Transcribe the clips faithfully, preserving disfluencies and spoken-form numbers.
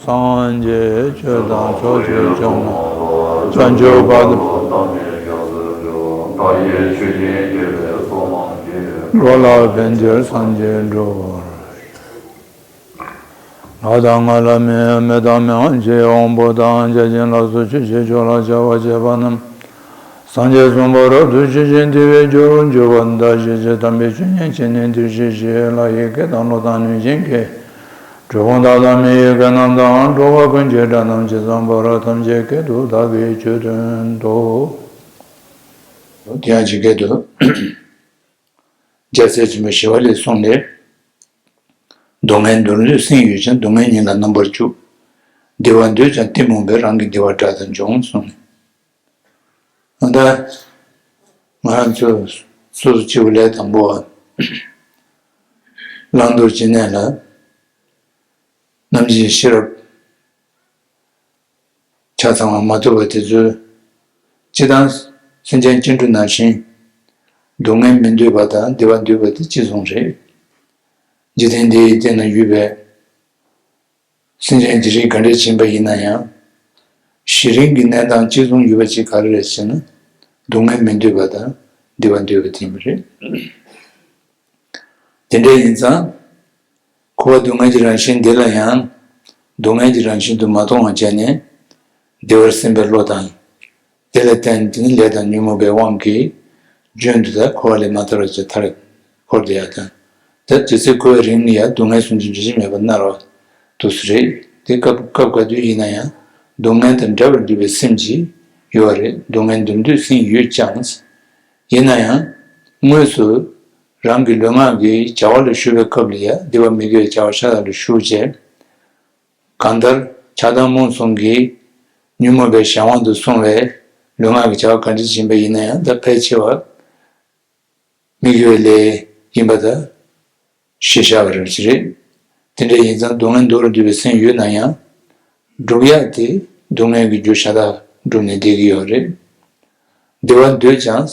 སངས་རྒྱས་ཆོས་དང་ཕྱོགས་བཅུའི་སྐྱོང་བ། བྱང་ཆུབ་བར་དུ། འགྲོ་ལ་ཕན་ཕྱིར་སངས་རྒྱས་འགྲུབ་པར། ལྷ་དང་ལྷ་མིན་མི་དང་མི་དབང་ཆེ་དབང་པོ་དང་བརྒྱ་བྱིན་ལ་སོགས་ཆོས་ཀྱི་ཆོས་ལ་བྱ་བ་བྱེད་པ་རྣམས། སངས་རྒྱས་གསུམ་པོ་རབ་ཏུ་ཞི་ཞིང་བདེ་བའི་རྒྱུར་གྱུར་པ་དང་། ཞི་བྱེད་དམ་པའི་ཆོས་ཉན་བྱས་ནས་འདིར་གཤེགས་ཤིག། ལྷ་ཡི་སྐད་དང་ཀླུ་དང་གནོད་སྦྱིན་སྐད། གྲུལ་བུམ་དག་དང་མི་ཡི་སྐད་རྣམས་དང་། འགྲོ་བ་ཀུན་གྱི་སྒྲ་རྣམས་ཇི་ཙམ་པར། ཐམས་ཅད་སྐད་དུ་བདག་གིས་ཆོས་བསྟན་ཏོ། དེ་ཡང་ཇི་སྐད་དུ། རྒྱལ་སྲས་ཆེན་པོ་ཞི་བ་ལྷས་གསུངས་ནས། སྡུག་བསྔལ་འདོར་འདོད་སེམས་ཡོད་ཀྱང་། སྡུག་བསྔལ་ཉིད་ལ་རྣམ་པར་འཇུག། བདེ་བ་འདོད་ཀྱང་གཏི་མུག་པས། རང་གི་བདེ་བ་དགྲ་ལྟར་འཇོམས་གསུངས་ནས། ད་ང་རང་ཚོ་སོ་སོ་སྐྱེ་བོ་ལས་དང་པོ་བ་བླང་དོར་ཅི་ནས་ལ་རྣམ་འབྱེད་ཤེས་རབ་ཆ་ཚང་བ་མ་ཐོབ་པ་དེ་ཚོས་སྤྱི་དང་སེམས་ཅན་སྐྱེ་འགྲོ་ནང་བཞིན་སྡུག་བསྔལ་མི་འདོད་པ་དང་བདེ་བ་འདོད་པ་དེ་གཅིག་མཚུངས་རེད། འཇིག་རྟེན་འདིའི་སྟེང་ན་ཡོད་པའི་སེམས་ཅན་དེ་རིགས་ག་འདྲས་ཕྱིན་པ་ཡིན་ན་ཡང་། གཞི་རིམ་གྱི་གནས་སྟངས་གཅིག་མཚུངས་ཡོད་པ་ཅིག་ག་རེ་རེད་ཟེར་ན། སྡུག་བསྔལ་མི་འདོད་པ་དང་བདེ་བ་འདོད་པ་དེ་ཡིན་པ་རེད། དེ་འདྲ་ཡིན་ཙང་། འཁོར་བ་སྡུག་བསྔལ་གྱི་རང་བཞིན་འདི་ལ་ཡང་། སྡུག་བསྔལ་གྱི་རང་བཞིན་དུ་མ་མཐོང་བར་བྱས་ནས། བདེ་བར་སེམས་པའི་བློ་དང་། དེ་ལ་བརྟེན་ཏེ་ནི་ལས་དང་ཉོན་མོངས་པའི་དབང་གིས། རྒྱུན་དུ་ད་འཁོར་བ་ལས་མ་ཐར་བར་ཅི་ཐར་འཁོར་བསྡད་ཡ་དང་། ད་དུས་ཚོད་འཁོར་བའི་རིང་ལ་ཡང་སྡུག་བསྔལ་སུམ་ཅུ་འགྱུར་བཞི་མེད་པར་མནར་བ་དུ་སུ་རེད། དེ་སྐབས་སྐབས་ག་དུས་ཡིན་ན་ཡང་སྡུག་བསྔལ་དང་བྲལ་བར་འདོད་པའི་སེམས་ཀྱིས་ཡོད་པ་རེད། སྡུག་བསྔལ་འདོར་འདོད་སེམས་ཡོད་ཀྱང་། ཡིན་ན་ཡང་དངོས་སུ་རང་གི་ལུས་ངག་གི་བྱ་བ་ལ་ཞུགས་པའི་སྐབས་ལ་ཡང་བདེ་བ་མི་དགེ་བའི་བྱ་བ་ཤ་སྟག་ལ་ཞུགས་བྱས། གང་ལྟར་ཆགས་སྡང་རྨོངས་གསུམ་གྱིས་ཉོན་མོངས་པའི་གཞན་དབང་དུ་སོང་བའི་ལུས་ངག་གི་བྱ་བ་ག་འདྲ་ཞིག་ཡིན་པ་ཡིན་ན་ཡང་ད་ཕལ་ཆེ་བ་མི་དགེ་བའི་ལས་ཡིན་པ་ད་ཤེས་བྱ་བ་རེད་ཅི་རེད། དེ་འདྲ་ཡིན་ཙང་སྡུག་བསྔལ་འདོར་འདོད་པའི་སེམས་ཡོད་ན་ཡང་སྒྲུབ་ཡག་དེ་སྡུག་བསྔལ་གྱི་རྒྱུ་ཤ་སྟག་བསྒྲུབས་ནས་བསྡད་ཀྱི་ཡོད་རེད། བདེ་བ་འདོད་ཀྱང་།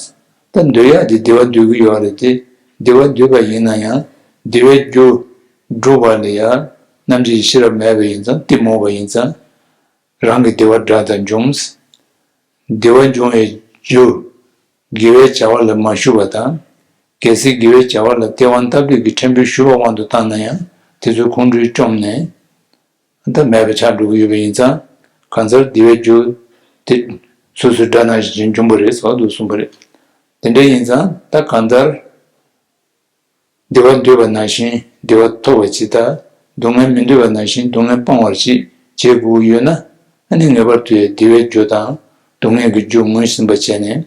ད་འདོད་ཡག་དེ་བདེ་བ་འདོད་ཀྱི་ཡོད་རེད་དེ། བདེ་བ་འདོད་པ་ཡིན་ན་ཡང་བདེ་བའི་རྒྱུ་སྒྲུབ་པ་ལ་ཡང་རྣམ་འབྱེད་ཤེས་རབ་མེད་པ་ཡིན་ཙང་གཏི་མུག་པ་ཡིན་ཙང་། རང་གི་བདེ་བ་དགྲ་ལྟར་འཇོམས། བདེ་བ་འབྱུང་བའི་རྒྱུ། དགེ་བའི་བྱ་བ་ལ་མ་ཞུགས་པ་དང་། གལ་སྲིད་དགེ་བའི་བྱ་བ་ལ་སྟེས་དབང་སྟབས་བདེ་གི་ཕྲན་བུ་ཞུགས་པའི་དབང་དུ་བཏང་ན་ཡང་དེ་ཚོ་ཁོང་ཁྲོས་བཅོམ་ནས། ད་མེད་པ་ཆགས་འགྲོ་གི་ཡོད་པ་ཡིན་ཙང་། གང་ཟག་བདེ་བའི་རྒྱུ་དེ་སོ་སོའི་དགྲ་ནང་བཞིན་འཇོམས་པ་རེད་ཟེར་བ་འདུག་གསུངས་པ་རེད། དེ་འདྲ་ཡིན་ཙང་ད་གང་ལྟར། བདེ་བ་འདོད་པ་ནང་བཞིན་བདེ་བ་ཐོབ་པ་ཅིག་དང་། སྡུག་བསྔལ་མི་འདོད་པ་ནང་བཞིན་སྡུག་བསྔལ་སྤང་བར་ཅིག་བྱེད་དགོས་ཡོད་ན། ཨ་ནི་ངེས་པར་དུ་བདེ་བའི་རྒྱུ་དང་སྡུག་བསྔལ་གྱི་རྒྱུ་ངོས་ཟིན་པ་བྱས་ནས།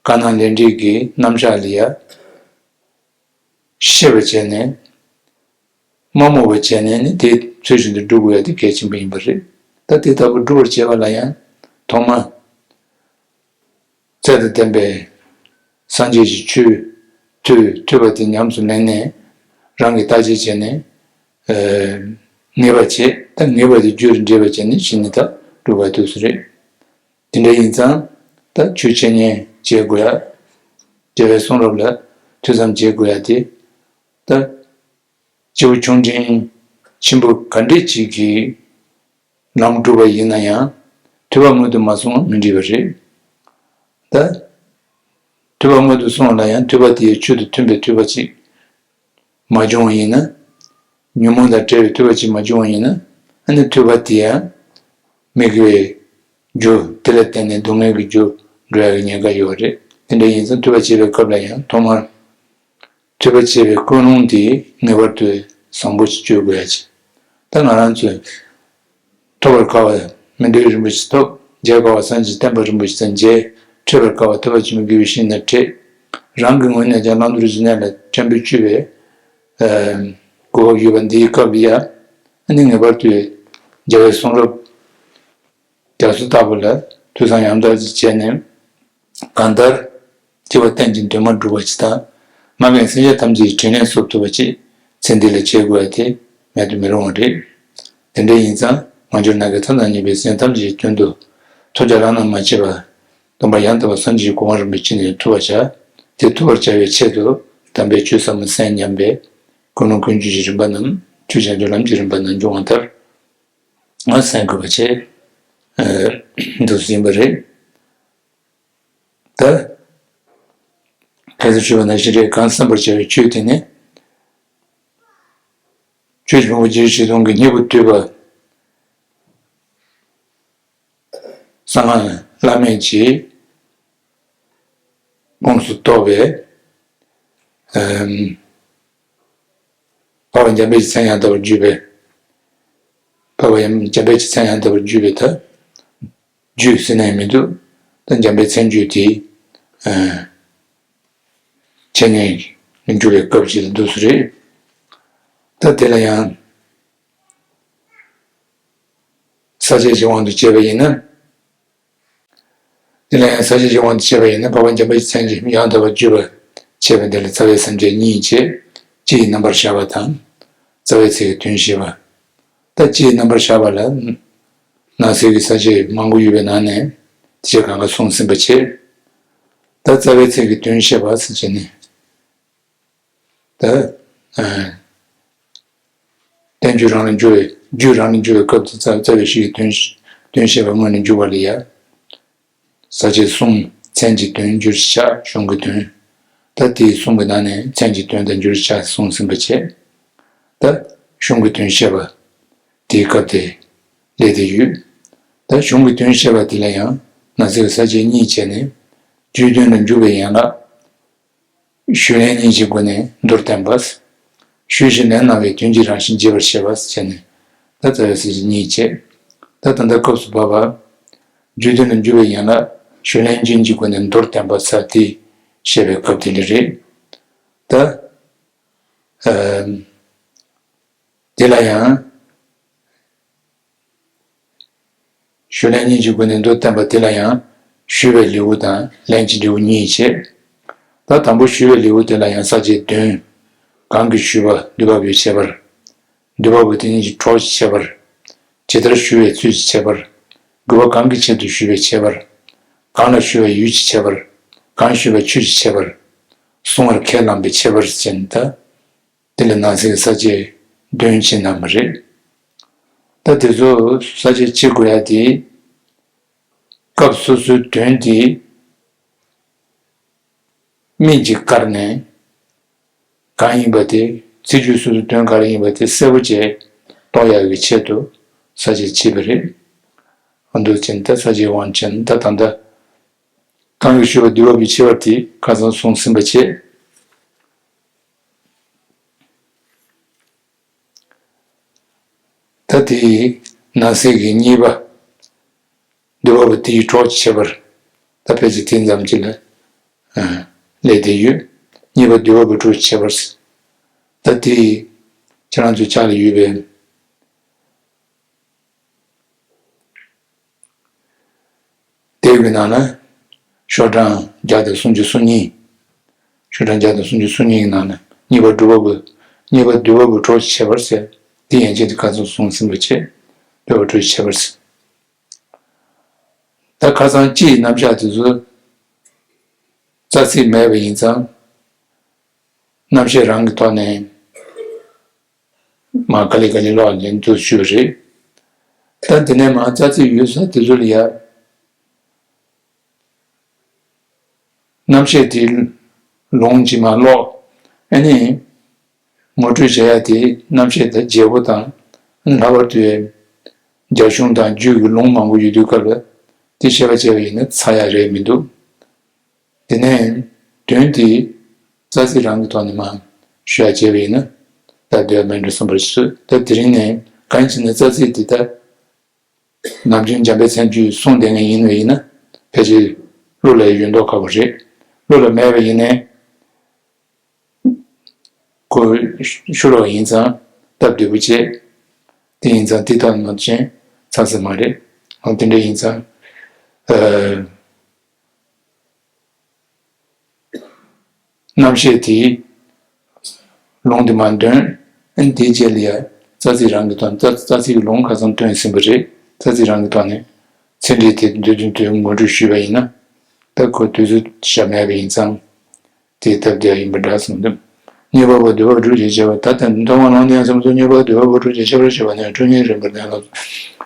དཀར་ནག་ལས་འབྲས་ཀྱི་རྣམ་གཞག་ལ་ཡ། ཤེས་པ་བྱས་ནས། མ་རྨོངས་པ་བྱས་ནས་ནི་དེ་ཚུལ་བཞིན་དུ་སྒྲུབ་དགོས་ཡ་དེ་གལ་ཆེན་པོ་ཡིན་པ་རེད། ད་དེ་ལྟ་བུ་སྒྲུབ་པར་བྱེད་པ་ལ་ཡང་ཐོག་མ། ཚད་དང་ལྡན་པའི་སངས་རྒྱས་ཀྱི་ཆོས་ཐོས་ཐོས་པ་དེ་ཉམས་སུ་ལེན་ནས་རང་གིས་བརྟག་དཔྱད་བྱས་ནས། ཨ། ངེས་པ་བྱེད། ད་ངེས་པ་དེ་རྒྱུ་རུ་འབྲེལ་བ་བྱས་ནས་ཕྱིན་ནས་ད་སྒྲུབ་པ་དུས་སུ་རེད། དེ་འདྲ་ཡིན་ཙང་ད་ཆོས་འཆད་ཉན་བྱེད་དགོས་ཡ། རྒྱལ་བའི་གསུང་རབ་ལ་ཐོས་བསམ་བྱེད་དགོས་ཡ་དེ། ད་སྐྱེས་བུ་ཆུང་འབྲིང་ཆེན་པོ་ག་འདྲས་ཅིག་གིས་ལམ་བསྒྲུབས་པ་ཡིན་ན་ཡང་ཐོས་པ་སྔོན་དུ་མ་སོང་བ་མི་འགྲིག་པ་རེད། ད་ཐོས་པ་སྔོན་དུ་སོང་བ་ལ་ཡང་ཐོས་པ་དེའི་ཆོས་དང་མཐུན་པའི་ཐོས་པ་ཅིག་མ་བྱུང་བ་ཡིན་ན། ཉོན་མོངས་དང་བྲལ་བའི་ཐོས་པ་ཅིག་མ་བྱུང་བ་ཡིན་ན། ཨ་ནི་ཐོས་པ་དེ་ཡང་མི་དགེ་བའི་རྒྱུ་དེ་ལ་བརྟེན་ནས་སྡུག་བསྔལ་གྱི་རྒྱུ་འགྲོ་ཡག་གི་ཉེན་ཁ་ཡོད་རེད། དེ་འདྲ་ཡིན་ཙང་ཐོས་པ་བྱེད་པའི་སྐབས་ལ་ཡང་ཐོག་མར། ཐོས་པ་བྱེད་པའི་ཀུན་སློང་དེ་ངེས་པར་དུ་བཟང་པོ་ཞིག་བཅོས་དགོས་ཡ་ཅིག་ད་ང་རང་ཚོས་ཐོབ་པར་དཀའ་བ་མི་འདོད་རིན་པོ་ཆེ་ཐོབ། མཇལ་དཀའ་བ་སངས་རྒྱས་བསྟན་པ་རིན་པོ་ཆེ་དང་མཇལ། འཕྲད་པར་དཀའ་བ་ཐོས་པ་ཆེན་པོ་དགེ་བའི་བཤེས་གཉེན་དང་འཕྲད། རང་གི་ངོས་ནས་ཀྱང་བླང་དོར་ཞི་གནས་ལ་བྱམས་པས་སྤྱོད་པའི་གོ་སྐབས་ཡོད་པ་འདིའི་སྐབས་ལ་ཡ། ཨ་ནི་ངེས་པར་དུ་རྒྱལ་བའི་གསུང་རབ། རྒྱ་མཚོ་ལྟ་བུ་ལ་ཐོས་བསམ་ཡང་དག་ཅིག་བྱས་ནས། གང་ལྟར་སྐྱེ་བ་གཏན་གྱི་འདུན་མ་འགྲུབ་པ་ཅིག་དང་། མ་རྒན་སེམས་ཅན་ཐམས་ཅད་ཀྱི་དྲིན་ལན་གསོབ་ཐུབ་པ་ཅིག་ཚེ་འདི་ལ་བྱེད་དགོས་ཡ་དེ་མེད་དུ་མི་རུང་བ་རེད། དེ་འདྲ་ཡིན་ཙང་ང་ཚོ་ནང་གི་ཐབས་དང་ཉེས་པའི་སེམས་ཐམས་ཅད་ཀྱི་དོན་དུ་ཐོས་རྒྱ་བླ་ན་མ་མཆིས་པ། སྟོན་པ་ཡང་དག་པ་སངས་རྒྱས་ཀྱི་གོ་འཕང་རིན་པོ་ཆེ་ནས་ཐོབ་པར་བྱ། དེ་ཐོབ་པར་བྱ་བའི་ཆེད་དུ་དམ་པའི་ཆོས་ཟབ་མོ་གསན་སྙམ་པའི་ཀུན་སློང་ཀུན་སྤྱོད་ཀྱི་རིམ་པ་རྣམས་ཆོས་ཀྱི་ལམ་གྱི་རིམ་པ་རྣམས་འབྱུང་བ་ལྟར། ང་སེམས་འགུལ་བ་བྱས། ཨ། འདུག་ཟིན་པ་རེད། ད། གལ་སྲིད་ཞུས་པ་ནང་བཞིན་རེད། གང་བསམ་པར་བྱ་བའི་ཆོས་དེ་ནི། ཆོས་ཀྱི་ཕུང་པོ་བརྒྱད་ཁྲི་བཞི་སྟོང་གི་སྙིང་པོ་བསྡུས་པ། གསང་སྔགས་བླ་མེད་ཀྱི་དབང་དུ་གཏོགས་པའི། ཨམ། འཕགས་པ་འཇམ་དཔལ་གྱི་མཚན་ཡང་དག་པར་བརྗོད་པའི། འཕགས་པ་འཇམ་དཔལ་གྱི་མཚན་ཡང་དག་པར་བརྗོད་པའི་ད། བརྗོད་ཟེར་ན་ཡང་མི་འདུག་ད་འཇམ་དཔལ་མཚན་བརྗོད་དེ། ཨ། འཆད་ཉན་འགྱུར་བའི་སྐབས་ཤིག་ལ་འདུག་སེ་རེད། ད་དེ་ལ་ཡང་། ས་བཅད་ཀྱི་དབང་དུ་བྱས་པ་ཡིན་ན། དེ་ལ་ཡང་ས་བཅད་ཀྱི་དབང་དུ་བྱས་པ་ཡིན་ན། འཕགས་པ་འཇམ་དཔལ་གྱི་མཚན་གྱི་ཡང་དག་པར་བརྗོད་པ་བྱས་པ་འདི་ལ་རྩ་བའི་སེམས་བསྐྱེད་གཉིས་བྱས། སྤྱི་ཡི་རྣམ་པར་བཞག་པ་དང་། རྩ་བའི་ཚིག་གི་དོན་བཤད་པ། ད་སྤྱི་ཡི་རྣམ་པར་བཞག་པ་ལ། ནང་གསེས་ཀྱི་ས་བཅད་མང་པོ་ཡོད་པའི་ནང་ནས་དེ་བྱས་གང་ག་གསུངས་ཟིན་པ་བྱས། ད་རྩ་བའི་ཚིག་གི་དོན་བཤད་པ་ཟེར་བྱས་ནས། ད། ཨ། བསྟན་བཅོས་རང་ལ་འགྱུར་བའི། རྒྱུད་རང་ལ་འགྱུར་བའི་སྐབས་དེ་རྩ། རྩ་བའི་གཞི་ཡི་དོན། དོན་བཤད་པ་སྔོན་ནས་འཇུག་པ་ལ་ཡ། ས་བཅད་གསུམ། མཚན་གྱི་དོན། འགྱུར་བྱ། གཞུང་གི་དོན། ད་དེ་གསུམ་གྱི་ནང་ནས་མཚན་གྱི་དོན་དང་འགྱུར་བྱ་གསུངས་ཟིན་པ་བྱས། ད་གཞུང་གི་དོན་བཤད་པ་དེའི་སྐབས་དེ་སླེབས་བསྡད་ཡོད། ད་གཞུང་གི་དོན་བཤད་པ་དེ་ལ་ཡང་ནང་གསེས་ཀྱི་ས་བཅད་གཉིས་བྱས་ནས། རྒྱུད་དོན་ལ་འཇུག་པའི་ཡན་ལག་ཞུས་ལན་གཉིས་ཀྱི་སྒོ་ནས་མདོར་བསྟན་པ། ཞུས་ཤིང་ལན་གནང་བའི་དོན་གྱི་རང་བཞིན་རྒྱས་པར་བཤད་པ་ཟེར་བྱས་ནས། ད་རྩ་བའི་ས་བཅད་གཉིས་བྱས། ད་ད་ལྟ་སྐབས་སུ་བབ་པ། རྒྱུད་དོན་ལ་འཇུག་པའི་ཡན་ལག་ཞུས་ལན་གཉིས་ཀྱི་སྒོ་ནས་མདོར་བསྟན་པ་ཟེར་དེ་བཤད་པའི་སྐབས་དེ་འདྲ་རེད། ད། ཨ། དེ་ལ་ཡང་། ཞུས་ལན་གཉིས་ཀྱི་སྒོ་ནས་མདོར་བསྟན་པ་དེ་ལ་ཡང་ཞུས་པའི་ལེའུ་དང་ལན་གྱི་ལེའུ་གཉིས་བྱས། ད་དང་པོ་ཞུས་པའི་ལེའུ་དེ་ལ་ཡང་ས་བཅད་བདུན། གང་གིས་ཞུས་པ་འདུས་པ་པོའི་ཁྱད་པར། འདུས་པ་པོ་དེ་ཉིད་ཀྱི་གྲོགས་ཀྱི་ཁྱད་པར། ཇི་ལྟར་ཞུ་བའི་ཚུལ་གྱི་ཁྱད་པར། དགོས་པ་གང་གི་ཆེད་དུ་ཞུ་བའི་ཁྱད་པར། གང་ལ་ཞུ་བའི་ཡུལ་གྱི་ཁྱད་པར། གང་ཞུ་བའི་ཆོས་ཀྱི་ཁྱད་པར། གསུང་བར་ཁས་བླངས་པའི་ཁྱད་པར་ཅན་ད། དེ་ལ་ནང་གསེས་ཀྱི་ས་བཅད་བདུན་ཕྱེ་གནང་བ་རེད། ད་དེ་ཚོ་ས་བཅད་ཕྱེ་དགོས་ཡ་དེ། སྐབས་སོ་སོའི་དོན་དེ་སྨིན་གྱིས་བཀར་ནས་གང་ཡིན་པ་དེ། ཚིག་རྒྱུད་སོ་སོའི་དོན་ག་རེ་ཡིན་པ་དེ་གསལ་པོ་བྱས་རྟོགས་ཡག་གི་ཆེད་དུ་ས་བཅད་ཕྱེས་པ་རེད། འོ་འདུག་ཅིང་ད་ས་བཅད་དབང་ཆེན་ད་ད་ལྟ་གང་གིས་ཞུས་པ་འདུས་པ་པོའི་ཁྱད་པར་དེ་ཁ་སང་གསུངས་ཟིན་པ་བྱས། ད་དེའི་ནང་གསེས་ཀྱི་གཉིས་པ། འདུས་པ་པོ་དེའི་གྲོགས་ཀྱི་ཁྱད་པར། ད་ཕལ་ཆེར་དེ་ཙམ་གྱི་ལ། ཨ། སླེབས་བསྡད་ཡོད། གཉིས་པ་འདུས་པ་པོའི་གྲོགས་ཀྱི་ཁྱད་པར། ད་དེ་ཁྱེད་རང་ཚོའི་ཕྱག་ལ་ཡོད་པའི། དེབ་ཀྱི་ནང་ན་ཤོག་གྲངས་བརྒྱ་དང་སུམ་ཅུ་སོ་གཉིས། ཤོག་གྲངས་བརྒྱ་དང་སུམ་ཅུ་སོ་གཉིས་ཀྱི་ནང་ན་གཉིས་པ་འདུས་པ་པོ། གཉིས་པ་འདུས་པ་པོའི་གྲོགས་ཀྱི་ཁྱད་པར་ཟེར། དེ་ཡན་ཆད་དེ་ཁ་སང་གསུངས་ཟིན་པ་བྱས། འདུས་པ་གྲོགས་ཀྱི་ཁྱད་པར་ཟེར། ད་ཁ་སང་སྤྱི་ཡི་རྣམ་གཞག་དེ་ཚོ་རྩ་ཚིག་མེད་པ་ཡིན་ཙང་། རྣམ་བཤད་རང་གི་ཐོག་ནས་མར་ག་ལེ་ག་ལེ་ཀློག་ནས་འདུག་ཞུས་པ་རེད། ད་དེ་ནས་མར་རྩ་ཚིག་ཡོད་ས་དེ་ཚོ་ལ་ཡ། རྣམ་བཤད་དེའི་ལུང་ཇི་མ་ཀློག་ཨ་ནི། ངོ་སྤྲོད་བྱ་ཡ་དེ་རྣམ་བཤད་དང་བརྗེ་པོ་དང་། ཨ་ནི་ལྷག་པར་དུ་རྒྱ་གཞུང་དང་རྒྱུད་ཀྱི་ལུང་མང་པོ་ཡོད་དུས་སྐབས་ལ་དེ་བཤད་པ་བྱས་པ་ཡིན་ན་ཚར་ཡ་རེད་མི་འདུག་དེ་ནས་དོན་དེ་རྩ་ཚིག་རང་གི་ཐོག་ནས་མར་ཞུ་ཡ་བྱས་པ་ཡིན་ན་སྟབས་བདེ་བ་མེད་འགྲོ་བསམ་པར་སོང་། ད་དེ་རིང་ནས་གང་ཡིན་ཟེར་ན་རྩ་ཚིག་དེ་ད། ནམ་རྒྱུན་འཇམ་དཔལ་མཚན་བརྗོད་གསུང་བསྡད་མཁན་ཡིན་པ་ཡིན་ན་ཕལ་ཆེར་བློ་ལ་ཡོད་མདོག་ཁ་པོ་རེད། བློ་ལ་མེད་པ་ཡིན་ནའི་ཁོ་ཤོ་ལོ་ཡིན་ཙང་སྟབས་བདེ་པོ་བྱས། དེ་ཡིན་ཙང་དེ་ལྟར་མ་བྱས་ཚར་ས་མ་རེད། འོ་དེ་འདྲ་ཡིན་ཙང་། ཨ། རྣམ་བཤད་དེའི་ལུང་དེ་མར་འདོན། ཨ་ནི་དེའི་རྗེས་ལ་ཡ་རྩ་ཚིག་རང་གི་ཐོག་ནས་རྩ་རྩ་ཚིག་གི་ལུང་ཁ་སང་བཏོན་ཟིན་པ་རེད། རྩ་ཚིག་རང་གི་ཐོག་ནས་ཚིག་འགྲེལ་དེ་མདོར་བསྡུས་དེ་ངོ་སྤྲོད་ཞུས་པ་ཡིན་ན་ད་ཁོ་དུས་ཚོད་ཞག་མེད་པ་ཡིན་ཙང་དེ་སྟབས་བདེ་ཡིན་པ་འདྲ་གསུངས་འདུག་གཉིས་པ་པོ་འདུས་པ་གྲོགས་ཀྱི་ཁྱད་པར། ད་ལྟ་མཐོང་བ་ལུང་དེ་ཡང་སེམས་སོགས་གཉིས་པ་འདུས་པ་པོ་གྲོགས་ཀྱི་ཁྱད་པར་ཞེས་པ་ནི་ཁྲོ་གཉེར་རིམ་པར་ལྡན་ལ།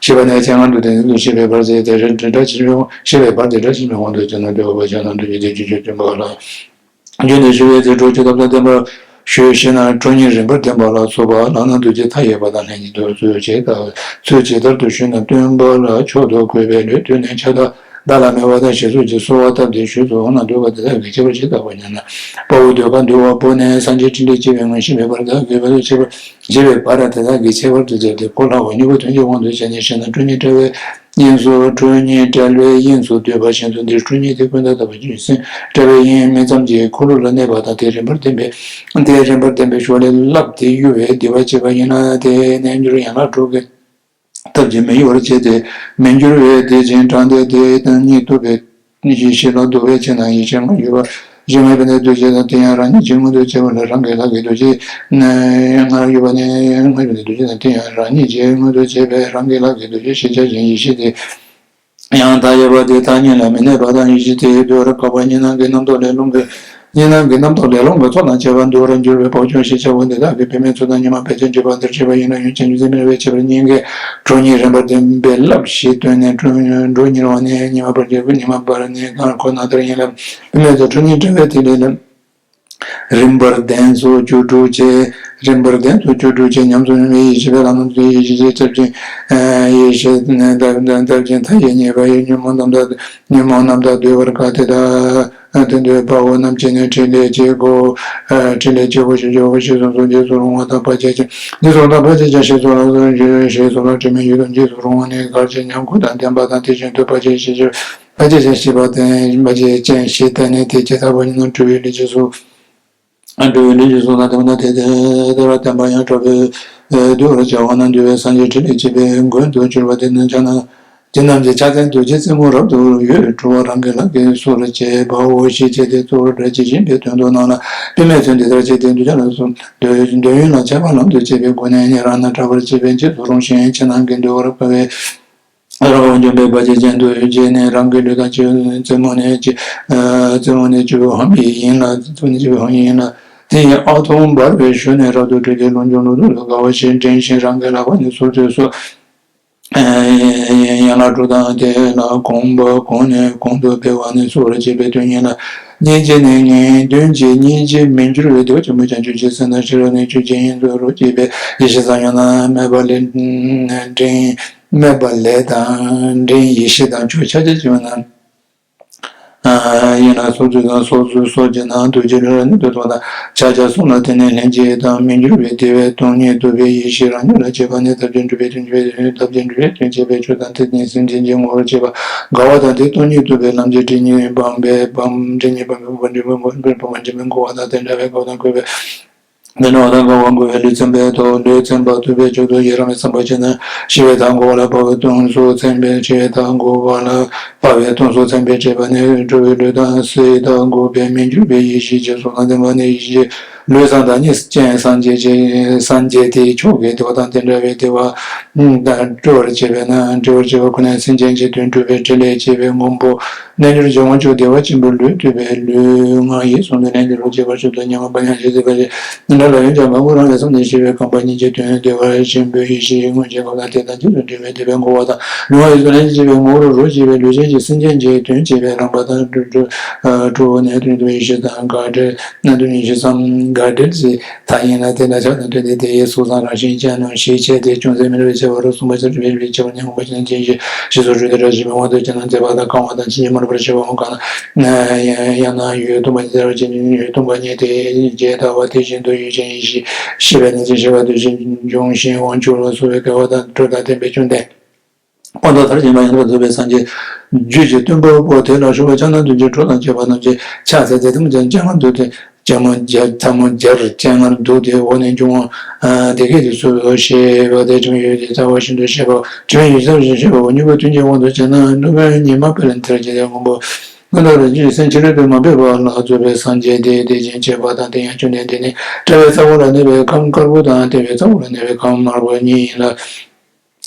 ཞེས་པ་ནས་སྤྱན་སྔར་དུ་བསྟན་ཏོ། ཞེས་པའི་བར་དེ་དེ་རེ་འདྲ་ཕྱིར་མི་འོང་། ཞེས་པའི་བར་དེ་འདྲ་ཕྱིར་མི་འོང་དུ་བྱས་ན་འདོད་པ་ཅན་རྣམས་ཐུགས་རྗེ་དེ་ཆོས་ཀྱི་སྟོན་པ་ལ། རྒྱུ་ནི་ཞུ་བའི་ཚེ་གྲོགས་ཀྱི་ཐབས་དང་ལྡན་པར་ཞུས་ཤེ་ན། ཁྲོ་གཉེར་རིམ་པར་ལྡན་པ་ལ་སོགས་པ་ལག་ན་རྡོ་རྗེ་མཐའ་ཡས་པ་དང་ལྷན་ཅིག་ཏུ་ཚུལ་ཇི་ལྟར་ཚུལ་ཇི་ལྟར་དུ་ཞུས་ན་སྟོན་པ་ལ་མཆོག་ཏུ་གུས་པས་ལུས་བཏུད་ནས་ཕྱག་དང་བརྡ་ལ་མེ་བ་དང་ཞེས་སོགས་ཀྱི་གསོལ་བ་བཏབ་སྟེ་ཞུས་སོ། འོ་ན་འདུལ་བ་དེ་དག་གི་ཁྱད་པར་ཇི་ལྟ་བ་ཉིད་ན། དཔའ་བོ་འདོད་ཁ་འདུལ་བ་པོ་ནས་སངས་རྒྱས་ཕྲིན་ལས་སྐྱེ་བའི་ངོ་ཤེས་པའི་བར་དག་གི་བར་དུ་ཁྱད་པར་ཇི་བའི་བར་དེ་དག་གི་ཁྱད་པར་དུ་བྱས་ཏེ་གོ་སླ་བ་མྱུ་གུ་དོན་གྱི་དབང་དུ་བྱས་ནས་ཤེ་ན། ཁྲོ་གཉེར་བྲལ་བའི་དབྱིངས་སུ་ཁྲོ་གཉེར་བྲལ་བའི་དབྱིངས་སུ་སྡོད་པ་བཞིན་དུ་འདིར་ཁྲོ་གཉེར་དེ་ཀུན་ཏུ་བཏགས་པ་ཅན་སེམས་བྲལ་བའི་དབྱིངས་སྨིན་མཚམས་ཀྱི་འཁོར་ལོ་ལ་གནས་པ་དང་། དེ་རིམ་པར་ལྡན་པའི་དེ་རིམ་པར་ལྡན་པའི་ཞོར་ལས་བསླབས་ཏེ་གཡོ་བའི་བདེ་བ་སྐྱེས་པ་ཡིན་ན། དེ་རྣལ་འབྱོར་ཡན་ལག་དྲུག་གི་ཐབས་ཀྱིས་མི་གཡོ་བར་བྱས་ཏེ་མི་འགྱུར་བའི་བདེ་ཆེན་དྲང་བདེན་དེ་དང་གཉིས་རྟོགས་པའི་ཡེ་ཤེས་ལ་འདུ་བའི་ཕྱིར་ན། ཡེ་ཤེས་སྔར་ཡོད་པ་ཞིག་སྔར་ཡོད་པ་ནས་འདུ་བྱེད་དང་དེ་ཡང་རང་ཉིད་ཀྱིས་མངོན་དུ་བྱས་པ་ལ་རང་གི་ལག་གིས་འདུ་བྱེད། སྔར་ཡོད་པ་ནས་སྔར་ཡོད་པ་ནས་འདུ་བྱེད་དང་དེ་ཡང་རང་ཉིད་ཀྱིས་མངོན་དུ་བྱས་པས་རང་གི་ལག་གིས་འདུ་བྱེད་ཞེས་བྱ་ཞིང་། ཡེ་ཤེས་དེ་ཡང་མཐའ་ཡས་པ་དེ་མཐའ་གཉིས་ལ་མི་གནས་པ་དང་། ཡེ་ཤེས་དེ་འདུལ་བར་དཀའ་བ་གཉིས་སྣང་གི་རྣམ་རྟོག་ལས་རློམ་གྱི་གཉིས་སྣང་གི་རྣམ་རྟོག་ལས་རློམ་གྱི་ཚོགས་དང་བཅས་པ་འདུལ་བར་འགྱུར་བའི་བག་ཆགས་ཞེས་བྱ་བ་འདི་དག་གི་བུད་མེད་ཚོགས་དང་ཉི་མ་ཕལ་ཆེར་འགྲིབ་པ་འདིར་བྱེད་པ་ཡིན་ན་ཡང་ཅན་ཅུང་ཟད་མི་འདྲ་བའི་ཁྱད་པར་གཉིས་ཀས་ཁྲོ་གཉེར་རིམ་པར་ལྡན་པའི་བསླབ་ཞེས་སྟོན་ནས་འགྲོ་འགྲོ་ཉེ་བ་ནས་ཉི་མ་བར་གྱི་ཉི་མ་བར་ནས་སྔར་ཁོ་ན་ལྟར་ཡིན་ལ། བུད་མེད་ཚོགས་ཁྲོ་གཉེར་བྲལ་བའི་ཐིག་ལེ་ལ། རིམ་པར་ལྡན་ཚོགས་བཅུ་དྲུག་བཅས། རིམ་པར་ལྡན་ཚོགས་བཅུ་དྲུག་བཅས་ཉམས་སུ་མྱོང་བའི་ཡེ་ཤེས་པའི་ལམ་རྣམས་ཏེ། ཡེ་ཤེས་ཀྱི་སྟོབས་ཀྱིས་ཡེ་ཤེས་སྟོབས་ཀྱིས་མཐའ་ཡས་མཉེས་པ་ཡི་ཉོན་མོངས་རྣམ་དག་ཉོན་མོངས་རྣམ་དག་འདུལ་བར་དཀའ་སྟེ། ད་དེ་འདུལ་དཔའ་བོ་རྣམས་ཀྱིས་ནི་ཕྲིན་ལས་ཀྱི་སྒོ། ཕྲིན་ལས་ཀྱི་སྒོ་ཞེས་བྱའོ། ཞེས་སོགས་སོ། འཇིགས་སུ་རུང་བ་དང་བར་ཆད་ཅན། འཇིགས་སོགས་དང་བར་ཆད་ཅན། ཞེས་སོགས་ལ་སོགས་ཞེས་སོགས་ལ་དྲི་མའི་ཡུལ་དུ་འཇིགས་སུ་རུང་བ་ནི་གར་ཆེན་ཉམས་རྒུད་དང་ལྡན་པ་དང་། དེ་བཞིན་དུ་བར་ཆད་ཞེས་བྱ་བར་ཆད་ཅན་ཞེས་པ་སྟེ་བར་ཆད་ཅན་ཞེས་བསྟན་ནས། དེ་ཇི་ལྟ་བ་ཉིད་ན་འཁྲུལ་བའི་ལུས་ཀྱི་གཟུགས། འགྲོ་བའི་ལུས་ཀྱི་གཟུགས་ལ་ལྟ་བ་ན་དེ་དེ་ལྟ་བ་བསྟན་པ་ཡང་གྲགས་པས་འདུལ་བར་བྱ་བ་ན། འདུལ་བའི་སངས་རྒྱས་ཕྲིན་ལས་སྐྱེད་པའི་མགོན་དུ་གྱུར་པ་དེ་ནི་ཕྱག་ན་དེ་རྣམས་ཀྱི་ཕྱག་མཚན་རྡོ་རྗེ་རྩེ་མོ་རབ་ཏུ་ཡོད་གྲུབ་པ་རང་གི་ལག་གིས་གསོར་བྱེད་པའོ། ཞེས་བྱས་ཏེ་གཙོ་བོར་བཀྲ་ཤིས་ཞེས་པའི་དོན་དུ་གནང་ལ། དཔེ་མེད་ཚུལ་འདི་ལྟར་བྱས་ཏེ་འདུལ་བྱ་ལ་སོགས་འདོད་འདོད་ཡོན་ལ་ཆགས་པ་ལམ་དུ་བྱེད་པའི་སྒོ་ནས་ཉེ་རང་ན་ཕྲ་བར་བྱེད་པའི་འཇིགས་སུ་རུང་ཞིང་ཕྱི་ནང་གི་འདུལ་བར་དཀའ་བའི། རང་དབང་འཇོམས་པའི་བར་ཆད་ཅན་དུ་བྱས་ནས་རང་གི་ལུས་དང་། རྩེ་མོ་ནས་རྩེ་མོ་ནས་བཅུ་པའི་ཧཱུྃ་ཡིན་ལ། རྩེ་མོ་ནས་བཅུ་པའི་ཧཱུྃ་ཡིན་ལ། དེ་ཡི་ཨ་ཐུང་འབར་བའི་གཞུ་ནས་རབ་ཏུ་སྤྲུལ་ཏེ་རླུང་རྒྱུ་རླུང་དུ་དགའ་བ་ཞིག་འདྲེན་ཞིང་། རང་གི་ལག་པ་ནས་གསོལ་ཚོགས་སོགས་ཡན་ལག་དྲུག་དང་། དེ་ལ་གོང་བུ་གོང་ནས་གོང་དུ་འཕེལ་བ་ནས་གསོལ་བར་བྱེད་པའི་དོན་ཡིན་ལ། སྙིང་རྗེ་ནི་ངེས་དོན་གྱི་སྙིང་རྗེ་མི་འགྱུར་བའི་བདེ་བ་ཆེན་པོ་བྱང་ཆུབ་ཀྱི་སེམས་དང་ཕྱི་རོལ་ནས་ཆོས་ཀྱི་དབྱིངས་སུ་རོ་སྐྱེས་པའི་ཡེ་ཤེས་སམ། ཡང་ན་སྨད་པ་ལས་འདྲེན། སྨད་པ་ལས་དང་འདྲེན་ཡེ་ཤེས་དང་ཆོས་ཕྱག་རྒྱ་ཆེ་བ་རྣམས་ཡིན་ལ། སོགས་ཚུལ་དང་སོགས་ཚུལ་སོགས་ཀྱི་ནང་དུ་རྗེས་ལུས་རང་ཉིད་དུ་རྟོགས་དང་ཕྱག་རྒྱ་གསུམ་ལ་བརྟེན་ནས་ལྷན་སྐྱེས་དང་མི་འགྱུར་བའི་བདེ་བའི་སྟོང་ཉིད་རྟོགས་པའི་ཡེ་ཤེས་རང་ཉིད་ལ་སྐྱེས་པ་ནི་ཐབས་ཀྱིས་འགྲུབ་པའི་དོན། ཐབས་ཀྱིས་འགྲུབ་པའི་དོན་བྱེད་པའི་ཆོས་དང་དེ་ནི་སེམས་ཅན་གྱི་ངོ་བོར་སྐྱེས་པ་དགའ་བ་དང་། དེ་སྟོང་ཉིད་རྟོགས་པའི་ལམ་གྱི་སྒྲིབ་གཉིས་སྤངས་པའི་སྤངས་སྒྲིབ་གཉིས་སྤངས་པའི་སྤོང་བ་འབྲས་བུ་འགོག་པ་དང་། དེ་འདྲ་བའི་དགའ་བ་དང་གུས་པའི་དེ་འདྲ་བ་དང་དགའ་བ་འགུགས་པའི་ལུས་ཚིམ་པའི་ཐོག་ལུས་ཚིམ་པ་ཐུབ་པའི་མཆོག་ཏུ་ཡི་རང་བའི་བསམ་པ་བྱས་ན། ཤི་བའི་མཐའ་འགོག་པ་ལ་དཔའ་བའི་གདུང་སོགས་ཚིམ་པའི། ཤི་བའི་མཐའ་འགོག་པ་ལ་དཔའ་བའི་གདུང་སོགས་ཚིམ་པའི་སྤྲུལ་པ་ནི་འགྲོ་བའི་ལུས་དང་སྲིད་མཐའ་འགོག་པའི་མི་འགྱུར་བའི་ཡེ་ཤེས་ཀྱི་གཟུགས་དང་ལྡན་པ་ནི་ཡེ་ཤེས་ལུས་བཟང་དང་གཉིས་ཅན་སངས་རྒྱས་ཀྱི་སངས་རྒྱས་དེའི་མཆོག་གི་བདེ་བ་དང་དེ་འདྲ་བའི་བདེ་བ་དང་སྤྲོ་བར་བྱེད་པས་ན། སྤྲོ་བར་བྱེད་པ་ཁོ་ནས་སེམས་ཅན་གྱི་དོན་སྒྲུབ་པའི་ཕྲིན་ལས་བྱེད་པའི་མགོན་པོ། རྣལ་འབྱོར་གྱི་དབང་ཕྱུག་བདེ་བ་ཆེན་པོའི་ལུས་བཏུད་པའི་ལུས་ངག་ཡིད་གསུམ་དུ་ལྷན་ཅིག་རོ་གཅིག་པར་ཤུགས་དང་ཉེ་བར་བག་ཡངས་ཤིང་སྲིད་པར་བྱེད། འདི་ལ་ཡང་བྱམས་པ་ངུ་རང་ལས་བསམ་ནས་ཤི་བའི་རྐང་པ་གཉིས་ཀྱི་དོན་བདེ་བ་ཆེན་པོའི་ཡེ་ཤེས་མངོན་བྱེད་པ་དང་། དེ་དང་རྗེས་སུ་འབྲེལ་བའི་བདེ་བའི་འགོག་པ་དང་ལུས་ངག་ཡིད་གསུམ་ལྷན་ཅིག་བྱེད་པའི་ངོ་བོར་རོ་གཅིག་པའི་ལུས་ཅན་གྱི་སེམས་ཅན་གྱི་དོན་བྱེད་པའི་རང་དཔའ་དང་སྤྲོ་བ་ནས་དོན་དུ་ཡེ་ཤེས་དང་དགའ་བྲལ་ན་དོན་ཡེ་ཤེས་སམ་དགའ་བྲལ་ཟེར། མཐའ་ཡིན་ལ། དེ་ལ་ཕྱག་དང་བརྟེན་ཏེ་དེ་ཡི་གཟུགས་བཟང་རང་བཞིན་ཅན་རྣམས་ཞེས་བྱས་ཏེ་ཅུང་ཟད་མི་འདྲ་བའི་ཁྱད་པར་རོ་གསུམ་པ་ཆར་འབེབས་པའི་ཁྱད་པར་ནི་ངོ་མ་ཅན་ཅན་ཞེས་ཞེས་སོགས་སྤྲོས་བྲལ་བཀྲ་ཤིས་པའི་དབང་དུ་བྱས་ན་མཛེས་པ་དང་གང་བ་དང་ཕྱིན་ཅི་མ་ལོག་པར་ཤེས་པའམ་གང་ན་ཡང་ན་ཡུལ་སྟོང་པ་ཉིད་ཟེར་བ་ཅན་ཡུལ་སྟོང་པ་ཉིད་དེ་ཇི་ལྟ་བ་དེ་བཞིན་དུ་ཡུལ་ཅན་ཡིན་ཞེས་ཤེས་པས་ན། ཅི་ཞེས་པ་དེ་བཞིན་འབྱུང་ཞིང་དབང་ཕྱུག་ལ་སོགས་པའི་དགའ་བ་དང་སྤྲོ་དང་ལྡན་པའི་བཅོམ་ལྡན། སྤངས་རྟོགས་མཐར་ཕྱིན་པ་ཡང་དག་རྫོགས་པའི་སངས་རྒྱས་རྒྱུད་ཀྱི་སྟོན་པ་པོ་དེ་ལ་ཞུ་བ་ཕྱག་ན་རྡོ་རྗེ་གྲོགས་དང་བཅས་པ་རྣམས་ཀྱིས་ཕྱག་འཚལ་ཏེ་ཐལ་མོ་སྦྱར་སྤྱན་སྔར་འདུག་སྟེ་ཐལ་མོ་སྦྱར་ཐལ་མོ་སྦྱར་སྤྱན་སྔར་འདུག་སྟེ་འོག་ནས་འབྱུང་བ་དེ་སྐད་དུ་གསོལ་ཞེས་པ་དེ་དྲི་མེད་ཡུལ་གྱི་རྩ་བ་བཞིན་དུ་བཤད་པ། དྲི་མེད་ཡུལ་གྱི་རྩ་བ་བཞིན་བཤད་པ་མྱུ་གུ་དོན་གྱི་དབང་དུ་བྱས་ན་སློབ་དཔོན་ཉི་མ་དཔལ་མཐར་གྱིས་ཏེ་མགོན་པོ་ཀུན་ཏུ་རིན་ཆེན་སེམས་ཕྱི་རོལ་དུ་མ་འཕེལ་བ་ལ་རྫོགས་པའི་སངས་རྒྱས་དེ་དེ་བཞིན་གཤེགས་པ་དང་། དེ་ཡང་བཅོམ་ལྡན་འདས་ནི་དཔྲལ་བའི་རྩ་བ་ལ་གནས་པའི་ཁམས་དཀར་པོ་དང་ལྟེ་བའི་རྩ་བ་ལ་གནས་པའི་ཁམས་དམར་པོ་གཉིས་ཡིན་ལ།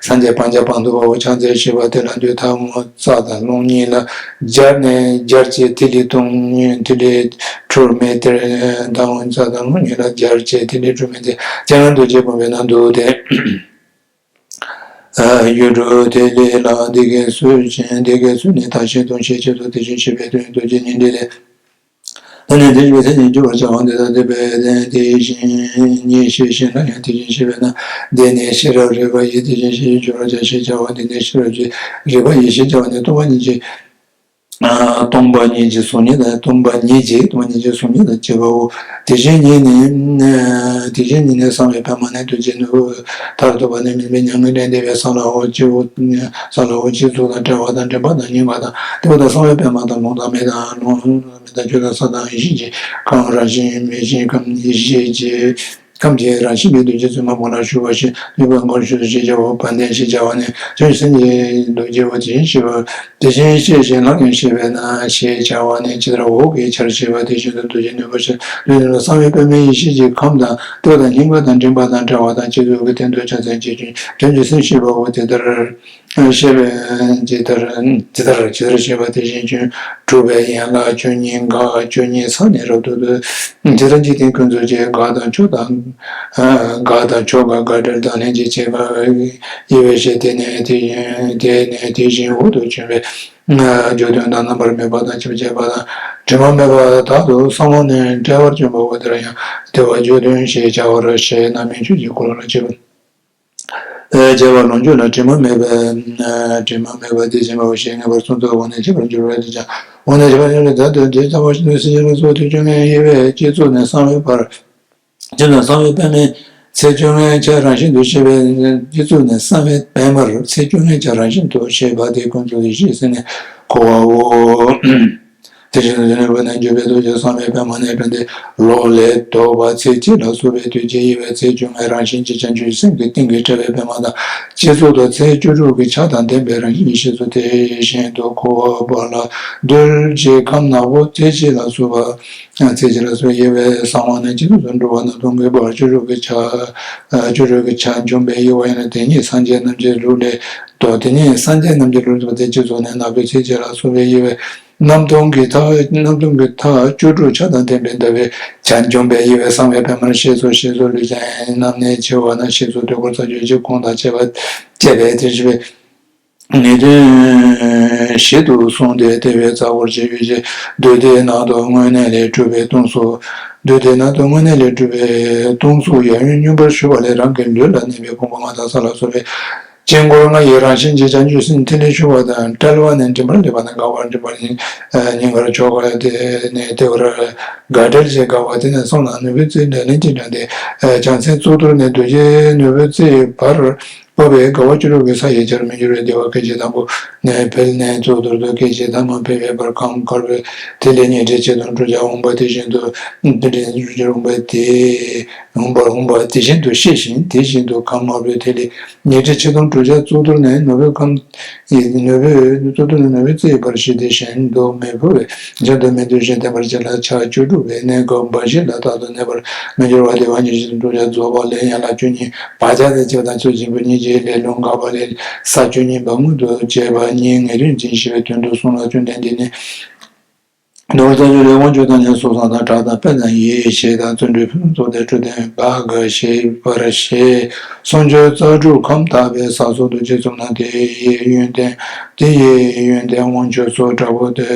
སངས་རྒྱས་སྤང་བྱ་སྤངས་ཐུབ་པའོ། ཕྱག་འཚལ་ཞེས་པ་དེ་ལ་འདོད་ཐལ་མོ་རྩ་དང་རླུང་གཉིས་ལ་སྦྱར་ནས་སྦྱར་བྱེད་ཐིག་ལེ་སྟོང་ཉིད་ཐིག་ལེ་འཁྲུལ་མེད་དེར་ཐལ་མོ་རྩ་དང་རླུང་གཉིས་ལ་སྦྱར་བྱེད་ཐིག་ལེ་འཁྲུལ་མེད་དེ་སྤྱན་སྔར་རྡོ་རྗེ་བུམ་པའི་ནང་དུ་དེ། ཡུལ་དྲུག་ཐིག་ལེ་ལ་འདི་སྐད་གསོལ་ཞིང་འདི་སྐད་གསོལ་ནས་བདག་གཞན་སྟོང་ཞེས་བྱ་སྟོང་དེ་བཞིན་གཤེགས་པའི་དོན་རྡོ་རྗེ་སྙིང་ལྡན་ལས། ད་ནི་དེ་བཞིན་གཤེགས་པའི་མཚན་ཉིད་བརྗོད་པར་བྱ་བ་འདི་དང་དེ་བས་དེ་བཞིན་ཉིད་ཤེས་བཞིན་ལ་ཡང་དེ་བཞིན་གཤེགས་པས་ན་འདི་ནི་ཤེས་རབ་རིག་པ་ཡིས་དེ་བཞིན་གཤེགས་བརྗོད་པར་བྱ་ཞེས་བྱ་བ་འདི་ནི་ཤེས་རབ་ཀྱི་རིག་པ་ཡིས་ཞེས་བྱ་བ་ནི་སྟོང་པ་ཉིད་ཀྱི་སྟོང་པ་ཉིད་ཀྱི་གཟུགས་ཉིད་དང་སྟོང་པ་ཉིད་ཀྱི་སྟོང་པ་ཉིད་ཀྱི་གཟུགས་ཉིད་དང་བཅས་པའོ། དེ་བཞིན་ཉིད་ནི་དེ་བཞིན་ཉིད་ནི་གསང་བའི་པདྨ་ནི་རྡོ་རྗེ་ནོར་བུ་མཐར་ཐུག་པ་ནི་མིན་པའི་མྱ་ངན་ལས་འདས་པའི་གསང་སྔགས་སྤྱི་བོ་གསང་སྔགས་སྤྱི་གཙུག་དང་བྲལ་བ་དང་འདྲེན་པ་དང་སྙིང་ག་དང་དེ་བ་དང་གསང་བའི་པདྨ་དང་ལུང་དང་མེ་དང་ལུང་མེ་དང་ཆུ་དང་ས་དང་ཡེ་ཤེས་ཀྱི་ཁམས་རང་བཞིན་མེད་བཞིན་ཁམས་ཡེ་ཤེས་ཀྱི་ཁམས་ཀྱི་རང་བཞིན་གྱི་རྡོ་རྗེ་བཙུན་མ་མོ་ལ་ཞུ་བ་ཞེས་ནུས་པ་མགོར་ཞུ་ཞེས་བྱ་བ་བ་དན་ཞེས་བྱ་བ་ནི་བྱང་ཆུབ་སེམས་ཀྱི་རྡོ་རྗེ་བ་དེ་བཞིན་གཤེགས་པ་དེ་བཞིན་གཤེགས་ཤིང་ལྷང་ངེར་གཤེགས་པས་ན་ཞེས་བྱ་བ་ནི་ཇི་ལྟར་འོག་གི་ཆར་ཞེས་པ་དེ་བཞིན་དུ་རྡོ་རྗེ་ནུས་པ་ཞེས་ལུས་ནུས་པ་གསང་བའི་པདྨའི་ཡེ་ཤེས་ཀྱི་ཁམས་དང་ལྟོ་དང་སྙིང་ག་དང་མགྲིན་པ་དང་བྲལ་བ་དང་སྤྱི་གཙུག་གི་སྟེང་དུ་ཕྱག་འཚལ་བྱེད་ཀྱི་བྱང་ཆུབ་སེམས་ཞེས་པའོ། དེ་ལྟར། ཞེས་པས་ཇི་ལྟར་ཇི་ལྟར་ཇི་ལྟར་ཞེས་པ་དེ་བཞིན་ཀྱང་གྲུབ་པའི་ཡན་ལག་བཅུ་གཉིས་འགག་བཅུ་གཉིས་ས་ནས་རབ་ཏུ་ཏུ། ཇི་ལྟར་འཇིག་རྟེན་ཀུན་རྫོབ་ཀྱི་འགག་དང་མཆོག་དང་འགག་དང་མཆོག་འགག་འགག་བྲལ་དང་ལྷན་ཅིག་བྱེད་པ་ཡི་བའི་ཞེས་དེ་ནས་དེ་བཞིན་དེ་ནས་དེ་བཞིན་འོག་ཏུ་བྱོན་པའི་རྒྱུ་དོན་དང་རྣམ་པར་སྨིན་པ་དང་ཆོས་བྱེད་པ་དང་དྲི་མ་མེད་པ་དག་ཏུ་གསང་བ་ནས་བྲལ་བར་བྱོན་པའོ། དེར་ཡང་དེ་བ་རྒྱུ་དོན་ཞེས་བྱ་བར་ཞེས་རྣམ་སྨིན་ཆོས་ཀྱི་འཁོར་ལོ་ལ་བྱེད་པ། བྱ་བ་ལོངས་སྤྱོད་ལ་དྲི་མ་མེད་པ། དྲི་མ་མེད་པ་དེ་བྱེད་པའོ་ཞེས་ངེས་པར་གསུངས་ཚུལ་འོག་ནས་ཁྱད་པར་འགྱུར་བ་དེ་ཀྱང་འོག་ནས་ཁྱད་པར་འགྱུར་བ་དེ་ལྟ་སྟེ་དེ་ལྟ་བ་ཞིག་ཏུ་སྲིད་ཞིའི་ལ་སོགས་དུས་ཀྱི་ངན་དབྱེ་བས་སྤྱི་གཙུག་ནས་གསང་བའི་བར། སྤྱི་གཙུག་ནས་གསང་བའི་པདྨའི་ཚེ་བཅོ་ལྔའི་ཆ་རང་བཞིན་དུ་ཤེས་པས་སྤྱི་གཙུག་ནས་གསང་བའི་པདྨར་ཚེ་བཅོ་ལྔའི་ཆ་རང་བཞིན་དུ་ཤེས་པ་དེ་ཀུན་རྫོབ་ཡེ་ཤེས་ཟེར་ནས་གོ་བའོ། དེ་བཞིན་དུ་དེ་ནས་བོད་ནས་འཇུག་པའི་ཐོག་ཀྱང་གསང་བའི་པདྨ་ནས་བྱུང་སྟེ་ལོག་ལས་ལྡོག་པ་ཚེ་གཅིག་ལ་སོགས་པའི་དུས་ཀྱི་དབྱེ་བས་ཚེ་བཅོ་ལྔའི་རང་བཞིན་གྱི་བྱང་ཆུབ་སེམས་ཀྱི་སྟེང་གི་ཕྲ་བའི་པདྨ་དང་སྤྱི་གཙུག་ཏུ་ཚེ་བཅུ་དྲུག་གི་ཆ་དང་ལྡན་པའི་རང་བཞིན་ཡེ་ཤེས་སུ་དེ་བཞིན་དུ་གོ་བ་ལ་རྡུལ་གྱི་ཁམས་ནག་པོ་ཚེ་གཅིག་ལ་སོགས་པ་ཚེ་གཅིག་ལ་སོགས་དབྱེ་བས་གསང་བ་ནས་སྤྱི་གཙུག་ཏུ་འགྲོ་བ་རྣམས་སྟོང་གི་བར་བཅུ་དྲུག་གི་ཆ་བཅུ་དྲུག་གི་ཆ་འཇོམས་པའི་དབྱེ་བ་ཡིན་ན་དེ་ཉིད་སངས་རྒྱས་རྣམས་ཀྱི་ལུགས་ལས་ལྡོག་དེ་ཉིད་སངས་རྒྱས་རྣམས་ཀྱི་ལུགས་ལྡོག་སྟེ་སྤྱི་གཙུག་ནས་ནག་པོའི་ཚེ་གཅིག་ལ་སོགས་པའི་དབྱེ་བས། རྣམ་སྟོང་གི་མཐའ། རྣམ་སྟོང་གི་མཐའ་བཅུ་དྲུག་ཆ་དང་ལྡན་པའི་ཟླ་བའི་ཆ་འཇོམས་པའི་དབྱེ་བས་གསང་བའི་པདྨར་ཤེས་སོ། ཤེས་སོ་ལུས་ཀྱང་རྣམ་གནས་ཆེ་བ་ན་ཤེས་སོ་དུས་འཁོར་རྩ་རྒྱུད་ཀྱི་ཁུངས་དང་བཅས་པ་བཅས་པས་དེ་བཞི་པའི་ངེས་དོན་ཞིབ་ཏུ་གསུངས་ཏེ་དེ་བས་རྩ་བར་བྱེད་ཡུལ་གྱི་རྡུལ་དེའི་ནང་དུ་དངོས་གནས་ལས་གྲུབ་པའི་སྟོང་གཟུགས། རྡུལ་དེའི་ནང་དུ་དངོས་གནས་ལས་གྲུབ་པའི་སྟོང་གཟུགས་ཡབ་ཡུམ་མངོན་པར་ཞུ་བ་ལས་རང་གི་ལུས་ལ་གནས་པའི་ཕུང་པོ་ལྔ་དང་ས་ལ་སོགས་པའི་དཀྱིལ་འཁོར་ལྔ་ཡི་རང་བཞིན་གྱི་བྱང་ཆུབ་སེམས་ཐིག་ལེ་ཞུ་བ་དང་བྲལ་བ་ནས་མགྲིན་པར་སླེབས་པ་ན་འགག་པར་འགྲིབ་པ་ནི་སྙིང་གར་ཕྱོགས་དེ་ནས་དེ་བར་འགག་བྲལ་ཞེས་དགག་པ་དེ་ནས་གསུངས་ལ་ནོར་བུའི་རྩེའི་འདྲ་ལན་གྱི་འགྲེང་སྟེ་བྱང་སེམས་གཙུག་ཏོར་ནས་རྡོ་རྗེ་ནོར་བུའི་རྩེའི་བར་ སྤོབས་པས་དགའ་བ་བཅུ་དྲུག་གི་ས་ཡི་ཆར་མི་འགྱུར་བའི་བདེ་བ་སྐད་ཅིག་དང་པོ་ནས་འཕེལ་ནས་གཙུག་ཏོར་དུ་སྐད་ཅིག་ཐ་མ་འཕེལ་བའི་བར་ཁམས་དཀར་པོའི་ཐིག་ལེ་ཉི་ཁྲི་ཆིག་སྟོང་དྲུག་བརྒྱ་འོངས་པ་དེ་བཞིན་དུ་དེ་འདྲའི་འོངས་པ་དེ་འོངས་པར་འོངས་པ་དེ་བཞིན་དུ་ཤེས་ཤིང་དེ་བཞིན་དུ་ཁམས་དམར་པོའི་ཐིག་ལེ་ཉི་ཁྲི་ཆིག་སྟོང་དྲུག་བརྒྱ་གཙུག་ཏོར་ནས་ནོར་བུའི་ཁམས་ནོར་བུའི་གཙུག་ཏོར་ནས་ནོར་བུའི་རྩིའི་བར་ཞི་སྟེ་གཞན་དུ་མི་འཕོ་བས་གཞན་དུ་མི་འདུ་ཞིང་བརྟན་པར་བྱེད་ལ་ཆ་བཅུ་དྲུག་པའི་གནས་སྐབས་འབའ་ཞིག་ལ་རྟག་ཏུ་གནས་པར་མི་འགྱུར་བ་དེ་བ་ཉི་ཤུ་དྲུག་བརྒྱ་རྫོགས་པ་ལས་ཡན་ལག་བཅུ་གཉིས་བག་ཆགས་དང་བཅས་པ་དང་ཚུལ་བཞིན་པ་གཉིས་ཀྱི་ལས་ལུང་འགག་པ་ལས་ས་བཅུ་གཉིས་པ་མངོན་དུ་བྱས་པ་གཉིས་ངེས་དོན་ཅན་ཞེས་པའི་དོན་དུ་གསུངས་ལ། བཅོམ་ལྡན་འདས་ནི། ནོར་བུ་རྩ་བཅུ་ལས་དབང་ཕྱུག་དང་ནི་གཟུགས་བཟང་དང་གྲགས་དང་དཔལ་དང་ཡེ་ཤེས་དང་བརྩོན་འགྲུས་ཕུན་སུམ་ཚོགས་ཏེ་འཕྲོད་བསྟེན་བག་ག་ཞེས་པར་བཤད། གསུང་ཆོས་རྩ་དྲུག་ཁམས་དག་པའི་ས་སོགས་རྡོ་རྗེ་གཙུག་ན་དེ་ཡི་ཡོན་ཏན་དེ་ཡི་ཡོན་ཏན་དབང་ཕྱུག་སོགས་དྲག་པོ་དེ་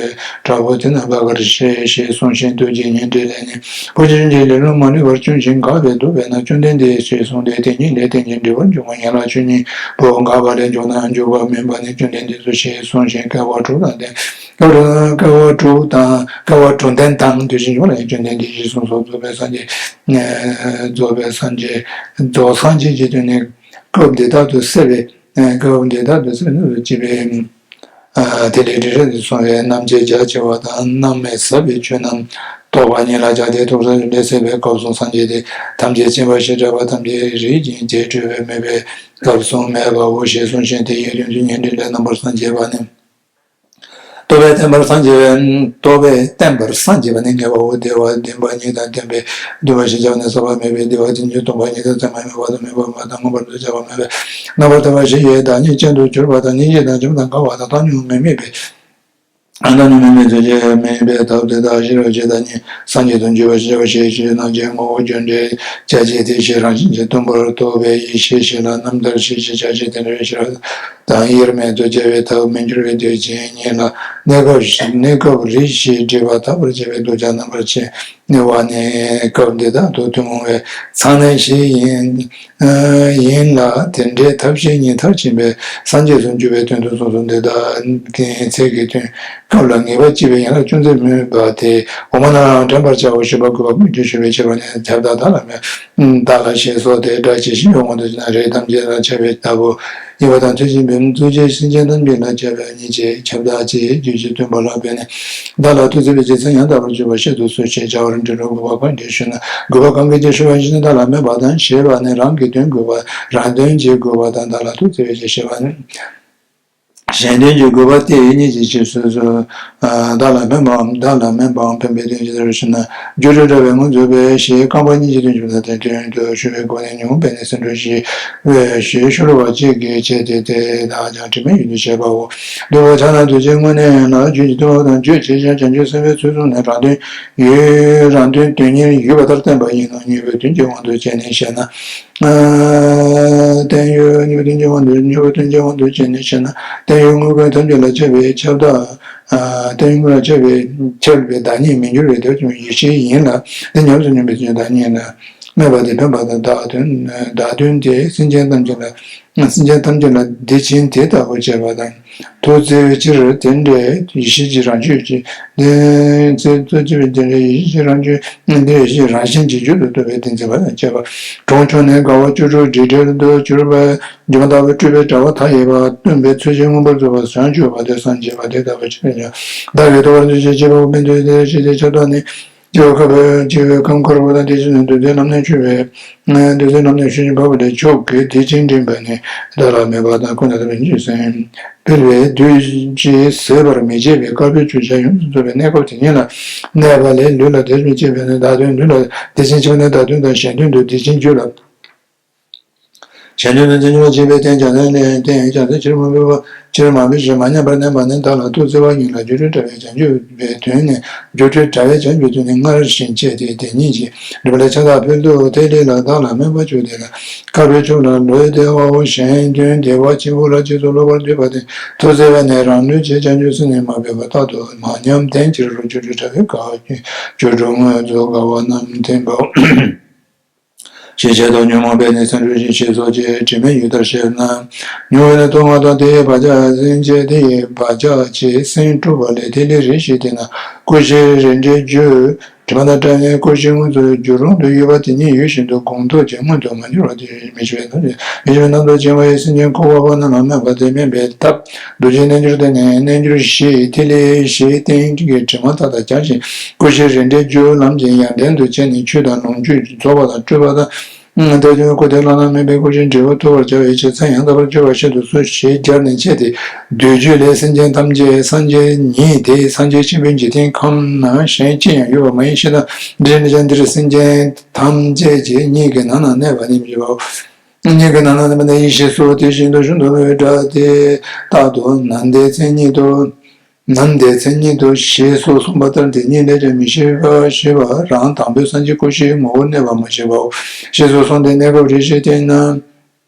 དྲག་པོ་དེ་རྣམས་བག་གར་བཤད་ཞེས་གསུངས་ཤིང་རྡོ་རྗེ་ཉི་ཟླའི་ལས་ནི་འཕོ་ཆེན་གྱི་ལས་ལུང་མ་ལུས་པར་བསྐྱོན་ཞིང་འགགས་པས་འདུག་པས་ན། བཅོམ་ལྡན་འདས་ཞེས་གསུངས་ཏེ་དེ་ཉིད་ལས་རྟེན་ཅིང་འབྲེལ་བར་འབྱུང་བ་ཡན་ལག་བཅུ་གཉིས་པོ་འགགས་པ་ལས་འཇུག་ན་འཇུག་པ་མིན་པ་ནི་བཅོམ་ལྡན་འདས་སོ་ཞེས་གསུངས་ཤིང་སྐལ་བ་དྲུག་དང་ལྡན། སྐལ་བ་དྲུག་དང་སྐལ་བ་དྲུག་ལྡན་དང་དེ་བཞིན་འབྱུང་བ་ལ་བཅོམ་ལྡན་འདས་ཀྱིས་གསུངས་སོ། རྫོགས་པའི་སངས་རྒྱས་རྫོགས་པའི་སངས་རྒྱས་རྫོགས་སངས་རྒྱས་ཀྱི་དོན་ནི་སྐབས་འདི་དག་ཏུ་གསལ་བའི་སྐབས་འདི་དག་ཏུ་གསལ་བའི་ཅེས་པའི། ཨ་དེ་ལས་རིགས་རུས་སུ་སོང་བའི་རྣམ་བཅད་རྒྱ་ཆེ་བ་དང་རྣམ་སྨིན་ཟབ་པའི་ཆོས་རྣམས་རྟོགས་པ་ཉིད་ལ་སྦྱར་ཏེ་ཐུགས་སངས་རྒྱས་ལས་གསལ་བའི་སྐབས་སུ་སངས་རྒྱས་ཏེ་ཐམས་ཅད་མཁྱེན་པ་ཞེས་གྲགས་པ་ཐམས་ཅད་རིག་ཅིང་རྗེས་གྲོལ་བའི་མོས་པའི་སྐབས་སུ་སྨྲས་པའོ་ཞེས་གསུངས་ཤིང་དེ་ཡི་དོན་བཅུ་ཉེར་དྲུག་ལས་རྣམ་པར་སངས་རྒྱས་པ་ནི། རྟོགས་པས་བརྟན་པར་སངས་རྒྱས་པའི་རྟོགས་པས་བརྟན་པར་སངས་རྒྱས་པ་ནི་ངེས་པའོ། བདེ་བ་བདེན་པ་ཉིད་དང་ལྡན་པའི་འདུན་པ་ཞེས་བྱ་བ་ནི་ཟག་པ་མེད་པའི་བདེ་བ་ཅན་གྱི་སྟོང་པ་ཉིད་དང་མཚན་མ་མེད་པ་དང་མེད་པར་མེད་པ་དང་མངོན་པར་འདུ་བྱ་བ་མེད་པའི་རྣམ་པར་དག་པ་བཞི་ཡི་བདག་ཉིད་ཅན་དུ་གྱུར་པ་དང་སྙིང་རྗེ་དང་འཇམ་དང་དགའ་བ་དང་བཏང་སྙོམས་མི་དམིགས་པའི་ཨ་ནི་མི་མེད་དོ་ཅེས་མིན་པའི་ཐབས་དེ་དག་ཤེས་རབ་ཀྱི་བདག་ཉིད་སངས་རྒྱས་སུ་འགྱུར་བར་བྱ་བ་ཞེས་བྱའི་རྣམ་བཅད་ངོ་བོ་རྒྱུ་འབྲས་རྒྱ་ཆེ་དེ་བཞིན་རང་བཞིན་གྱིས་མཐུན་པར་རྟོགས་པའི་ཡེ་ཤེས་ཞེས་ལ་རྣམ་ཐར་ཞེས་བྱའི་ཆ་ཤས་དེ་འདྲ་ཤེས་རབ་དང་དབྱེར་མེད་དུ་བྱ་བའི་ཐབས་མི་འགྱུར་བའི་གདུལ་བྱའི་ཉིད་ལ་གནས་སྐབས་གནས་སྐབས་རིགས་ཤེས་སྒྲིབ་པ་དག་པར་བྱ་བའི་གདུལ་བྱ་རྣམ་པར་ཕྱེ་ནི་བ་ནི་སྐབས་འདི་དག་ཏུ་ཐུན་མོང་བའི་ཚང་ནས་ཞིག་ཡིན། ཡིན་ལ་དེ་འདྲའི་ཐབས་ཤེས་ཉིད་མཐར་ཕྱིན་པའི་སངས་རྒྱས་སུ་འགྱུར་བའི་དོན་དུ་གསུངས་སོ། འདི་དག་གི་ཚིག་གི་དོན་སྐབས་ལ་ངེས་པ་ཅི་བའི་ཡན་ལག་ཅུང་ཟད་སྨོས་པ་དེ་འོ་མ་ནང་དྲན་པར་བྱའོ། ཞེས་པ་དགོས་པ་ཀུན་གྱིས་ཞུ་བའི་ཕྱིར་བ་ནི་ཁྱབ་བདག་བདག་ལ་མེད་བདག་ལ་ཞེས་སོགས་དེ་སྒྲ་ཇི་བཞིན་ཡོད་དབང་དུ་བྱས་ན་རིགས་ཐམས་ཅད་ལ་ཁྱབ་པའི་ལྟ་བུ་ཡིན་པ་དང་། ཐུགས་རྗེ་བེམ་ཐུགས་རྗེ་སེམས་ཅན་ཐམས་ཅད་ལ་ཁྱབ་པ་ཉིད་ཀྱི་ཁྱབ་བདག་ཅེས་རྒྱུད་ཀྱི་སྟོན་པ་ལ་འབད་ནས་བདག་ལ་ཐུགས་བརྩེ་བའི་རྗེས་མཚན་ཡང་དག་པར་གྱུར་པ་བཤད་དུ་གསོལ་ཞེས་བྱ་བར་འབྲི་རུང་དགོས་པ་ཀུན་གྱིས་ཞུ་ན། དགོས་པ་གང་གིས་ཀྱང་ཞུ་བ་ཞེས་ནི་བདག་ལ་སྨོད་པ་དང་ཞེས་པ་ནི་རང་གི་དོན་དགོས་པ་རང་དོན་གྱི་དགོས་པ་དང་བདག་ལ་ཐུགས་བརྩེ་བའི་ཞེས་བཤད་པ་ནི། གཞན་དོན་གྱི་དགོས་པ་དེ་ཉིད་ཀྱི་རྗེས་སུ་བདག་ལ་སྨོད་པའམ་བདག་ལ་སྨོད་པའམ་འཕེན་པའི་དོན་གྱི་ལྟར་ཞུ་ན། སྒྱུ་འཕྲུལ་དྲ་བས་མངོན་རྫོགས་པའི་ཞེས་རྐང་པ་གཉིས་ཀྱི་དོན་བྱེད་པ་དང་དོན་དུ་ཞུ་བའི་སྒོ་ནས་ཉུང་བས་ནི་སེ་འབྲུ་བཞི་བས་ཞེས་ཤོ་ལོ་ཀ་གཅིག་གིས་བྱས་ཏེ་དེ་དག་ཀྱང་དྲི་མེད་ཡུལ་དུ་བྱེད་པའོ། འདུལ་བ་ཕྱག་ན་རྡོ་རྗེའི་དངོས་གནས་ལ་རྒྱུད་ཀྱི་སྟོན་པ་དང་རྗོད་བྱེད་ཀྱང་བྱང་ཆུབ་སེམས་དཔའི་ཚུལ་གསུངས་ནས་རང་དོན་ཡུལ་རང་དོན་དོན་གཉེར་ཡོད་པ་ལྟར་བསྟན་པ་ཡིན་ནོ། དངོས་པོའི་དོན་གྱི་དབང་དུ་བྱས་ནས་བཤད་ན། བསྟན་ཡོད་དངོས་པོའི་དོན་གྱི་དབང་དུ་དངོས་པོའི་དོན་གྱི་དབང་དུ་བྱས་ནས་བཤད་ན། བསྟན་ཡོད་དངོས་པོའི་ཐམས་ཅད་ལ་ཁྱབ་པའི་ཁྱབ་བདག་བསྟན་ཡོད་དངོས་ལ་ཁྱབ་པའི་ཁྱབ་པའི་བདག་ཉིད་མི་འགྱུར་བའི་དོན་ཡེ་ཤེས་ཡིན་ལ། འདི་ཉམས་སུ་མྱོང་བའི་བདག་ཉིད་ལ། སྨོད་པ་དེ་འཕེན་པ་དང་བདག་དོན་བདག་དོན་དེ་སེམས་ཅན་ཐམས་ཅད་ལ་སེམས་ཅན་ཐམས་ཅད་ལ་བདེ་ཆེན་དེ་ལྟ་བུ་བྱེད་པ་དང་། ཐུགས་བརྩེ་བའི་ཕྱིར་དེ་འདྲའི་ཡེ་ཤེས་ཀྱི་རང་བྱུང་གི་བདེ་ཚེ་ཐུགས་བརྩེ་བའི་དེ་འདྲའི་ཡེ་ཤེས་ཀྱི་རང་བྱུང་འདི་ཡེ་ཤེས་རང་བཞིན་གྱི་རྒྱུད་དུ་ལྟ་བའི་བདེན་འཛིན་པ་དང་བཅས་པ་གྲོང་ཆོད་ནས་དགའ་བ་བཅུ་དྲུག་འབྲས་བྲལ་དུ་གྱུར་པ་སྒྱུ་མ་ལྟ་བུའི་སྤྲུལ་པའི་དྲ་བ་མཐའ་ཡས་པ་སྟོན་པའི་ཚུལ་གྱིས་མངོན་པར་རྫོགས་པར་བྱང་ཆུབ་པ་དེ་སངས་རྒྱས་པ་དེ་ལྟ་བུ་ཆོས་ཀྱང་བདག་གིས་ཐོབ་པར་འདོད་ཅེས་བྱས་པ་འོ་མའི་མདོ་ཡི་དེ་ལྟར་ཞེས་ཏེ་ཁྱབ་བདག་ནི། སྐྱེ་བ་ཁ་བའི་སྐྱེ་བའི་ཁམས་དཀར་པོ་དང་དེ་བཞིན་དུ་འདུ་འཛིན་ལམ་ནས་ཆོད་པའི་འདུ་འཛིན་ལམ་ནས་ཆོས་ཀྱི་བབ་ལས་ཕྱོགས་ཀྱི་བདེ་ཆེན་འདྲེན་པ་ནི་བདག་ལ་སྨོད་པ་དང་ཀུན་ཏུ་བདེ་བའི་རྒྱུ་སེམས་འཕེལ་བའི་བདུད་ཀྱིས་ཟད་པར་མི་བྱེད་པའི་དཀར་པོའི་ཆུ་བྱ་ཡོངས་སུ་རྫོགས་པའི་གནས་སྐབས་དེ་ཉིད་ལ་གནས་པ་ལས་ལུས་ལ་བདེ་བར་སྐྱེས་པས་ནི་བདག་དོན་ལུས་ལ་བདེ་ཆེན་སྐྱེས་པ་ནི་བདག་དོན་དང་གཞན་དོན་དུ་བདེ་ཆེན་རྒྱུད་ལ། གཞན་དོན་དུ་བདེ་ཆེན་བྱེད་པའི་རྟེན་བྱ་ལས་ལས་རྟེན་བྱ་སྟེ་ཕྱིར་མ་འབུད་པ་ཕྱིར་མ་འབུད་ཕྱིར་མ་ཉམས་པར་གནས་པ་ནི་བདག་ལ་ཐུགས་བརྩེ་བ་ཉིད་ལ་སྒྱུ་འཕྲུལ་དྲ་བས་བྱང་ཆུབ་པའི་དོན་ནི་སྒྱུ་འཕྲུལ་དྲ་བས་བྱང་ཆུབ་པའི་དོན་ནི་སྔར་བཞིན་བྱས་ཏེ་དེ་ཉིད་ཀྱིས་འགྲུབ་པ་ལས་ཕྱག་བདག་ཕུལ་དུ་དེ་ལས་ལ་བདག་ལ་སྨོད་པ་བཅུག་དེ་ལ་དཀར་པོའི་ཕྱོགས་ལ་ལོས་བདེ་བའོ། གཞན་དོན་བདེ་བ་ཆེན་པོ་ལ་རྗེས་སུ་སློབ་པར་འདོད་པ་དེ་ཐུགས་བརྩེ་བས་ནི་རང་ལུས་ཀྱི་བྱང་ཆུབ་སེམས་ནི་མ་འབད་པར་རྟག་ཏུ་མ་ཉམས་ལྡན་ཕྱིར་རོ། སྒྱུ་འཕྲུལ་དྲ་བའི་དཀའ་བ་སྒྱུ་འཕྲུལ་དངོས་རྫོགས་དཀའ་བ་རྣམས་འཐེན་པའོ། ཞེས་བྱ་དང་ཉོན་མོངས་པས་ནི་སེམས་འཁྲུགས་ཤིང་ཞེས་སོགས་ཀྱི་དྲི་མའི་ཡུལ་ལྟར་བཤད་ན། མྱོང་བས་ནི་སྟོབས་མངའ་དང་དེ་ཡི་བག་ཆགས་སེམས་བསྐྱེད་དེ་ཡི་བག་ཆགས་ཀྱིས་སེམས་འཁྲུགས་པ་ལས་ཐིག་ལེ་རེ་ཞིག་དེ་ན་ཀུན་གཞི་རེ་འདྲའི་རྒྱུ་ དྲི་མ་དང་བྲལ་ནས་ཀུན་གཞི་མངོན་དུ་འགྱུར་རུང་དུ་ཡོད་པ་དེ་ཉིད་ཡུལ་བཞིན་དུ་གོང་དུ་ཀྱང་མངོན་དུ་མ་གྱུར་བ་དེ་མི་འཆི་བའི་རྣམ་མི་འཆི་བའི་རྣམ་རྟོག་ཅན་བ་ཡི་སེམས་ཅན་འཁོར་བ་པ་རྣམས་ལ་སྨོད་པ་དེ་སྨད་པའི་ཐབས་རྡོ་རྗེ་རྣལ་འབྱོར་སྟེ་ནི་རྣལ་འབྱོར་བཞི་ཡི་ཐིག་ལེ་བཞིའི་སྟེང་གི་དྲི་མ་དག་དང་བརྒྱ་བྱིན་ཀུན་གཞི་རིམ་གྲོའི་རྒྱུ་ལམ་གྱི་ཡར་ལྡན་དུ་བྱས་ནས་ཆོས་དང་ལོངས་སྤྱོད་རྫོགས་པ་དང་སྤྲོས་པ་དང་། ལྟ་སྤྱོད་སྐུ་དེ་བླ་ན་མེད་པའི་སྐུ་ཞིང་འབྲས་བུ་ཐོབ་པར་བྱ་བའི་ཕྱིར་མཚན་ཡང་དག་པར་སྤྱོད་པ་ཞེས་དུ་གསོལ་ཞེས་སྦྱར་ནས་འཆད་དེ། བསྡུས་བརྗོད་ལས། སེམས་ཅན་ཐམས་ཅད་སངས་རྒྱས་ཉིད་དེ། སངས་རྒྱས་ཆེན་པོའི་འཇིག་རྟེན་ཁམས་ན་གཞན་ཅི་ཡང་ཡོད་པ་མ་ཡིན་ཞེ་ན། འདིར་ནི་ཀྱང་འདིར་སེམས་ཅན་ཐམས་ཅད་ཀྱི་སྙིང་གི་ནང་ན་གནས་པ་ནི་མི་བྱེད་པའོ། སྙིང་གི་ནང་ན་གནས་པ་ནི་ཡེ་ཤེས་སོ། དེ་བཞིན་དུ་གཞུང་དུ་མོའི་སྒྲ་དེ་རྟག་ཏུ་ནམ་བདེ་མཚན་ཉིད་དུ། ནམ་བདེ་མཚན་ཉིད་དུ་ཞེས་སོགས་གསུངས་པ་ལྟར་དེ་ཉིད་ལས་ཀྱང་མི་ཤེས་པ་ཞེས་པ་རང་དང་པོའི་སངས་རྒྱས་སྐུ་ཞིའི་ངོ་བོར་གནས་པ་མ་ཤེས་པའོ། ཞེས་སོགས་གསུངས་ཏེ་གནས་སྐབས་རེ་ཞིག་བལྟས་ན།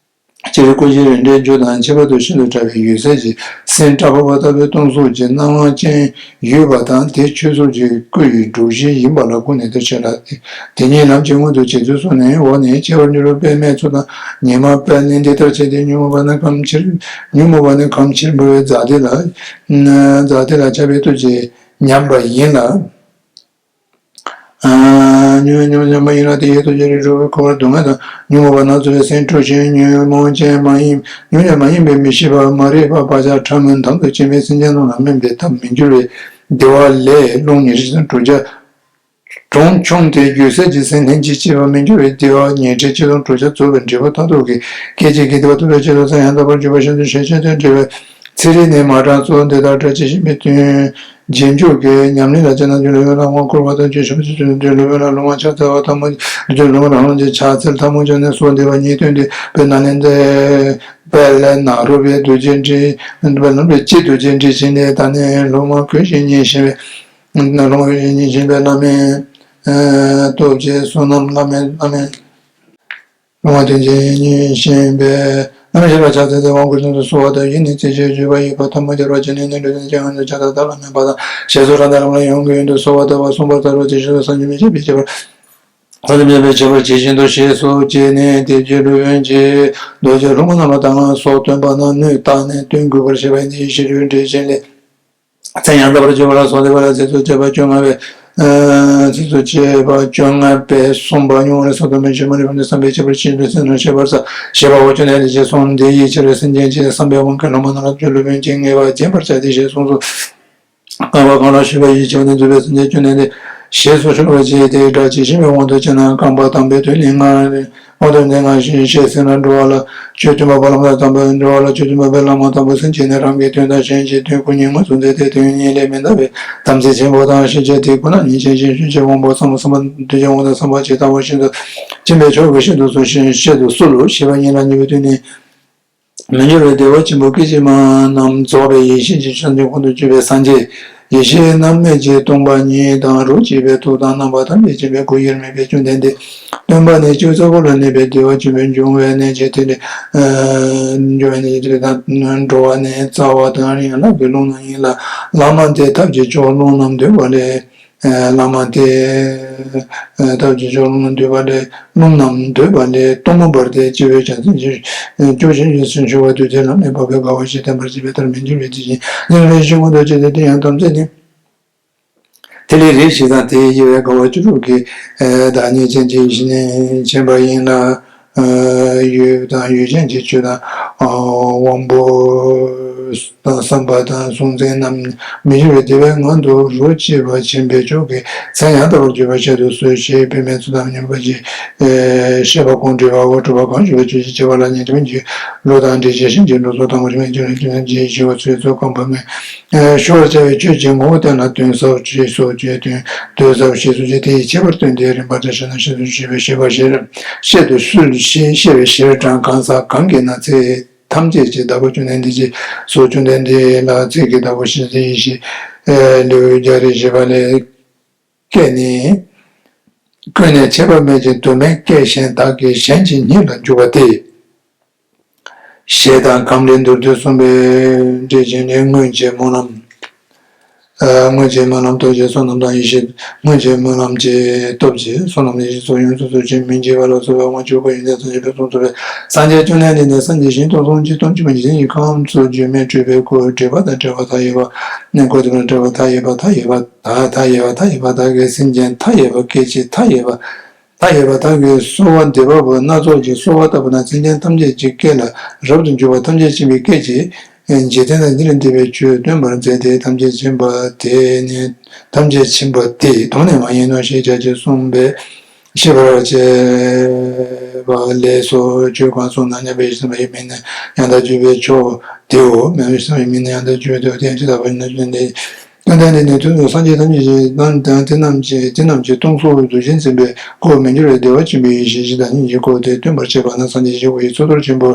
སྤྱིར་སྐུ་བཞིའི་རིམ་གྲོའི་རྒྱུ་དང་ཁྱད་པར་དུ་ཤིན་ཏུ་ཕྲ་བའི་འོད་གསལ་གྱི་སེམས་བཀྲག་འཁོར་བ་ལྟ་བུའི་སྟོང་གཟུགས་ཀྱི་སྣང་བ་ཅན་ཡོད་པ་དང་དེ་ཆོས་གཟུགས་ཀྱི་སྐུ་ཡི་སྒྲོམ་གཞི་ཡིན་པ་ལ་གོ་ནས་དེ་ཕྱིར་ལ་དེ་ཉིད་ལམ་གྱི་སྔོན་དུ་བྱེད་ཚུལ་སོགས་ནི་འོག་ནས་མཁས་པར་འགྱུར་རོ། དཔེར་སྨན་ཚོགས་དང་ཉི་མ་དཔལ་ནི་འདི་ལྟར་བྱས་ཏེ། ཉོན་མོངས་པ་ནི་ཁམས་ཕྱིར་ཉོན་མོངས་པ་ནི་ཁམས་ཕྱིར་འབུད་པའི་རྫ་དེ་ལ་རྫ་དེ་ལ་ཆགས་པའི་སྟོབས་ཀྱིས་ཉམས་པ་ཡིན་ལ། ཉོན་ཉོན་ཉམས་པ་ཡིན་ལ་དེ་ཡི་སྟོབས་ཀྱིས་རིགས་དྲུག་པའི་འཁོར་བར་སྡུག་བསྔལ་དང་ཉོན་མོངས་པ་རྣམས་ཚོལ་བའི་སེམས་འཁྲུགས་ཤིང་ཉོན་མོངས་ཅན་མ་ཡིན་ཉོན་ཅན་མ་ཡིན་པའི་མི་ཤེས་པ་མ་རིག་པ་བག་ཆགས་ཕྲ་མོའི་འདམ་དུ་ཕྱིན་པའི་སེམས་ཅན་རྣམས་ལ་སྨན་པའི་ཐབས་མི་འགྱུར་བའི་བདེ་བ་ལས་རླུང་ཉི་ཁྲི་ཆིག་སྟོང་དྲུག་བརྒྱ་གྲོང་ཆོམས་ཏེ་རྒྱུ་གསེར་གྱི་སེམས་ལྷན་ཅིག་སྐྱེས་པ་མི་འགྱུར་བའི་བདེ་བ་ཉི་ཁྲི་ཆིག་སྟོང་དྲུག་བརྒྱ་རྫོགས་པའི་འབྲས་བུ་མཐར་ཐུག་གི་སྐད་ཅིག་གིས་བདེ་བ་ཐོབ་པའི་ཆེད་དུ་མཚན་ཡང་དག་པར་བརྗོད་པ་བཞིན་དུ་ཞེས་བྱ་སྟེ་འགྲེལ་བའི་ཚིག་རིས་ནི་མ་དྲངས་སོ། འདི་དག་སྒྲ་ཇི་བཞིན་པའི་དོན་རྗེས་འཇུག་གི་ཉམས་ལེན་ལ་སྤྱད་ན་རྒྱུད་ལ་ཡོད་ལ་དབང་བསྐུར་བ་དང་རྗེས་ཤུལ་བ་ཆོས་ཅན་རྒྱུད་ལ་ཡོད་ལ་ལུང་བ་ཕྱག་འཚལ་བ་ཐལ་མོ་རྒྱུད་ལུང་བ་ལ་ལུང་གི་ཕྱག་འཚལ་ཐལ་མོ་སྦྱར་ནས་སོ། འདི་བ་ཉིད་སྟོན་ཏེ་དཔེར་ན་ནི་འདི་དཔལ་ནཱ་རོ་པའི་རྡོ་རྗེ་འདྲིལ་དཔལ་ནཱ་རོ་པའི་སྤྱི་རྡོ་རྗེ་འདྲིལ་ཞིང་ནས་ད་ནི་སློབ་མ་གོས་ཤིང་བརྙན་ཤེས་པའི། ལུང་བའི་ཉིན་བཞིན་པའི་བླ་མའི་སྟོབས་ཀྱིས་བསོད་ནམས་བླ་མའི་བླ་མའི་ལུང་བ་དོན་གྱི་ཉིན་བཞིན་པའི་བླ་མའི་ཞལ་ལ་ཕྱག་འཚལ་ཏེ་དབང་བསྐུར་ཞིང་དུ་གསོལ་བ་དང་ཡིད་ནི་རྩེ་གཅིག་བརྗོད་པ་ཡིས་པ་ཐལ་མོ་སྦྱར་བ་བྱས་ནས་ནི་འགྲོ་དོན་ཅན་ཡོངས་སུ་བྱ་དང་བདག་ལ་སྨན་པ་དང་ཞེས་སོགས་རང་དང་རང་ལ་ཡོངས་ཀྱི་ཡོན་དུ་གསོལ་བ་བཏབ་པ་གསུངས་པ་ལྟར་རོ། དེ་བཞིན་དུ་བསམ་གྱིས་མི་ཁྱབ་པའི་ཁྱད་པར་བསམ་གྱིས་མི་ཁྱབ་པའི་ཁྱད་པར་ཇི་བཞིན་དུ་ཞེས་སོགས་བྱས་ནས་དེ་རྗེས་སློབ་དཔོན་གྱིས་རྡོ་རྗེ་སློབ་མ་རྣམས་ལ་གདམས་ངག་སོགས་སྟོན་པ་རྣམས་སྣོད་བཏགས་ནས་སྟོན་དགོས་པར་བཤད་པ་ཡིན་ཏེ། ཡེ་ཤེས་རིག་པའི་འགྲེལ་ཆེན་ལས། མཚན་ཡང་དག་པར་བརྗོད་པ་ལ་སོགས་ཏེ་བ་ལ་ཚིགས་སུ་བཅད་པ་བཅོ་ལྔ་པའི། ཚིགས་སུ་བཅད་པ་བཅོ་ལྔ་པའི་གསུམ་པ་མྱོང་བ་ལས་སོགས་དོན་མེད་ཆོས་མ་རིག་པ་འདི་བསམ་པས་ཁྱབ་པར་ཤེས་ཏེ་སེམས་ནང་ཤེས་པར་བྱ། ཞེས་པའོ། བཅོམ་ལྡན་འདས་ཀྱིས་གསུངས། འདི་ཡི་ཕྱིར་སེམས་ཅན་གྱི་བསམ་པའི་དབང་གིས་སློབ་མ་རྣམས་ལ་རྒྱུད་སློབ་དཔོན་གྱིས་ངེས་པར་བརྗེད་པར་བྱ་སྟེ་ཞེས་གསུངས་སོ། རྐང་པ་གང་ལ་ཞུགས་པ་ཡིས་ཕྱེ་བ་ནི་འཛུད་པའི་སེམས་ཅན་བཅོམ་ལྡན་འདས་ཞེས་སུ་ཞུ་བར་བྱེད་དེ། སྒྲ་ཇི་བཞིན་པའི་དབང་དུ་བྱས་ན་རྐང་པ་དང་པོའི་དོན་ནི་ལྔ། དབང་དུ་ནི་ལྔ་བཞིན་ཞེས་གསལ་ལ། འགྲོ་བ་ལ་ཆོས་སྟོན་པ་པ་ལམ་དང་པོའི་འགྲོ་བ་ལ་ཆོས་སྟོན་པ་པའི་བླ་མ་དང་པོ་སེམས་བསྐྱེད་ནས་རང་གི་དོན་དང་གཞན་གྱི་དོན་སྐུ་གཉིས་མངོན་སུམ་མཛད་དེ་དོན་གཉིས་ལས་མི་འདའ་བའི་དམ་ཚིག་ཆེན་པོ་དང་ཤེས་བྱ་དེ་ཁོ་ན་ཉིད་ཅན་ཞེས་ཞུ་ཅེས་དབང་པོ་ཚང་མ་བསམ་པ་འདུས་ཀྱི་དབང་དང་བསམ་པ་ཇི་ལྟ་བ་བཞིན་དུ་སྦྱིན་པའི་མཆོག་གི་བཤད་དུ་གསོལ་ཞེས་བཤད་དུ་གསོལ་ལོ། ཞེས་པ་གཉིས་ལ་གཉིས་པའི་དོན་ནི། མི་འགྱུར་བའི་བདེ་བ་ཆེན་པོ་སྐད་ཅིག་མ་རྣམས་རྫོགས་པའི་ཡེ་ཤེས་ཀྱི་ཆོས་ཀྱི་ཁོང་དུ་ཆུད་པའི་སངས་རྒྱས་ཡེ་ཤེས་རྣམ་དམན་གྱི་སྟོང་པ་ཉིད་དང་རོ་གཅིག་པའི་ཐུགས་དང་རྣམ་པ་ཐམས་ཅད་མཁྱེན་པའི་སྐུ་དབྱེར་མེད་པའི་བཅོམ་ལྡན་འདས། སྟོན་པ་ནི་སྤྱི་གཙུག་ལ་གནས་པའི་བདེ་བ་ཆེན་པོའི་འབྱུང་བའི་གནས་ཀྱི་ཐིག་ལེ། འབྱུང་བའི་གནས་ཀྱི་ཐིག་ལེ་དང་འགྲོ་བ་ནི་རྩ་བ་དང་ཡན་ལག་གི་རླུང་རྣམས་ཡིན་ལ། བླ་མ་སྟེ་ཐབས་ཀྱི་མཆོག་རླུང་རྣམས་འདུས་པ་ལས། བླ་མ་སྟེ། ཐབས་ཀྱི་མཆོག་རླུང་འདུས་པ་ལས་རླུང་རྣམས་འདུས་པ་ལས་གཏུམ་མོ་འབར་ཏེ་སྤྱི་བོའི་བྱང་སེམས་ཀྱི་སྐྱོ་ཤས་ཀྱི་སེམས་ཤོར་བ་དུས་མཐའི་ལམ་ནས་འཕགས་པའི་དགའ་བ་ཞེས་བསྟན་པར་བྱེད་པའི་ལྟར་མི་འགྱུར་བའི་དེ་བཞིན་ཉིད་ལ་ཡེ་ཤེས་མངོན་དུ་བྱེད་དེ། དེ་ཡང་དམ་ཚིག་ནི། ཐིག་ལེ་རེ་ཞིག་དང་དེའི་དབྱེ་བས་དགའ་བ་བཅུ་དྲུག་གི་བདག་ཉིད་ཅན་གྱི་ཡེ་ཤེས་ནི་མཁྱེན་པ་ཡིན་ལ། ཡུལ་དང་ཡུལ་ཅན་གྱི་ཆོས་དང་། དབང་པོ་དང་བསམ་པ་དང་གཟུང་འཛིན་རྣམས་མི་འགྱུར་བའི་བདེ་བའི་ངང་དུ་རོ་གཅིག་པ་ཆེན་པོའི་མཆོག་གི་མཚན་ཡང་དག་པར་བརྗོད་པར་བྱེད་དུ་གསོལ་ཞེས་པའི་སྨོན་ཚིག་དང་མཉམ་པ་ཅིག་བཤད་པ་གོང་འགྲེལ་པའོ། གྲུབ་པ་གང་ཞུ་བའི་ཆོས་ཀྱི་ཁྱད་པར་ལ་ཉན་ཐོས་ཀྱི་བློ་དང་འདྲེས་ཤིང་ཇི་འགྲོ་ཚོགས་དང་མ་རིག་པའི་ཆོས་ལ་ཞེན་ཅིང་ཞི་བ་འཚོལ་ཚོགས་ཁམས་པ་མེད། ཞུ་བར་བྱ་བའི་ཆོས་ཀྱི་ངོ་བོ་བསྟན་ལ་དོན་ཟབ་ཅེས་སོགས་ཀྱི་དོན་དོན་ཟབ་ཞེས་སོགས་ཀྱི་དེ་ཡི་ཁྱད་པར་སྟོན་ཏེ་རིམ་པར་བསྒྲགས་ཤིང་ན་ཤེས་སུ་ཞུས་པའི་བཤད་པ་ཞེས་བཤད་དུ་གསོལ་ཞེས་བཤད་པའི་ཕྱིར་དྲང་གང་ཟག་གང་གིས་ན་ཚེ་ཐམས་ཅད་ཀྱི་བདག་པོ་བཅོམ་ལྡན་འདས་ཀྱིས་སོ། བཅོམ་ལྡན་འདས་ལ་ཚིག་གི་བདག་པོ་ཞེས་ཟེར་ཡིན་ཞེས་ལེའུ་བརྒྱ་རེ་བཞི་པ་ལས་སྐད་ནི། ཀུན་ནས་ཁྱད་པར་མེད་ཅིང་དུ་མས་སྐད་གཞན་དག་གིས་གཞན་གྱི་སྙིང་ལ་འཇུག་པ་སྟེ། ཞེས་དང་ཁམས་ལས་མདོར་བསྡུས་གསུངས་པའི་འགྲེལ་ཆེན་ནི། སྔོན་གྱི་སྨོན་ལམ། སྔོན་གྱི་སྨོན་ལམ་སྟོབས་ཀྱིས་བསོད་ནམས་དང་ཡེ་ཤེས། སྔོན་གྱི་སྨོན་ལམ་གྱི་སྟོབས་ཀྱིས་བསོད་ནམས་ཡེ་ཤེས་སོགས་ཡོངས་སུ་རྫོགས་ཤིང་མི་འཇིགས་པ་ལ་སོགས་པའི་དབང་ཕྱུག་པོ་ཡོན་ཏན་ཐམས་ཅད་ཕུན་སུམ་ཚོགས་པའི་སངས་རྒྱས་བཅོམ་ལྡན་འདས་ནི་སངས་རྒྱས་ཞིང་སྟོང་གསུམ་གྱི་སྟོང་ཆེན་པོ་འཇིག་རྟེན་གྱི་ཁམས་སུ་སྒྱུ་མའི་སྤྲུལ་པའི་སྐུ། སྒྲིབ་པ་དང་བྲལ་བ་མཐའ་ཡས་པ། གནས་སྐབས་དང་བྲལ་བ་མཐའ་ཡས་པ། མཐའ་ཡས་པ་དག་མཐའ་ཡས་པ་མཐའ་ཡས་པ་དག་གི་སེམས་ཅན། མཐའ་ཡས་པ་སྐད་ཅིག་མཐའ་ཡས་པ། མཐའ་ཡས་པ་དག་གི་གསོལ་བ་འདེབས་པ་པོ་སྣ་ཚོགས་ཀྱི་གསོལ་བ་བཏབ་པ་ན་སེམས་ཅན་ཐམས་ཅད་ཀྱི་སྐད་ལ་རབ་ཏུ་འཇུག་པ་ཐམས་ཅད་མཁྱེན་པའི་སྐད་ཀྱིས། འཇིག་རྟེན་དང་འདི་ལས་འདས་པའི་ཆོས་སྟོན་པར་མཛད་དེ། ཐམས་ཅད་མཁྱེན་པ་དེ་ནི། ཐམས་ཅད་མཁྱེན་པ་དེ་དོན་ནི་མ་ཡིན་ནོ་ཞེས་བྱ་ཞེས་གསུངས་པས་ཤེས་པར་བྱ་བ་ལས་སོ། ཆོས་གང་གསུངས་ན་མཉམ་པའི་ཡེ་ཤེས་སེམས་དཔའི་མིང་ནི་ཡང་དག་བརྗོད་པའི་མཆོག་དེའོ། མཉམ་པའི་ཡེ་ཤེས་སེམས་དཔའི་མིང་ནི་ཡང་དག་བརྗོད་པའི་མཆོག་དེ་ཡང་ཇི་ལྟ་བ་ཡིན་ན་བརྗོད་ནས། ཀུན་ལྡན་འདི་ནི་དུས་གསུམ་སངས་རྒྱས་ཐམས་ཅད་ཀྱི་དང་དེ་རྣམས་ཀྱི་དེ་རྣམས་ཀྱི་སྟོང་གཟུགས་རྡུལ་ཕྲན་མཚོན་པའི་སྐུ་མི་འགྱུར་བའི་བདེ་བ་ཆེན་པོའི་ཡེ་ཤེས་ཀྱི་བདག་ཉིད་ཀྱི་སྐུ་དེ་སྟོན་པར་བྱེད་པ་ན་སངས་རྒྱས་ཀྱི་སྐུ་ཡི་གཙུག་ཏོར་ཆེན་པོ།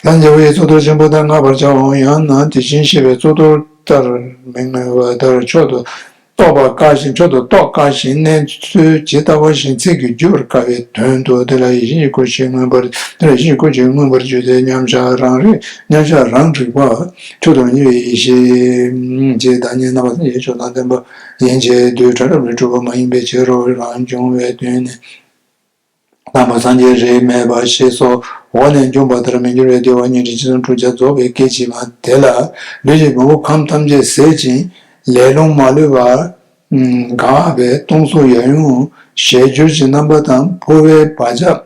སངས་རྒྱས་སྐུ་ཡི་གཙུག་ཏོར་ཆེན་པོ་ལྟར་བསྔགས་པར་བྱའོ། ཡང་ན་དེ་བཞིན་གཤེགས་པའི་གཙུག་ཏོར་ལྟར་མི་མངོན་པ་ལྟར་མཆོག་ཏུ་རྟོགས་པ་དཀའ་ཞིང་མཆོག་ཏུ་རྟོགས་དཀའ་ཞིང་གནས་ཚུལ་ཇི་ལྟ་བ་བཞིན་ཚིག་གིས་བསྒྱུར་དཀའ་བའི་དོན་དུ། དེ་ལ་ཡིད་བཞིན་གྱི་སྐུ་ཞེས་མངོན་པར། དེ་ལ་ཡིད་བཞིན་གྱི་སྐུ་ཞེས་མངོན་པར་བརྗོད་དེ། མཉམ་གཞག་རང་རིག་མཉམ་གཞག་རང་རིག་པ་མཆོག་ཏུ་མི་འགྱུར་བའི་ཡེ་ཤེས་ཀྱི་བདག་ཉིད་རྣམ་པ་ཐམས་ཅད་མཆོག་དང་ལྡན་པ་ཡིན་གྱི། རྡུལ་ཕྲ་རབ་ལས་གྲུབ་པ་མ་ཡིན་པའི་ཕྱིར་རོ། རང་བྱུང་བའི་དོན་ནི། དང་པོ་སངས་རྒྱས་རིས་མེད་པ་ཞེས་སོགས་འོག་ནས་འབྱུང་བ་ལྟར་མི་འགྱུར་བའི་བདེ་བ་སྙིང་རྗེ་ཆེ་ཆུང་དྲུག་ཆར་རྫོགས་པའི་སྐད་ཅིག་མ་དེ་ལ་ལུས་ཀྱི་མང་པོ་ཁམས་ཐམས་ཅད་ཟད་ཅིང་ལས་རླུང་མ་ལུས་པར་འགགས་པས་སྟོང་གཟུགས་ཡབ་ཡུམ་ཞལ་བསྒྱུར་གྱི་རྣམ་པ་དང་འཕོ་བའི་བག་ཆགས་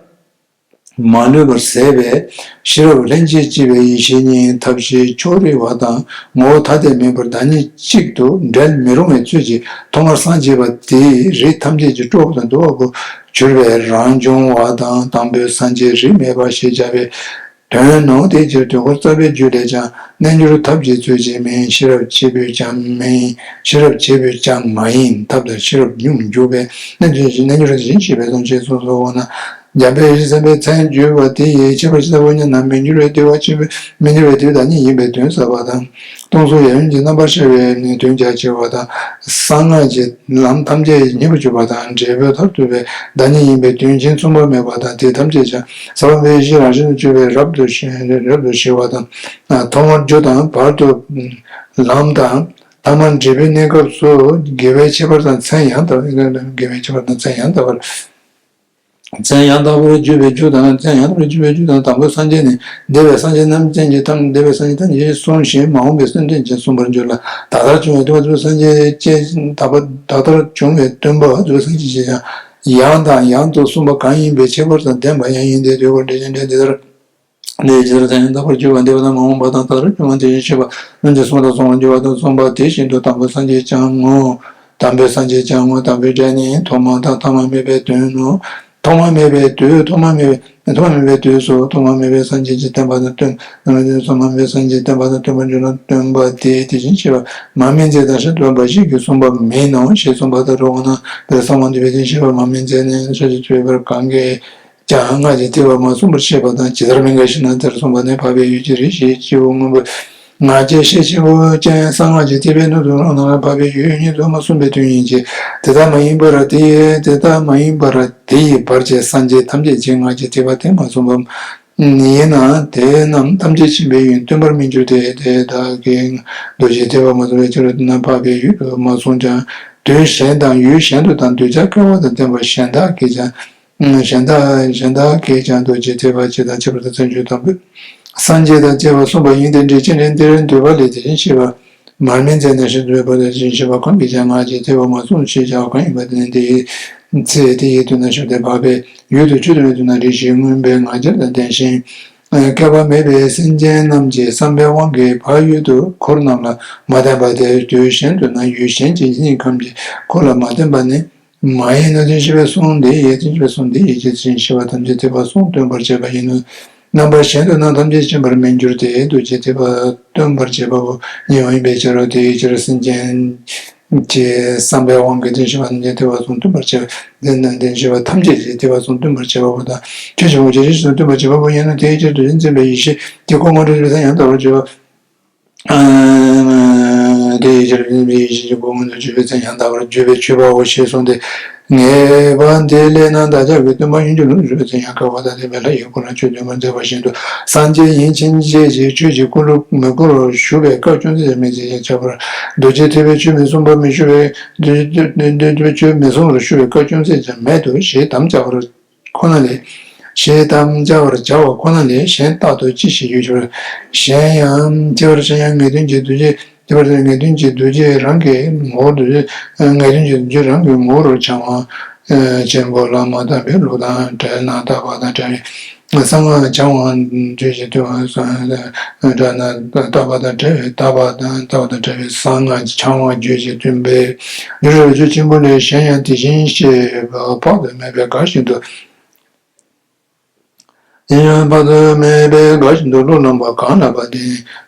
མ་ལུས་པར་ཟད་པས་ཤེས་རབ་ལྷན་ཅིག་སྐྱེས་པའི་ཡེ་ཤེས་ཉིད་ཐབས་ཤེས་ཕྱོགས་རིས་པ་དང་ངོ་བོ་ཐ་དད་མེད་པར་བདག་ཉིད་གཅིག་ཏུ་འབྲལ་མི་རུང་བའི་ཚུལ་གྱིས་ཐོག་མར་སངས་རྒྱས་པ་དེའི་རིས་ཐམས་ཅད་ཀྱི་སྤྲོ་བ་དང་བསྡུ་བ་པོ་གྱུར་པའི་རང་བྱུང་བ་དང་དང་པོའི་སངས་རྒྱས་རིས་མེད་པ་ཞེས་བྱ་བའི་དོན་ནོ། དེའི་ཕྱིར་དུས་འཁོར་རྩ་བའི་རྒྱུད་ལས་ཀྱང་རྣལ་འབྱོར་ཐབས་ཀྱི་ཚུལ་གྱིས་མིན། ཤེས་རབ་ཆེན་པོས་ཀྱང་མིན། ཤེས་རབ་ཆེན་པོས་ཀྱང་མ་ཡིན། ཐབས་དང་ཤེས་རབ་སྙོམས་འཇུག་པས་རྣལ་འབྱོར་གྱི་རྣལ་འབྱོར་བཞིན་གཤེགས་པའི་གསུང་ཆོས་གསུངས་སོ། འོ་ན་འཇམ་དཔལ་ཡེ་ཤེས་སེམས་དཔའི་མཚན་བརྗོད་པ་དེ་ཡིས་ཁྱད་པར་ཇི་ལྟ་བུ་ཉིད་ན་མི་འགྱུར་བའི་བདེ་བ་ཆེན་པོའི་མི་འགྱུར་བའི་བདེ་བའི་བདག་ཉིད་ཡིན་པའི་དོན་གསལ་བ་དང་། སྟོང་གཟུགས་ཡབ་ཡུམ་གྱི་རྣམ་པར་ཤར་བའི་དོན་རྒྱ་ཆེ་བ་དང་། གསང་སྔགས་ཀྱི་ལམ་ཐམས་ཅད་ཉེ་བར་གྱུར་པ་དང་འབྲས་བུ་མཐར་ཐུག་པའི་བདག་ཉིད་ཡིན་པའི་དོན་གཞན་མཚུངས་པ་མེད་པ་དང་། དེ་ཐམས་ཅད་ཀྱང་ཟབ་པ་དཔའ་བོའི་ཡེ་ཤེས་རང་བཞིན་དུ་གྱུར་པའི་རབ་ཏུ་ཞི་རབ་ཏུ་ཞི་བ་དང་། ཐོག་མར་རྒྱུ་དང་བར་དུ་ལམ་དང་། ཐ་མར་འབྲས་བུའི་གནས་སྐབས་སུ་དགེ་བའི་ཁྱད་པར་དང་མཚན་ཡང་དག་དགེ་བའི་ཁྱད་པར་དང་མཚན་ཡང་དག་པར། མཚན་ཡང་དག་པར་བརྗོད་པའི་རྒྱུ་དང་། མཚན་ཡང་དག་པར་བརྗོད་པའི་རྒྱུ་དང་། དང་པོའི་སངས་རྒྱས་ནི་འདས་པའི་སངས་རྒྱས་རྣམས་ཅན་གྱི་ཐམས་རྣས་པའི་སངས་རྒྱས་ཐམས་ཅད་གསུངས་ཤིང་མ་འོངས་པའི་སེམས་ཅན་གྱིས་གསུངས་པར་འགྱུར་ལ། ད་ལྟར་བྱུང་བའི་སྟོན་པ་རྫོགས་པའི་སངས་རྒྱས་ཀྱི་ད་ལྟར་བྱུང་བའི་སྟོན་པ་རྫོགས་པའི་སངས་རྒྱས་ཀྱིས་ཀྱང་ཡང་དང་ཡང་དུ་གསུངས་པ་གང་ཡིན་པའི་ཁྱད་པར་དང་ལྡན་པ་ཡང་ཡིན་ཏེ། དུས་འཁོར་འགྲེལ་ཆེན་འགྲེལ་འདི་ལྟར། འདི་ཇི་ལྟར་མཚན་ཡང་དག་པར་བརྗོད་པ་འདས་པ་དང་མ་འོངས་པ་དང་ད་ལྟར་བྱུང་བ་དེ་བཞིན་གཤེགས་པ་རྣམས་ཀྱིས་གསུངས་དང་གསུང་བར་འགྱུར་བ་དང་གསུངས་པ་དེ་བཞིན་དུ་དང་པོའི་སངས་རྒྱས་ཀྱང་ངོ་། དང་པོའི་སངས་རྒྱས་ཀྱང་ངོ་། དང་པོའི་སྒྲས་ནི་ཐོག་མ་དང་ཐ་མ་མེད་པའི་དོན་ནོ། ཐོག་མ་མེད་པའི་དུས་ཐོག་མ་མེད་པའི་ཐོག་མ་མེད་པའི་དུས་སུ་ཐོག་མ་མེད་པའི་སངས་རྒྱས་ཀྱི་བསྟན་པ་དང་སྟོན། ཐོག་མ་མེད་པའི་སངས་རྒྱས་ཀྱི་བསྟན་པ་དང་སྟོན་པར་འགྱུར་ན་སྟོན་པ་དེ་དེ་བཞིན་གཤེགས་པ་མར་མེ་མཛད་དང་ཤིན་ཏུ་འབའ་ཞིག་གིས་གསུངས་པ་མིན་ནོ་ཞེས་གསུངས་པ་ལྟར་རོ། འོ་ན་དེ་གསང་བ་འདུས་པའི་དེ་བཞིན་གཤེགས་པ་མར་མེ་མཛད་ནས་ཕྱོགས་བཅུའི་ཐེག་པར་གང་གིས། ཀྱང་སྔགས་ཀྱི་ཐེག་པ་མ་གསུངས་པར་བཤད་པ་དང་། ཇི་ལྟར་མི་འགལ་ཞེ་ན། དེར་གསུངས་པ་ནི་འཕགས་པའི་ཡུལ་གྱི་རིགས་ཤེས་སྤྱི་བོ་སྔོན་པོ་ང་རྒྱལ་ཤེས་ཆེན་པོ་ཅན་གསང་སྔགས་ཀྱི་ཐེག་པའི་སྣོད་དུ་རང་སྣང་ལ་འཕགས་པའི་ཡུལ་ཉིད་དུ་མ་གསུངས་པའི་དོན་ཡིན་གྱི། དེ་ལྟ་མ་ཡིན་པར་དེ་ཡི་དེ་ལྟ་མ་ཡིན་པར་དེ་ཡི་བར་གྱི་སངས་རྒྱས་ཐམས་ཅད་ཀྱིས་སྔགས་ཀྱི་ཐེག་པ་དེ་མ་གསུངས་པ་ཡིན་ན། དེ་རྣམས་ཐམས་ཅད་མཁྱེན་པའི་ཡུལ་སྟོན་པར་མི་འགྱུར་ཏེ། དེ་དག་གིས་རྡོ་རྗེ་ཐེག་པ་མ་གསུངས་པའི་ཕྱིར་ན་འཕགས་པའི་ཡུལ་དུ་མ་གསུངས་ཀྱང་། དུས་གཞན་དང་ཡུལ་གཞན་དུ་དང་གདུལ་བྱ་སྐལ་བ་དང་ལྡན་པ་གཞན་དག་གིས་ཀྱང་། གཞན་དག་གཞན་དག་གིས་ཀྱང་རྡོ་རྗེ་ཐེག་པ་སྤྱི་དང་ཁྱད་པར་དུ་མཚན་བརྗོད་དང་པོའི་སངས་རྒྱས་དང་བཅས་པ་གསུངས་པ་ཡིན་ཏེ། འགྲེལ་ཆེན་འགྲེལ་འདིར་འདུས་པ་ལས་དེ་བཞིན་གཤེགས་པ་མར་མེ་མཛད་ནས་ཤིན་ཏུ་འཕགས་པ་དེ་བཞིན་གཤེགས་པ་གང་གིས་ཀྱང་སྔགས་ཀྱི་ཐེག་པ་མ་གསུངས་ཞེས་བྱ་བ་གང་ཡིན་པ་དེ་ནི་དེའི་ཚེ་དེ་ཡི་དུས་ན་ཞུགས་ཏེ་འཕགས་པའི་ཡུལ་དུ་ཆོས་སྟོན་པའི་དུས་ན་རིགས་ཤེས་མངོན་པའི་ང་རྒྱལ་དང་ལྡན་ཞིང་། སྐལ་པ་མེད་པའི་སེམས་ཅན་རྣམས་ཀྱི་བསམ་པའི་དབང་གིས་འཕགས་ཡུལ་དུ་འཁོར་རྣམས་ལ་མ་བརྟེན་པ་སྟེ། དུས་གཞན་དུ་ན་ཡུལ་གཞན་གྱི་སྙིང་ཁམས་ཀྱི་འཁོར་ལ་མ་བརྟེན་པ་ནི། མ་ཡིན་ནོ། དེ་བཞིན་གཤེགས་པའི་གསུང་འདི་ཡིས། དེ་བཞིན་གཤེགས་པའི་གསུང་འདི་ཡིས་ཀྱང་དེ་བཞིན་གཤེགས་པ་ཐམས་ཅད་ཐེག་པ་གསུམ་སྟོན་པར་བྱེད་པ་ཡིན་ནོ། རྣམ་པ་གཞན་དུ་ན་ཐམས་ཅད་མཁྱེན་པར་མི་འགྱུར་ཏེ། རྡོ་རྗེ་ཐེག་པ་སྟོན་པར་བྱེད་པ་པོ་ཉིད་ཡིན་པའི་ཕྱིར་རོ། དེའི་ཕྱིར་སེམས་ཅན་གྱི་བསམ་པའི་དབང་གིས་དེ་བཞིན་གཤེགས་པ་ཐམས་ཅད་ཐེག་པ་གསུམ་སྟོན་པར་བྱེད་པ། དེ་ན་དེ་བཞིན་གཤེགས་པ་ཐམས་ཅད་ཀྱི་ཐེག་པ་གསུམ་སྟོན་པར་བྱེད་པ་པོ་དང་། ཆོས་ཀྱི་དབང་ཕྱུག་རིགས་གསུམ་སྟོན་པར་བྱེད་པ་པོ་ཡིན་ནོ། དེའི་ཕྱིར་རྡོ་རྗེ་འཛིན་པའི་ཡེ་ཤེས་ཀྱི་སྐུ་དངོས་གྲུབ་ཀྱི་མཚན་ཡང་དག་པར་བརྗོད་པ། དེ་ཡི་ཕྱིར་ཡིན་པའི་ཡེ་ཤེས་ཀྱི་སྒོ་མངོན་དུ་བརྗོད་པའི་ཚེ་ཡང་དག་པར་བརྗོད་པས་ཆོད་པའོ་ཞེས་གསུངས་ཏེ། ངེས་པ་འདི་ལས་ན་བདག་ཅག་གི་སྟོན་པ་ཡིན་གྱི་ལུགས་བརྗོད་པའི་ཚེ་ཡང་དག་པ་དང་ལྡན་པའི་ལྷ་ཡི་སྐུ་ལ་ཆོས་སྟོན་པར་མཛད་པ་བཞིན་དུ། སངས་རྒྱས་ཡིན་ཕྱིན་ཆད་ཀྱི་ཆོས་ཀྱི་ཀུན་སློང་མི་འཁོར་བར་ཞུགས་པའི་སྐབས་ཅུང་ཟད་ཀྱང་མེད་ཅེས་ཀྱང་བྱ་བར་འདུག་ཅེས་ཐེག་པའི་ཆོས་མི་གསུང་བར་མི་ཞུགས་པའི་ཆོས་མི་གསུང་བར་ཞུགས་པའི་སྐབས་ཅུང་ཟད་ཀྱང་མེད་དོ་ཞེས་དམ་བཅའ་བར། ཁོ་ན་ལས། ཞེས་དམ་བཅའ་བར་བྱ་བ་ཁོ་ན་ལས་གཞན་རྟག་ཏུ་ཅི་ཞིག་ཡོད་ཀྱང་། གཞན་ཡང་ཁྱད་པར་གཞན་ཡང་ངེས་དོན་གྱི་འདུ་བྱེད་ཁྱད་པར་ངེས་དོན་གྱི་འདུ་བྱེད་རང་གི་ངོ་བོར་འདུ་བྱེད་ངེས་དོན་གྱི་འདུ་བྱེད་རང་གི་ངོ་བོར་འཆར་བ། ཆེན་པོ་ལ་མ་བརྟགས་པའི་ལུགས་དང་བྲལ་ན་རྟག་པ་དང་བྲལ་བའི་གསང་སྔགས་འཆང་བ་བརྗོད་ཅིང་སྟོན་པ་བྲལ་ན་རྟག་པ་དང་བྲལ་བའི་རྟག་པ་དང་རྟག་པ་དང་བྲལ་བའི་གསང་སྔགས་འཆང་བ་བརྗོད་ཅིང་སྟོན་པའི་ཡུལ་རབ་ཆོས་ཆེན་པོ་ལས་གཞན་ཡང་དེ་བཞིན་གཤེགས་པ་དཔག་ཏུ་མེད་པས་དགའ་བཞིན་དུ། ཡིན་ཡང་དཔག་ཏུ་མེད་པའི་དགའ་བཞིན་དུ་བློ་ལངས་པ་གང་ལགས་པ་འདི།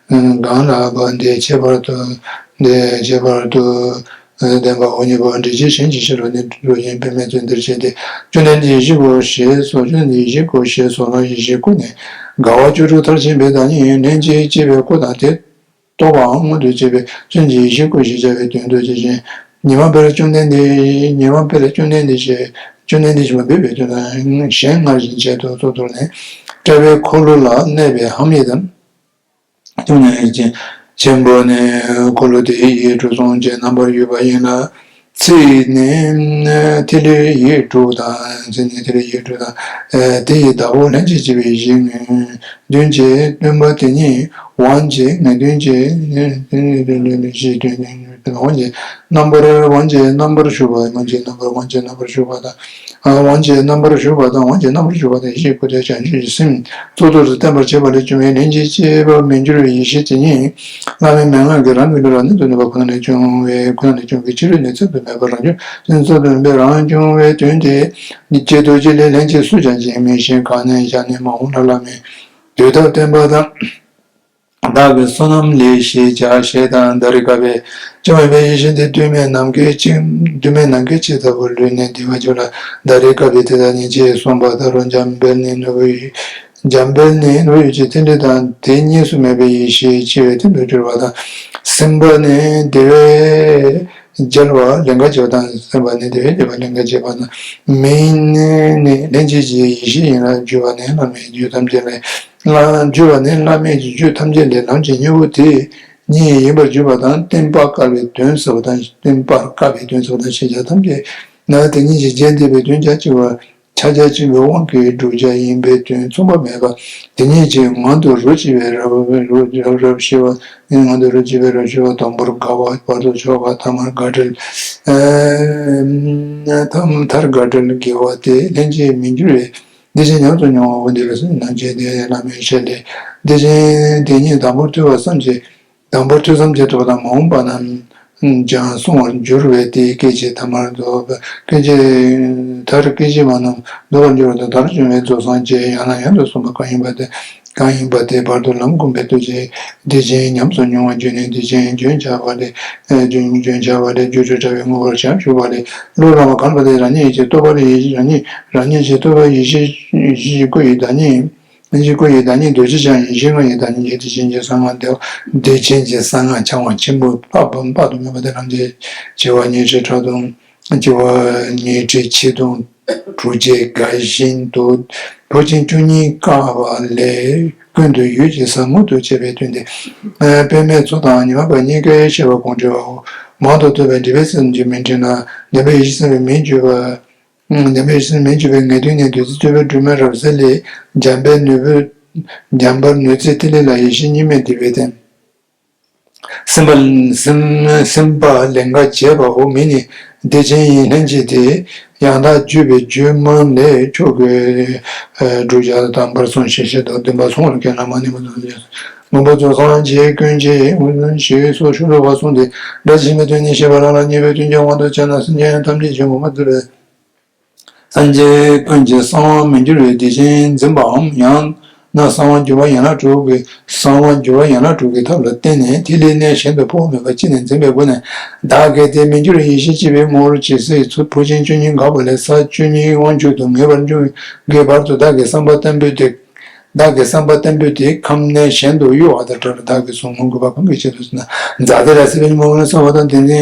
གང་ལགས་པ་འདི་ཁྱད་པར་དུ་འདི་ཁྱད་པར་དུ་ལྡན་པའོ། གཉིས་པ་འགྲེལ་བྱེད་གཞན་གྱི་ཕྱིར་རོ། ནི་རོ་ཡིན་པས་མེད་ཚུལ་འདིར་བཤད་དེ། བཅོམ་ལྡན་འདས་ཡེ་ཤེས་སྐུ་ཞེས་སོགས་བཅོམ་ལྡན་འདས་ཡེ་ཤེས་སྐུ་ཞེས་སོགས་ལ་ཡེ་ཤེས་སྐུ་ནི་དགའ་བ་བཅུ་དྲུག་མཐར་ཕྱིན་པའི་བདག་ཉིད་ལྷན་ཅིག་སྐྱེས་པའི་སྐུ་དང་དེ་རྟོགས་པའང་མངོན་དུ་བྱེད་པའི་བརྩོན་གྱི་ཡེ་ཤེས་སྐུ་ཞེས་བྱ་བའི་དོན་དུ་ཅི་བཞིན་ཉི་མ་དཔེར་བཅོམ་ལྡན་འདས། ཉི་མ་དཔེར་བཅོམ་ལྡན་འདས་ཞེས་བཅོམ་ལྡན་འདས་ཞེས་མ་འབོད་པའི་དོན་དང་གཞན་སྔར་བཞིན་བྱས་ཏེ་གཙུག་ཏོར་ནས་དཔྲལ་བའི་འཁོར་ལོ་ལ་གནས་པའི་ཧཱུྃ་ཡིག་དང་། ཏུ་ནས་ཅན་ཆེན་པོ་ནས་འཁོར་ལོ་དེའི་ཡིག་དྲུག་ཟུང་བཅས་རྣམ་པར་ཡོད་པ་ཡིན་ལ། ཚིག་ནི་ཐིག་ལེ་ཡིག་དྲུག་དང་། ཚིག་ནི་ཐིག་ལེ་ཡིག་དྲུག་དང་། དེ་ཡི་བདག་པོ་ལྷན་ཅིག་སྐྱེས་པའི་ཡེ་ཤེས་ངེས་དོན་གྱི་སྟོན་པ་དེ་ཉིད་དབང་གྱི་ངེས་དོན་གྱི་ཞེས་དོན་དབང་གྱི་རྣམ་པར་དབང་གྱི་རྣམ་པར་ཞུགས་པ། དབང་གྱི་རྣམ་པར་དབང་གྱི་རྣམ་པར་ཞུགས་པ་དང་། དབང་གྱི་རྣམ་པར་ཞུགས་པ་དང་། དབང་གྱི་རྣམ་པར་ཞུགས་པ་དང་། ཡེ་ཤེས་སྐུ་སྟེ་བྱང་ཆུབ་ཀྱི་སེམས་གཙུག་ཏོར་དུ་བརྟན་པར་བྱེད་པ་ལས་བྱུང་བའི་ལྷན་ཅིག་སྐྱེས་པ་མི་འགྱུར་བའི་ཡེ་ཤེས་དེ་ཉིད་བླ་མའི་མན་ངག་གིས་རང་གི་ལུས་ལ་གནོན་དུ་ནུས་པ་ཁོ་ན་ལས་བྱུང་བའི་ཁོ་ན་ལས་བྱུང་གི་ཕྱི་རོལ་ནས་ཚད་དུ་མེད་པ་རང་བྱུང་ཚད་དུ་མེད་པའི་རང་བྱུང་བའི་དོན་དེ་ཉིད་ཀྱི་རྡོ་རྗེ་ལས་ལྷན་ཅིག་སུ་ཀྱང་བྱེད་མི་ཤེས། གང་ནས་བཞག་ནས་མ་འོངས་ལ་བླ་མའི་དུས་ཐོག་བསྟན་པ་དང་། བདག་གི་བསོད་ནམས་ལས་ཞེས་བྱ་ཞེས་དང་། ད་རེས་སྐབས་པའི་བཅོམ་ལྡན་འདས་ཡེ་ཤེས་འདི་དུས་མེད་ནམ་མཁའི་ཅིག་དུས་མེད་ནམ་མཁའི་ཅིག་ལྟ་བུ་ལུས་ནས་འདུས་པར་གྱུར་ལ། ད་རེས་སྐབས་པའི་དེ་དག་ཉིད་ཅེས་གསུངས་པ་ལྟར་རོ། འཇམ་དཔལ་ནི་ནོར་བུ་ཡི་འཇམ་དཔལ་ནི་ནོར་བུ་ཡི་ཐིག་ལེ་དང་དེ་གཉིས་སུ་མེད་པའི་ཡེ་ཤེས་ཆེ་བའི་སྟེང་དུ་གྱུར་པ་དང་། སེམས་དཔའ་ནི་བདེ་བས་རྒྱལ་བ་ལིང་ག་བྱེད་པ་དང་། སེམས་དཔའ་ནི་བདེ་བས་རྒྱལ་བ་ལིང་ག་བྱེད་པ་དང་། མིང་ནི་ལྷན་སྐྱེས་ཀྱི་ཡེ་ཤེས་ཡིན་ལ། བརྗོད་པ་ནི་བླ་མའི་རྒྱུད་ཐམས་ཅད་ལས། བརྗོད་པ་ནི་བླ་མའི་རྒྱུད་ཐམས་ཅད་ལས་ལམ་གྱི་སྙིང་པོ་དེ་ཉིད་ཡིན་པར་བརྗོད་པ་དང་། བསྟན་པ་བསྐལ་པའི་དོན་ཟབ་པ་དང་། བསྟན་པ་བསྐལ་པའི་དོན་ཟབ་པ་དང་ཞེས་བྱ་ཐམས་ཅད་ན་དེ་ཉིད་ཀྱི་རྒྱན་བསྟན་པའི་དོན་རྒྱ་ཆེ་བ་ཕྱག་རྒྱ་ཆེན་པོའི་དབང་གིས་བསྒྲུབ་བྱ་ཡིན་པའི་དོན་མཚུངས་པ་མེད་པ་དེ་ཉིད་ཀྱི་ངང་དུ་རོ་གཅིག་པའི་རབ་རབ་རབ་ཤེས་པ། ངང་དུ་རོ་གཅིག་པའི་རབ་ཤེས་པ། དང་པོར་དགའ་བ། བར་དུ་ཆགས་པ། ཐ་མར་དགའ་བྲལ། ཐ་མཐར་དགའ་བྲལ་དགེ་བ་སྟེ། ལྷན་ཅིག་མི་འགྱུར་བའི་བདེ་ཆེན་ཉམས་སུ་མྱོང་བ་འོ་འདི་ལ་སོགས་ནང་བྱས་ཏེ་བླ་མའི་ཞལ་ལས། བདེ་ཆེན་དེ་ཉིད་དང་པོར་ཐོས་པ་བསམ་གྱིས། དང་པོར་ཐོས་བསམ་གྱིས་ཐོབ་པ་དང་མ་འོངས་པ་རྣམས་ཀྱང་གསུང་བར་འགྱུར་བས་དེའི་སྐད་ཅིག་ཐ་མར་རྫོགས་པ། སྐད་ཅིག་མཐར་སྐད་ཅིག་མ་རྣམས་ལྡོག་པར་འགྱུར་བ་དང་། མཐར་བྱུང་བའི་རྫོགས་སངས་རྒྱས་ཡང་ནས་ཡང་དུ་གསུངས་པ་གང་ཡིན་པ་དེ་གང་ཡིན་པ་དེ་བར་དུ་ལམ་བསྒོམས་པའི་ལྟོས་ཀྱིས་བདེ་ཆེན་ཉམས་སུ་མྱོང་བ་བརྗོད་ནས། བདེ་ཆེན་རྒྱུན་ཆགས་པ་ལས། རྒྱུན་རྒྱུན་ཆགས་པ་ལས། རྒྱུ་འབྲས་བྲལ་བའི་ངོ་བོར་བྱང་ཆུབ་པ་ལས། བློ་ལངས་པ་གང་ལ་དེ་རང་ཉིད་ཀྱི་རྟོགས་པ་ལས་རང་ཉིད་རང་ཉིད་ཀྱི་རྟོགས་པ་ཡེ་ཤེས་ཡེ་ཤེས་སྐུ་ཡི་བདག་ཉིད། ཡེ་ཤེས་སྐུ་ཡི་བདག་ཉིད་འདོད་ཆེན་ཆང་ཡིན། ཡེ་ཤེས་ལྔ་ཡི་བདག་ཉིད་ཀྱི་བདེ་ཆེན་གྱི་གསང་སྔགས་བདེ་བ། བདེ་ཆེན་གྱི་གསང་སྔགས་འཆང་བ་ཆེན་པོ་དཔག་དཔག་ཏུ་མེད་པ་དེ་རང་རྒྱལ་བྱེ་བ་ཉི་ཁྲི་ཕྲག་དང་བྱེ་བ་ཉི་ཁྲི་ཆིག་སྟོང་དྲུག་བརྒྱ་འགའ་བཞིན་དུ་ཕོ་ཆེན་བཅུ་གཉིས་བཀག་པ་ལས་ཀུན་ཏུ་ཡུད་ཀྱི་ས་མུ་སྟེགས་བྱས་པའི་དོན་ཏེ། པདྨའི་མཚོ་དང་ཉི་མ་པ་གཉིས་ཀའི་ཤེས་པ་གོང་འཕེལ་བའོ། མང་དུ་ཐོས་པས་འགྲིབ་པའི་སེམས་ཀྱིས་མི་འགྲིབ་ན། འཇམ་དཔལ་ཡེ་ཤེས་སེམས་དཔའི་མིང་བརྗོད་པ། འཇམ་དཔལ་ཡེ་ཤེས་སེམས་དཔའི་མིང་བརྗོད་པའི་ངེས་དོན་ནི་བདུད་རྩི་སྤྱོད་པའི་སྒྲོན་མེ་རབ་གསལ་ལས། འཇམ་དཔལ་ནོར་བུ། འཇམ་དཔལ་ནུས་རྩལ་ཐིག་ལེ་ལ་ཡེ་ཤེས་གཉིས་མེད་འདུས་པའི་རྟེན། སེམས་དཔའ་སེམས་སེམས་དཔའ་ལིང་ག་བྱེད་པའོ། མིང་ནི་བདེ་ཆེན་ཡིན་ལྷན་ཅིག་སྟེ། ཡང་དག་བརྗོད་པའི་བརྗོད་མིང་ལས་མཆོག་གི་བསྒྲུབ་བྱ་དམ་པར་གསུངས་ཤིང་བཤད་དོ། བདེན་པ་གསུང་བར་མཁས་ན་མ་ནིང་པ་ཙམ་ཞིག་མགོན་པོ་རྫོགས་སངས་རྒྱས་ཀུན་གྱི་ཞེས་སོགས་ཤོ་ལོ་ཀ་གསུངས་ཏེ། སྒྲ་ཇི་བཞིན་པའི་དོན་ཉིད་བཤད་པ་ལ་ལ་ཉེ་བའི་དོན་གྱི་དབང་དུ་བྱས་ན་སེམས་ཅན་ཐམས་ཅད་ཀྱི་མགོན་པོ་རྫོགས་པའི་སངས་རྒྱས་ཀུན་གྱི་གསང་བ་མི་འགྱུར་བའི་བདེ་ཆེན་འཛིན་པའམ། ཡང་ན་གསང་བ་འགྱུར་བ་ཡན་ལག་དྲུག་གི་གསང་བ་འགྱུར་བ་ཡན་ལག་དྲུག་གི་ཐབས་ལ་བརྟེན་ནས་ཐིག་ལེའི་གནས་གཞན་དུ་འཕོ་བ་མེད་པར་ཅི་ནས་འཛིན་པའི་སྒོ་ནས་བདག་གལ་ཏེ་མི་འགྱུར་བའི་ཡེ་ཤེས་སྐྱེས་པའི་ངོར་ཇི་སྲིད་ཚུལ་ཕོ་ཆེན་བཅུ་གཉིས་འགགས་པ་ལས་ས་བཅུ་གཉིས་དབང་ཕྱུག་ཏུ་ངེས་པར་འབྱུང་གི་བར་དུ་བདག་གི་བསམ་པ་བརྟན་པོས་ཏེ། བདག་གི་བསམ་པ་བརྟན་པོས་དེ་ཁམས་གནས་གཞན་དུ་གཡོ་བ་དང་བྲལ་བ། བདག་གི་གཟུགས་སྔོན་དགོས་པ་གང་གི་ཆེད་དུ་ཟེར་ན། ཛཱ་ཏི་ར་སྲིད་པའི་ཉོན་མོངས་པ་ལ་སོགས་པ་དང་དེ་ནི་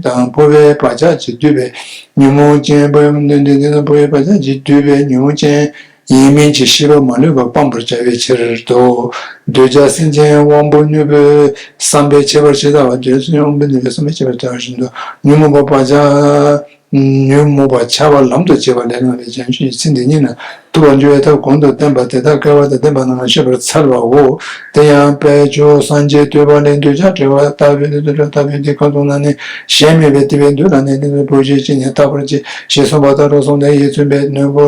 དང་འཕོ་བའི་བག་ཆགས་ཀྱིས་བསྡུས་པའི་ཉོན་མོངས་ཅན། འཕོ་བའི་དོན་དེ་དང་འཕོ་བའི་བག་ཆགས་ཀྱིས་བསྡུས་པའི་ཉོན་མོངས་ཅན་ཡིན་མིན་གྱི་ཤེས་པ་མ་ལུས་པ་སྤང་བར་བྱ་བའི་ཕྱིར་དུ། གདུལ་བྱ་སེམས་ཅན་དབང་པོ་རྣོན་པོའི་བསམ་པས་ཁྱད་པར་ཇི་ལྟ་བ་དེ་སེམས་ཅན་དབང་པོ་རྣོན་པོའི་བསམ་པས་ཁྱད་པར་ཇི་ལྟ་བ་བཞིན་དུ། ཉོན་མོངས་པ་བག་ཆགས། ཉོན་མོངས་པ་བྱ་བ་ལམ་དུ་བྱེད་པ་ལས་ལངས་པའི་བྱང་ཆུབ་ཀྱི་སེམས་དེ་ཉིད་ནི་ཐུབ་པར་འགྱུར་བའི་ཐབས་གོང་དུ་བསྟན་པ་དེ་དག་སྐལ་བ་དང་ལྡན་པ་རྣམས་ལ་བཤད་པར་འཚལ་བའོ། དེ་ཡང་དཔལ་མཆོག་སངས་རྒྱས་བསྟོད་པ་ལས། འདོད་ཆགས་བྲལ་བ་ལྟ་བུའི་དེ། འདོད་ཆགས་ལྟ་བུའི་དེ་ཁམས་གསུམ་ན་ནི་གཞན་མེད་པས་དེ་བས་འདོད་ལ་ནི་དེ་ཚོ་བོད་ཆོས་ཅན་ནི་རྟག་པར་བྱེད། ཞེས་གསུངས་པ་ལྟར་རོ་གསུངས་ཏེ། ཡིད་མཚོན་པའི་ནོར་བུ་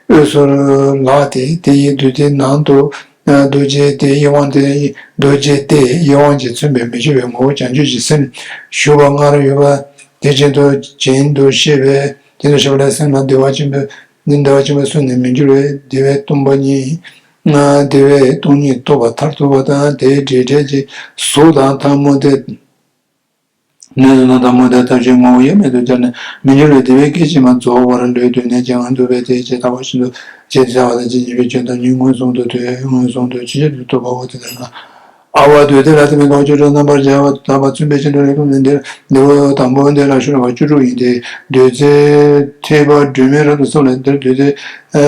འོད་སུ་ལགས་ཏེ། དེ་ཡི་རྡུལ་དེའི་ནང་དུ་རྡོ་རྗེ་དེ་ཡི་དབང་དེ་རྡོ་རྗེ་དེ་ཡི་དབང་གིས་མཚོན་པའི་མི་འགྱུར་བའི་ངོ་བོ་བྱང་ཆུབ་ཀྱི་སེམས་བཞུགས་པ་སྔར་ཡོད་པ་དེ་བཞིན་དུ་བྱིན་དུ་ཤེས་པས། བྱིན་དུ་ཤེས་པ་ལས་སེམས་ལ་བདེ་བ་ཆེན་པོས་བདེ་བ་ཆེན་པོས་བསུ་ནས་མི་འགྱུར་བའི་བདེ་བའི་སྟོང་པ་ཉིད། བདེ་བའི་སྟོང་ཉིད་རྟོགས་པ་མཐར་ཐུག་པ་དང་། དེའི་འབྲེལ་འབྲེལ་གྱི་གཟུགས་དང་ཐལ་མོ་སྟེ། གནས་གཟུགས་དང་ཐལ་མོ་སྟེ། ཐབས་ཤེས་ངོ་བོ་དབྱེར་མེད་དུ་སྦྱར་ནས་མི་འགྱུར་བའི་བདེ་བའི་སྐད་ཅིག་མ་རྫོགས་བར་ལུས་དུས་ནས་ཀྱང་འདུག་པས། དེའི་ཕྱིར་ལྟ་བ་བཞིན་དུ་ཅེས་བྱ་བ་དང་། ཅེས་བྱ་བའི་ཆོས་དང་ཉིད་མངོན་སུམ་དུ་ཐོས། མངོན་སུམ་དུ་ཇི་སྙེད་དུ་ཐོབ་པའོ། དེ་ལྟར་ན། ཨ་ཝ་བདུད་སྡེ་ལ་བརྟེན་པའི་དགའ་བ་བཅུ་དྲུག་རྣམ་པར་བརྒྱ་པ་དག་པ་མཚོན་པའི་ཕྱིར་དུ་ལེགས་ལྡན་འདིར་འདི་བ་དང་པོ་འདི་ལ་ཞུ་བ་བཅུ་དྲུག་ཡིན་ཏེ། བདུད་རྩི་ཐེག་པ་སྒྲོན་མེ་རབ་ཏུ་བསིལ་བ་ལས། འདིར་བདུད་སྡེ་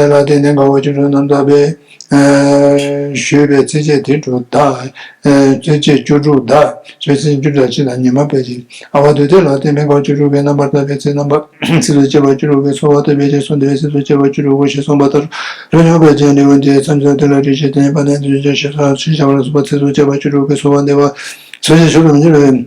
ལ་བརྟེན་ནས་དགའ་བ་བཅུ་དྲུག་རྣམ་དག་པའི་ཞུས་པའི་ཚིགས་བཅད་དེ་དྲུག་དག་ཚིགས་བཅད་བཅུ་དྲུག་དག་ཚིགས་བཅད་བཅུ་དྲུག་དག་ཕྱི་དང་ཉི་མ་སྤེལ་གྱི། ཨ་ཝ་བདུད་སྡེ་ལ་བརྟེན་པའི་དགའ་བ་བཅུ་དྲུག་གི་རྣམ་པར་དག་པའི་ཚིག་རྣམ་པ། ཚིགས་སུ་བཅད་པ་བཅུ་དྲུག་གིས་གསོལ་བ་བཏབ་པའི་རྗེས་སུ་འདི་བས་ཚིགས་སུ་བཅད་པ་བཅུ་དྲུག་གོ་ཞེས་གསུངས་པ་ལྟར། རབ་འབྱམས་པའི་ཆོས་འདི་ཡང་དེའི་མཚམས་སུ་དེ་ལ་འདྲིས་ཤིང་དེ་ནས་བར་ནས་འདུ་ཤེས་ཞེས་སོགས་ཞེས་བྱ་བ་ལ་སོགས་པ་ཚིགས་སུ་བཅད་པ་བཅུ་དྲུག་གིས་གསོལ་བ་འདེབས་པ། མཚོན་བྱེད་ཕྱོགས་སུ་མི་འགྱུར་བའི།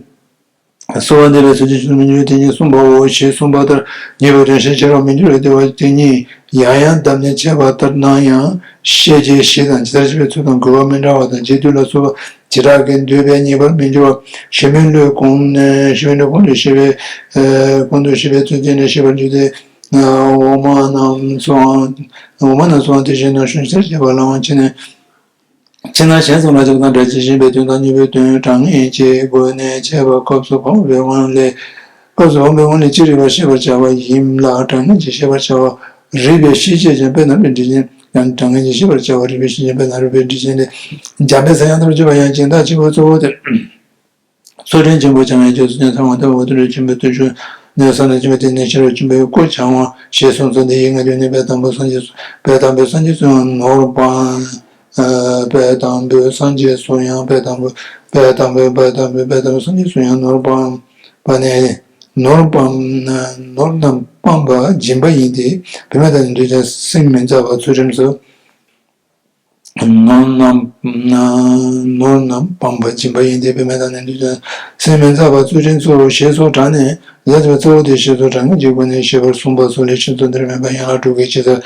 གསོལ་བ་འདེབས་པའི་མཚོན་བྱེད་ཕྱོགས་སུ་མི་འགྱུར་བའི་དེ་ཉིད་གསུངས་པའོ་ཞེས་གསུངས་པ་ལྟར། ཉེ་བའི་དོན་ཤེས་བྱ་རང་མི་འགྱུར་བའི་བདེ་བ་དེ་ཉིད་ཡང་ཡང་བརྡབས་ནས་འཆད་པ་ལྟར་སྣང་ཡང་ཤེས་བྱའི་གཞི་དང་ཇི་ལྟར་ཤེས་པའི་ཚུལ་དང་དགོས་པ་མི་འདྲ་བ་དང་རྗེས་ཟློས་ལ་སོགས་པ་བྱེ་བྲག་གིས་འདོད་པས་ངེས་པར་མི་འགྱུར་བ། ཞེན་མེད་བློས་གོང་ནས་ཞེན་མེད་བློས་གོང་ནས་ཤེས་པའི་གོང་དུ་ཤེས་པའི་ཚུལ་བསྟན་ནས་ཤེས་པར་འགྱུར་ཏེ། འོག་མ་རྣམས་སུའང་འོག་མ་རྣམས་སུའང་དེ་བཞིན་ནོ། ཤུན་ཤེས་བྱེད་པ་ལའང་ཕྱི་ནས། ཕྱི་ནང་གཞན་གསུམ་ལ་ཆགས་སྡང་འདྲ་ཅིག་ཞེན་པའི་དོན་དང་གཉིས་པོའི་དོན་གྲངས་ངེས་ཀྱི་སྒོ་ནས་འཆད་པ་སྐབས་སུ་བབ་པའི་དབང་ལས། སྐབས་སུ་བབ་པའི་དབང་ལས་ཅི་རིགས་པར་ཤེས་པར་བྱ་བ་ཡིན་ལ། གྲངས་ངེས་ཀྱིས་ཤེས་པར་བྱ་བ་རིགས་པའི་ཤེས་བྱེད་ཅན་དཔེ་རྣམ་འགྲེལ་འགྲེལ་ཆེན་ཡང་གྲངས་ངེས་ཀྱིས་ཤེས་པར་བྱ་བ་རིགས་པའི་ཤེས་བྱེད་དཔེ་རྣམ་རིགས་པའི་འགྲེལ་ཆེན་ལས། འཇམ་དཔལ་སའི་ཡང་དག་པར་གྱུར་པ་ཡང་སྦྱིན་བདག་ཆེན་པོ་གཙོ་བོ་སྟེ། ཚུལ་ཁྲིམས་ཆེན་པོ་འཆང་བའི་རྗེས་སུ་ནི་ཚེ་དབང་ཐོབ་པའི་དོན་ཆེན་པོའི་དོན་ཆེན་ནི་བསམ་གཏན་ཆེན་པོ་དེ་ནི་ཤེས་རབ་ཆེན་པོའི་སྐུ་འཆང་བ་ཞེས་གསུངས་སོ། འདི་ཡི་སྔ་རྒྱུད་ནི་དཔལ་དང་པོ་སངས་རྒྱས་སུ་དཔལ་དང་པོའི་སངས་རྒྱས་སུ་ཡང་ནོར་སྤངས། དཔལ་དང་པོའི་སངས་རྒྱས་སུ་ཡང་དཔལ་དང་པོ་དཔལ་དང་པོའི་དཔལ་དང་པོའི་དཔལ་དང་པོའི་སངས་རྒྱས་སུ་ཡང་ནོར་སྤངས་པ་ནི་ནོར་སྤངས་ནོར་རྣམས་སྤངས་པ་སྦྱིན་པ་ཡིན་ཏེ། བུད་མེད་དང་ནི་འདུས་ཀྱང་སེམས་མི་འཛག་པ་ཚུལ་ཁྲིམས་སུ། ནོར་རྣམས་ནོར་རྣམས་སྤངས་པ་སྦྱིན་པ་ཡིན་ཏེ། བུད་མེད་དང་ནི་འདུས་ཀྱང་སེམས་མི་འཛག་པ་ཚུལ་ཁྲིམས་སུ་ཞེས་སོགས་དྲངས་ནས་ལས་ཀྱི་གཙོ་བོ་དེ་ཞེས་སོགས་གྲངས་ངེས་ཀྱི་སྒོ་ནས་ཞེས་པར་གསུངས་པ་སོགས་ལས་ཕྱིན་ཚུལ་འདིར་སྨོས་པ་ཡན་ལག་དྲུག་གི་ཕྱི་ཚུལ་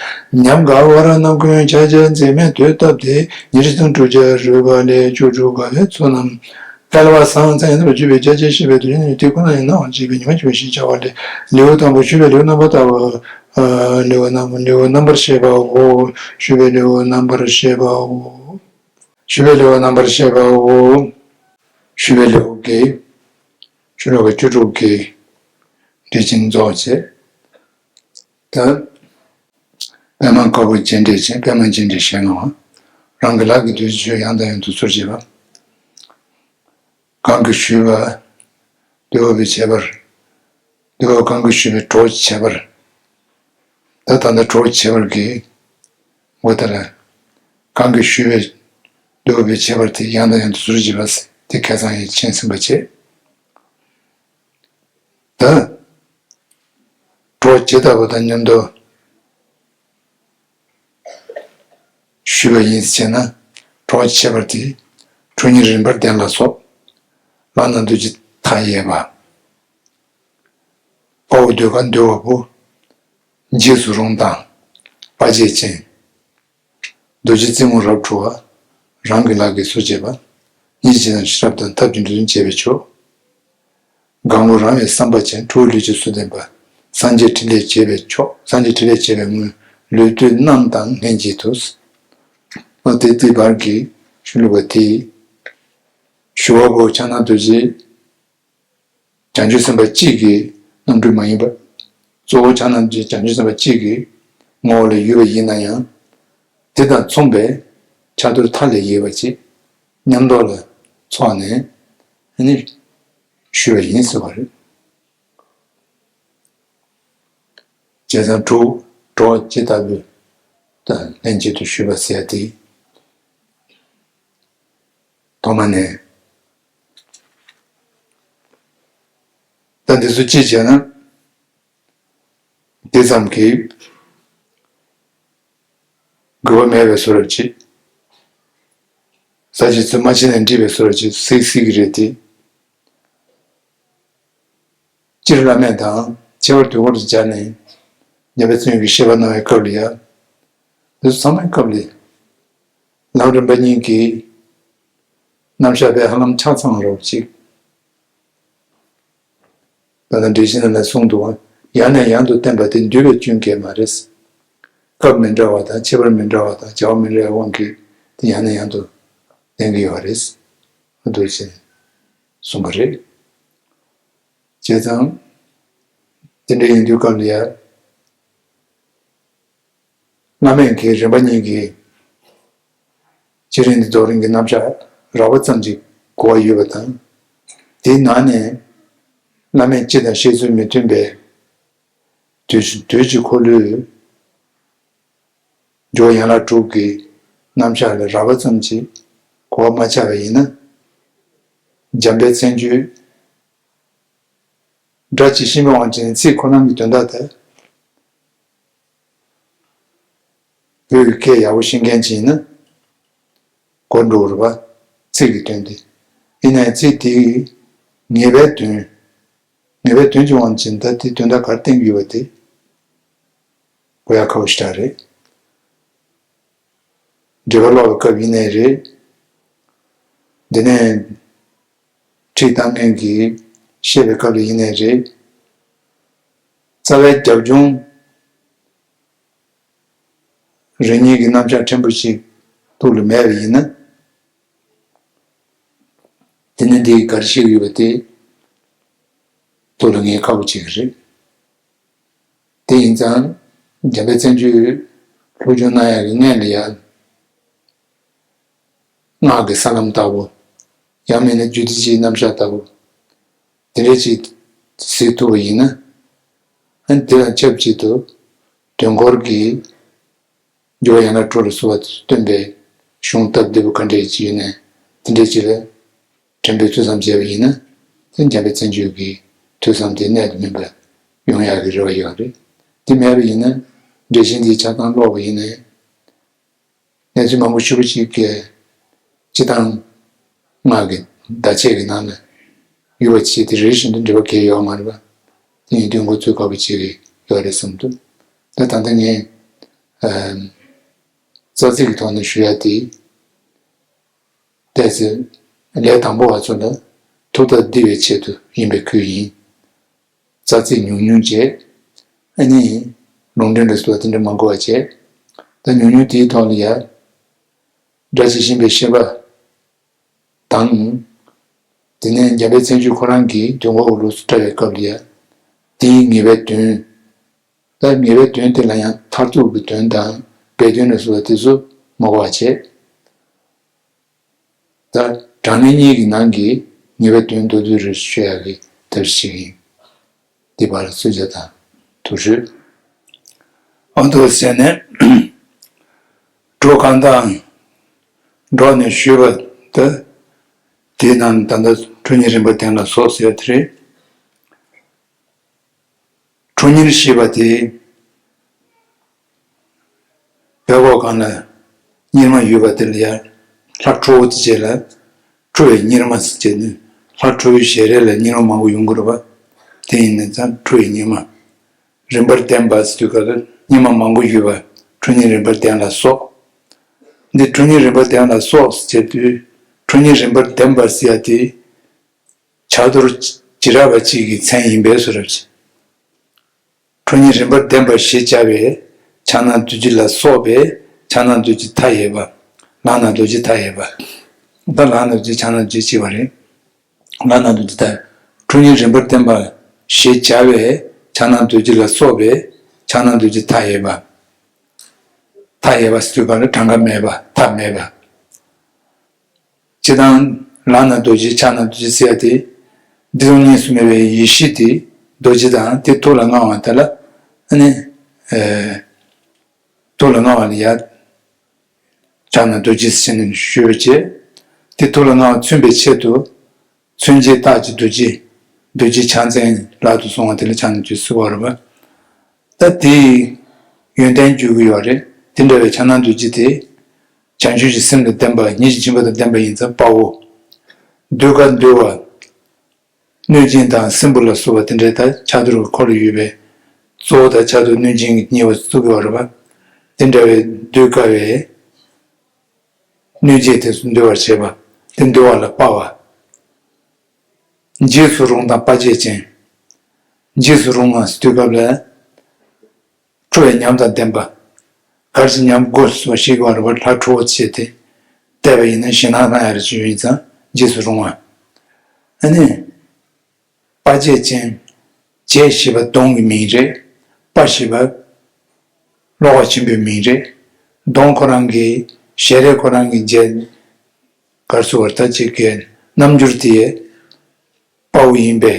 ཉམས་དགའ་བར་སྣང་ཀུན་ཆ་བྱད་འཛིན་མེད་དུ་བཏབ་སྟེ། ཉི་ཁྲི་དང་དྲུག་བརྒྱ་རུས་པ་ལས་བཅུ་དྲུག་དགའ་བའི་ཚོགས་རྣམས། སྐལ་བ་བཟང་ཚད་ཡང་དག་པར་གྱུར་པའི་རྒྱ་ཆེར་བཤད་པའི་དོན་ནི་དེ་ཁོ་ན་ཡང་སྣང་བར་བྱེད་པའི་ཉི་མ་བཅུ་པ་ཞེས་བྱ་བ་ལས། ལེའུ་དང་པོ་ཞུས་པའི་ལེའུ་རྣམ་པར་དག་པ། ལེའུ་རྣམ་ལེའུ་རྣམ་པར་བཤད་པའོ། ཞུས་པའི་ལེའུ་རྣམ་པར་བཤད་པའོ། ཞུས་པའི་ལེའུ་རྣམ་པར་བཤད་པའོ། ཞུས་པའི་ལེའུ་གི་ཞུ་ལེའུ་བཅུ་དྲུག་གི་འགྲེལ་ཆེན་རྫོགས་བྱས། ད་པདྨ་དཀར་པོ་རྒྱན་འགྲེལ་ཅན། པདྨ་རྒྱན་འགྲེལ་ཞེས་ནོ། རང་གི་ལག་གི་རྡོ་རྗེ་ཆོས་ཡང་དང་ཡང་དུ་གསོལ་བྱེད་པ། གང་གིས་ཞུས་པ་འདུལ་བ་པའི་ཁྱད་པར། འདུལ་བ་གང་གིས་ཞུས་པའི་གྲོགས་ཀྱི་ཁྱད་པར། ད་ད་ལྟ་གྲོགས་ཀྱི་ཁྱད་པར་གྱི་འོ་ད་ལ། གང་གིས་ཞུས་པའི་འདུལ་བ་པའི་ཁྱད་པར་དེ་ཡང་དང་ཡང་དུ་གསོལ་བྱེད་པ་དེ་ཁ་སང་ཡང་མཁྱེན་ཟིན་པ་བྱས། ད་གྲོགས་ཇི་ལྟ་བུ་དང་མཉམ་དུ་ཞུས་པ་ཡིན་ཟེར་ན། གྲོགས་ཀྱི་ཁྱད་པར་དེ་ཁྲོ་གཉེར་རིམ་པར་ལྡན་ལ་སོགས། ལག་ན་རྡོ་རྗེ་མཐའ་ཡས་པ། དཔའ་བོ་ཟློས་གར་འདུལ་བ་པོ། འཇིགས་སུ་རུང་དང་དཔའ་རྒྱས་ཅན། རྡོ་རྗེ་རྩེ་མོ་རབ་འཁྲུ་བ། རང་གི་ལག་གིས་གསོལ་བྱེད་པ། སྙིང་རྗེ་དང་ཤེས་རབ་དང་ཐབས་ཀྱིས་འགྲོ་དོན་བྱེད་པའི་མཆོག་དགའ་མགུ་རངས་པའི་བསམ་པ་ཅན། ཁྲོ་བོའི་ལུས་ཀྱི་གསོལ་ལྡན་པ། སངས་རྒྱས་ཕྲིན་ལས་བྱེད་པའི་མཆོག་སངས་རྒྱས་ཕྲིན་ལས་བྱེད་པའི་སྔོན་ལུས་བཏུད་རྣམས་དང་ལྷན་ཅིག་ཏུ། ཨ་དེ་དེའི་བར་གྱི་ཤུ་ལུ་བ་དེ། ཞུ་བ་པོ་ཕྱག་ན་རྡོ་རྗེ་བྱང་ཆུབ་སེམས་དཔའ་གཅིག་གི་རྣམ་འཕྲུལ་མ་ཡིན་པར། གཙོ་བོ་ཕྱག་ན་རྡོ་རྗེ་བྱང་ཆུབ་སེམས་དཔའ་གཅིག་གི་ངོ་བོ་ལ་ཡོད་པ་ཡིན་ན་ཡང་། དེ་དང་མཚུངས་པའི་ ཕྱག་རྡོར་མཐའ་ལས་ཡོད་པ་ཅིག་མཉམ་དུ་ལ་ཚོགས་ནས་ཨ་ནི་ཞུས་པ་ཡིན་ཟེར་བ་རེད། བྱས་ཙང་དྲུག་གྲོགས་ཇི་ལྟ་བུ་དང་ལྷན་ཅིག་ཏུ་ཞུས་པ་ཟེར་ཏེ། ཐོག་མ་ནས། ད་འདི་ཚོ་ཅི་བྱས་ན། དེ་ཙམ་གྱིས་དགོས་པ་མེད་པའི་བཟོ་འདྲ་ཅིག་ཟ་བྱེད་ཚོད་མ་བྱས་ནས་འགྲིག་པའི་བཟོ་འདྲ་ཅིག་སྲིད་སྲིད་ཀྱི་རེད་དེ། སྤྱིར་བླ་མེད་དང་ཁྱད་པར་དུས་འཁོར་དུ་སྦྱར་ནས་འཇམ་དཔལ་བརྩོན་འགྲུས་ཀྱི་བཤད་པ་གནང་བའི་སྐབས་ལ་ཡང་། འདི་ཚོ་ཚང་མའི་སྐབས་ལ་ལམ་རིམ་པ་གཉིས་ཀྱི་རྣམ་གཞག་དཔེ་ཧ་ལམ་ཆ་ཚང་རོབ་ཅིག་ད་ལྟ་འགྲེལ་བཤད་ནང་ལ་གསུངས་འདུག་བ། ཡང་ནས་ཡང་དུ་བསྟན་པ་དེ་འདུས་པའི་སྐྱོན་གྱིས་མ་རེད། སྐབས་མི་འདྲ་བ་དང་ཁྱད་པར་མི་འདྲ་བ་དང་བྱ་བ་མི་འདྲ་བའི་དབང་གིས་དེ་ཡང་ནས་ཡང་དུ་བསྟན་གྱི་ཡོད་རེད། འདུག་ཅེས་གསུངས་པ་རེད། བྱས་ཙང་། དེ་འདྲ་ཡིན་དུས་སྐབས་ལ་ཡང་། བླ་མེད་ཀྱི་རིམ་པ་གཉིས་ཀྱི་བསྐྱེད་རིམ་འདི་རྫོགས་རིམ་གྱི་རྣམ་གཞག་རགས་པ་ཙམ་གྱིས་གོ་བ་ཡོད་པ་དང་། དེའི་ནང་ནས་བླ་མེད་སྤྱི་དང་བཤད་ཚུལ་མི་མཐུན་པའི་དུས་དུས་ཀྱི་འཁོར་ལོའི་སྦྱོར་ཡན་ལག་དྲུག་གི་རྣམ་གཞག་ལས་རགས་པ་ཙམ་གྱིས་གོ་བ་མ་ཆགས་པ་ཡིན་ན། འཇམ་དཔལ་བརྩོན་འགྲུས་སྒྲ་ཇི་བཞིན་པའི་དབང་ཅན་ཚིག་ཁོ་རང་གི་དོན་དག་དེ། བོད་ཀྱི་སྐད་ཡག་པོ་ཤེས་མཁན་ཅིག་ཡིན་ན། གོ་འགྲོ་བ་རེད་པ། ཚིག་གི་དོན་དེ། ཡིན་ནའི་ཚིག་དེ་ངེས་པའི་དོན། ངེས་པའི་དོན་གྱི་དབང་ཅན་ད་དེ་དོན་དག་ག་རེ་བསྟན་གྱི་ཡོད་པ་དེ། གོ་ཡག་ཁག་པོ་ཞེ་དྲག་རེད། འགྲེལ་པ་ཀློག་པའི་སྐབས་ཡིན་ནའི་རེད། འདི་ནས་ཁྲིད་གཏང་མཁན་གྱིས་བཤད་པའི་སྐབས་ལ་ཡིན་ནའི་རེད། རྩ་བའི་རྒྱབ་ལྗོངས་རེ་གཉིས་ཀྱི་རྣམ་གཞག་ཕྲན་བུ་ཞིག་ཐུགས་ལ་མེད་པ་ཡིན་ན། དེ་ནི་འདི་ག་རེ་བཤད་ཀྱི་ཡོད་པ་དེ་ཐུགས་ལ་ངེས་ཁག་པོ་ཅིག་རེད། དེ་ཡིན་ཙང་། འཇམ་དཔལ་བརྩོན་འགྲུས་སློབ་སྦྱོང་གནང་ཡག་གི་སྔོན་ལ་ཡང་། སྔགས་ཀྱི་ས་ལམ་ལྟ་བུ། ཡང་མིན་ན་རྒྱུད་སྡེ་སྤྱིའི་རྣམ་གཞག་ལྟ་བུ། དེ་འདྲ་ཅིག་གཟིགས་ཐུབ་པ་ཡིན་ན། ཨ་ནི་དེ་དང་ཆབས་ཅིག་ཏུ། དོན་འཁོར་གྱི་སྦྱོར་བ་ཡན་ལག་དྲུག་ལ་སོགས་པ་སྟོན་པའི་གཞུང་སྟབས་བདེ་པོ་ག་འདྲ་ཅིག་ཡོད་ནའི་དེ་འདྲ་ཅིག་ལ་དྲན་པའི་ཐོས་བསམ་བྱས་པ་ཡིན་ན། དེ་འཇམ་དཔལ་བརྩོན་འགྲུས་ཀྱི་ཐོས་བསམ་དེ་གནད་དུ་སྨིན་པ་ཡོང་ཡག་གི་རེ་བ་ཡོད་རེད། དེ་མེད་པ་ཡིན་ན་འགྲེལ་ཆེན་འདིའི་ཆ་ཚང་ཀློག་པ་ཡིན་ནའི། གནས་ཚུལ་མང་པོ་ཞེ་པོ་ཅིག་གིས་སྤྱིར་བཏང་སྔགས་ཀྱི་བརྡ་ཆད་ཀྱི་ནང་ལ་ཡོད་པ་ཅིག་དེ་རེ་བཞིན་དུ་འབྲེལ་བ་གང་ཡང་ཡོད་མ་རེད་པ། དེ་ཡིན་དུས་འགོ་ཚུགས་དཀའ་པོ་ཅིག་ཡོད་རེད་བསམ་འདུག་ད་ད་ལྟ་ངས་ཨམ། རྩ་ཚིག་གི་ཐོག་ནས་ཞུ་ཡ་དེ། ཏོག་ཙམ་ལས་དང་པོ་བ་ཚོ་ལ་ཐུགས་ཐག་བསྡུ་བའི་ཆེད་དུ་ཡིན་པའི་ཁུལ་ཡིན། རྩ་ཚིག་ཉུང་ཉུང་བྱས། ཨ་ནི། ལུང་འདྲེན་ལ་སོགས་དེ་འདྲ་མ་དགོས་པ་བྱས། ད་ཉུང་ཉུང་དེའི་ཐོག་ལ་ཡ། སྒྲ་ཇི་བཞིན་པའི་བཤད་པ་དང་། དེ་ནས་འཇམ་དཔལ་བརྩོན་འགྲུས་ཁོ་རང་གིས་དོན་གོ་བོ་ལུགས་སུ་བཀྲལ་བའི་སྐབས་ལ་ཡ། དེའི་ངེས་པའི་དོན། ད་ངེས་པའི་དོན་དེ་ལ་ཡང་མཐར་ཐུག་གི་དོན་དང་སྦས་དོན་ལ་སོགས་པ་དེ་ཚོ་མ་གོ་བ་བྱས། ད་དྲང་གནས་གཉིས་ཀྱི་ནང་གི་ངེས་པའི་དོན་མདོར་བསྡུས་རེ་ཞུ་ཡག་གི་ཐབས་ཤེས་ཡིན། འདི་བར་གསོལ་ཇ་དང་དུར་ཁྲོད། ཨ་མདོ་ཟེར་ནས་གྲོ་གང་དང་འགྲོགས་ནས་ཞུས་པ་ད། དེའི་ནང་ད་ལྟ་ཁྲོ་གཉེར་རིམ་པ་བདུན་ལ་སོགས་ཟེར་དེ་རེད། ཁྲོ་གཉེར་ཞེས་པ་དེ། བོད་སྐད་སྒང་ལ་གཉེར་མ་ཡོད་པ་དེ་ལ་ཡང་ལྷ་ཁྲོ་བོ་དེ་བྱས་ལ། ཁྲོ་བའི་གཉེར་མ་ཟེར་བྱས་ནས་ལྷ་ཁྲོ་བོའི་ཞལ་རས་ལ་གཉེར་མ་མང་པོ་ཡོང་གི་རེད་པ། དེ་ཡིན་ན་ཙང་ཁྲོ་བའི་གཉེར་མ། རིམ་པར་ལྡན་པ་ཟེར་དུས་སྐབས་ལ་གཉེར་མ་མང་པོ་ཡོད་པ་ཁྲོ་གཉེར་རིམ་པར་ལྡན་ལ་སོགས། འདི་ཁྲོ་གཉེར་རིམ་པར་ལྡན་ལ་སོགས་ཟེར་དུས་ཁྲོ་གཉེར་རིམ་པར་ལྡན་པ་ཟེར་ཡ་དེ། ཕྱག་རྡོར་བྱེ་བྲག་པ་གཅིག་གི་མཚན་ཡིན་པས་སོ་རབ་ཅིང་། ཁྲོ་གཉེར་རིམ་པར་ལྡན་པ་ཞེས་བྱ་བའི་ཕྱག་ན་རྡོ་རྗེ་ལ་སོགས་པའི་ཕྱག་ན་རྡོ་རྗེ་མཐའ་ཡས་པ། ལག་ན་རྡོ་རྗེ་མཐའ་ཡས་པ། ད་ལག་ན་རྡོ་རྗེ་ཕྱག་ན་རྡོ་རྗེ་གཅིག་པ་རེད། ལག་ན་རྡོ་རྗེ་མཐའ། ཁྲོ་གཉེར་རིམ་པར་ལྡན་པ་ཞེས་བྱ་བའི་ཕྱག་ན་རྡོ་རྗེ་ལ་སོགས་པའི་ཕྱག་ན་རྡོ་རྗེ་མཐའ་ཡས་པ། མཐའ་ཡས་པ་ཟེར་དུས་སྒང་ལ་གྲངས་ཀ་མེད་པ་མཐའ་མེད་པ། སྤྱིར་བཏང་ལག་ན་རྡོ་རྗེ་ཕྱག་ན་རྡོ་རྗེ་ཟེར་ཡ་དེ། བདེ་སྟོང་གཉིས་སུ་མེད་པའི་ཡེ་ཤེས་དེ་རྡོ་རྗེ་དང་དེ་ཐུགས་ལ་མངའ་བ་དེ་ལ་ཨ་ནི། ཨེ། ཐུགས་ལ་མངའ་བ་ལ་ཡ། ཕྱག་ན་རྡོ་རྗེ་ཟེར་ནས་ཞུ་བ་བྱས། དེ་ཐུགས་ལ་མངའ་བ་མཚོན་པའི་ཆེད་དུ། མཚོན་བྱེད་རྟགས་ཀྱི་རྡོ་རྗེ། རྡོ་རྗེ་ཕྱག་མཚན་ལག་ཏུ་བཟུང་བ་དེ་ལ་ཕྱག་ན་རྡོ་རྗེ་ཟེར་བ་རེད་པ། ད་དེའི་ཡོན་ཏན་བརྗོད་ཀྱི་ཡོད་རེད། དེ་འདྲ་བའི་ཕྱག་ན་རྡོ་རྗེ་དེ། བྱང་ཆུབ་ཀྱི་སེམས་དང་ལྡན་པ། སྙིང་རྗེ་ཆེན་པོ་དང་ལྡན་པ་ཡིན་ཙང་དཔའ་བོ། གདུལ་དཀའ་འདུལ་བ། གནོད་སྦྱིན་དང་སྲིན་པོ་ལ་སོགས་པ་དེ་འདྲའི་ད་ཕྱག་རྡོར་གྱི་འཁོར་ལོ་ཡོད་པས། གཙོ་བོ་དང་ཕྱག་རྡོར་གནོད་སྦྱིན་གྱི་ཉེ་བར་བཙུགས་ཀྱི་ཡོད་རེད་པ། དེ་འདྲ་བའི་གདུལ་དཀའ་བའི་གནོད་བྱེད་དེ་ཚོ་འདུལ་བར་བྱེད་པ། དེ་འདུལ་བ་ལ་དཔའ་བ། འཇིགས་སུ་རུང་དང་དཔའ་བྱད་ཅན། འཇིགས་སུ་རུང་བ་ཟེར་དུས་སྐབས་ལ། ཁྲོ་བའི་ཉམས་དང་ལྡན་པ། གར་གྱི་ཉམས་དགོས་སུ་ཞིག་བར་བར་ལྷ་ཁྲོ་བོ་བྱས་ཏེ། བལྟས་པ་ཡིན་ན་ཞེད་སྣང་སློང་ཡ་རེ་ཅིག་ཡོད་ཙང་འཇིགས་སུ་རུང་བ། ཨ་ནི། དཔའ་བྱད་ཅན། བྱད་ཞེས་པ་གདོང་གི་མིང་རེད། དཔའ་ཞེས་པ། བློ་ཁོག་ཆེན་པོའི་མིང་རེད། གདོང་ཁོ་རང་གི་ཞལ་རས་ཁོ་རང་གི་རྗེས། གར་སོ་བར་ཐག་ཅིག་གི་རྣམ་འགྱུར་དེ། དཔའ་བོ་ཡིན་པའི་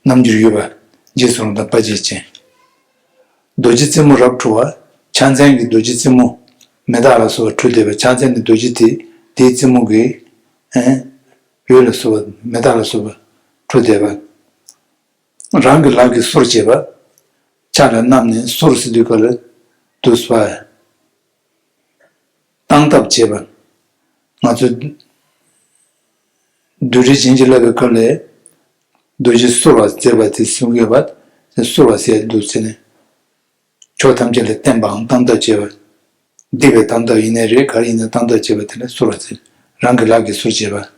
རྣམ་འགྱུར་ཡོད་པ། འཇིགས་སུ་རུང་དང་དཔའ་བྱད་ཅན། རྡོ་རྗེ་རྩེ་མོ་རབ་འཁྲུ་བ། ཕྱག་མཚན་གྱི་རྡོ་རྗེ་རྩེ་མོ། མེ་སྟག་ལ་སོགས་པ་འཁྲུ་བསྡད་པ། ཕྱག་མཚན་ནི་རྡོ་རྗེ་དེ། དེའི་རྩེ་མོ་གི། ཨེ། འོད་ལ་སོགས་པ། མེ་སྟག་ལ་སོགས་པ་འཁྲུ་བསྡད་པ། རང་གི་ལག་གིས་གསུར་བྱེད་པ། ཕྱག་ལ་བསྣམས་ནས་གསུར་ཟེར་དུས་སྐབས་ལ་འདུག་སེ་བཏང་ཐབས་བྱེད་པ། ང་ཚོས་བདུད་རྩི་བྱིན་གྱིས་བརླབས་པའི་སྐབས་ལ་རྡོ་རྗེ་གསུར་བ་མཛད་པ་དེ་གསུང་གི་ཡོད་པ། དེ་གསུར་བ་ཟེར་འདུག་ཟེར་ནས། ཕྱོགས་ཐམས་ཅད་ལ་བསྟན་པའམ་བཏང་ཐབས་བྱེད་པ། སྡིག་པའི་བཏང་ཐབས་ཡིན་ནའི་རེད། ག་རེ་ཡིན་ནའི་བཏང་ཐབས་བྱེད་པ་དེ་ལ་གསུར་བ་ཟེར། རང་གི་ལག་གིས་གསུར་བྱེད་པ།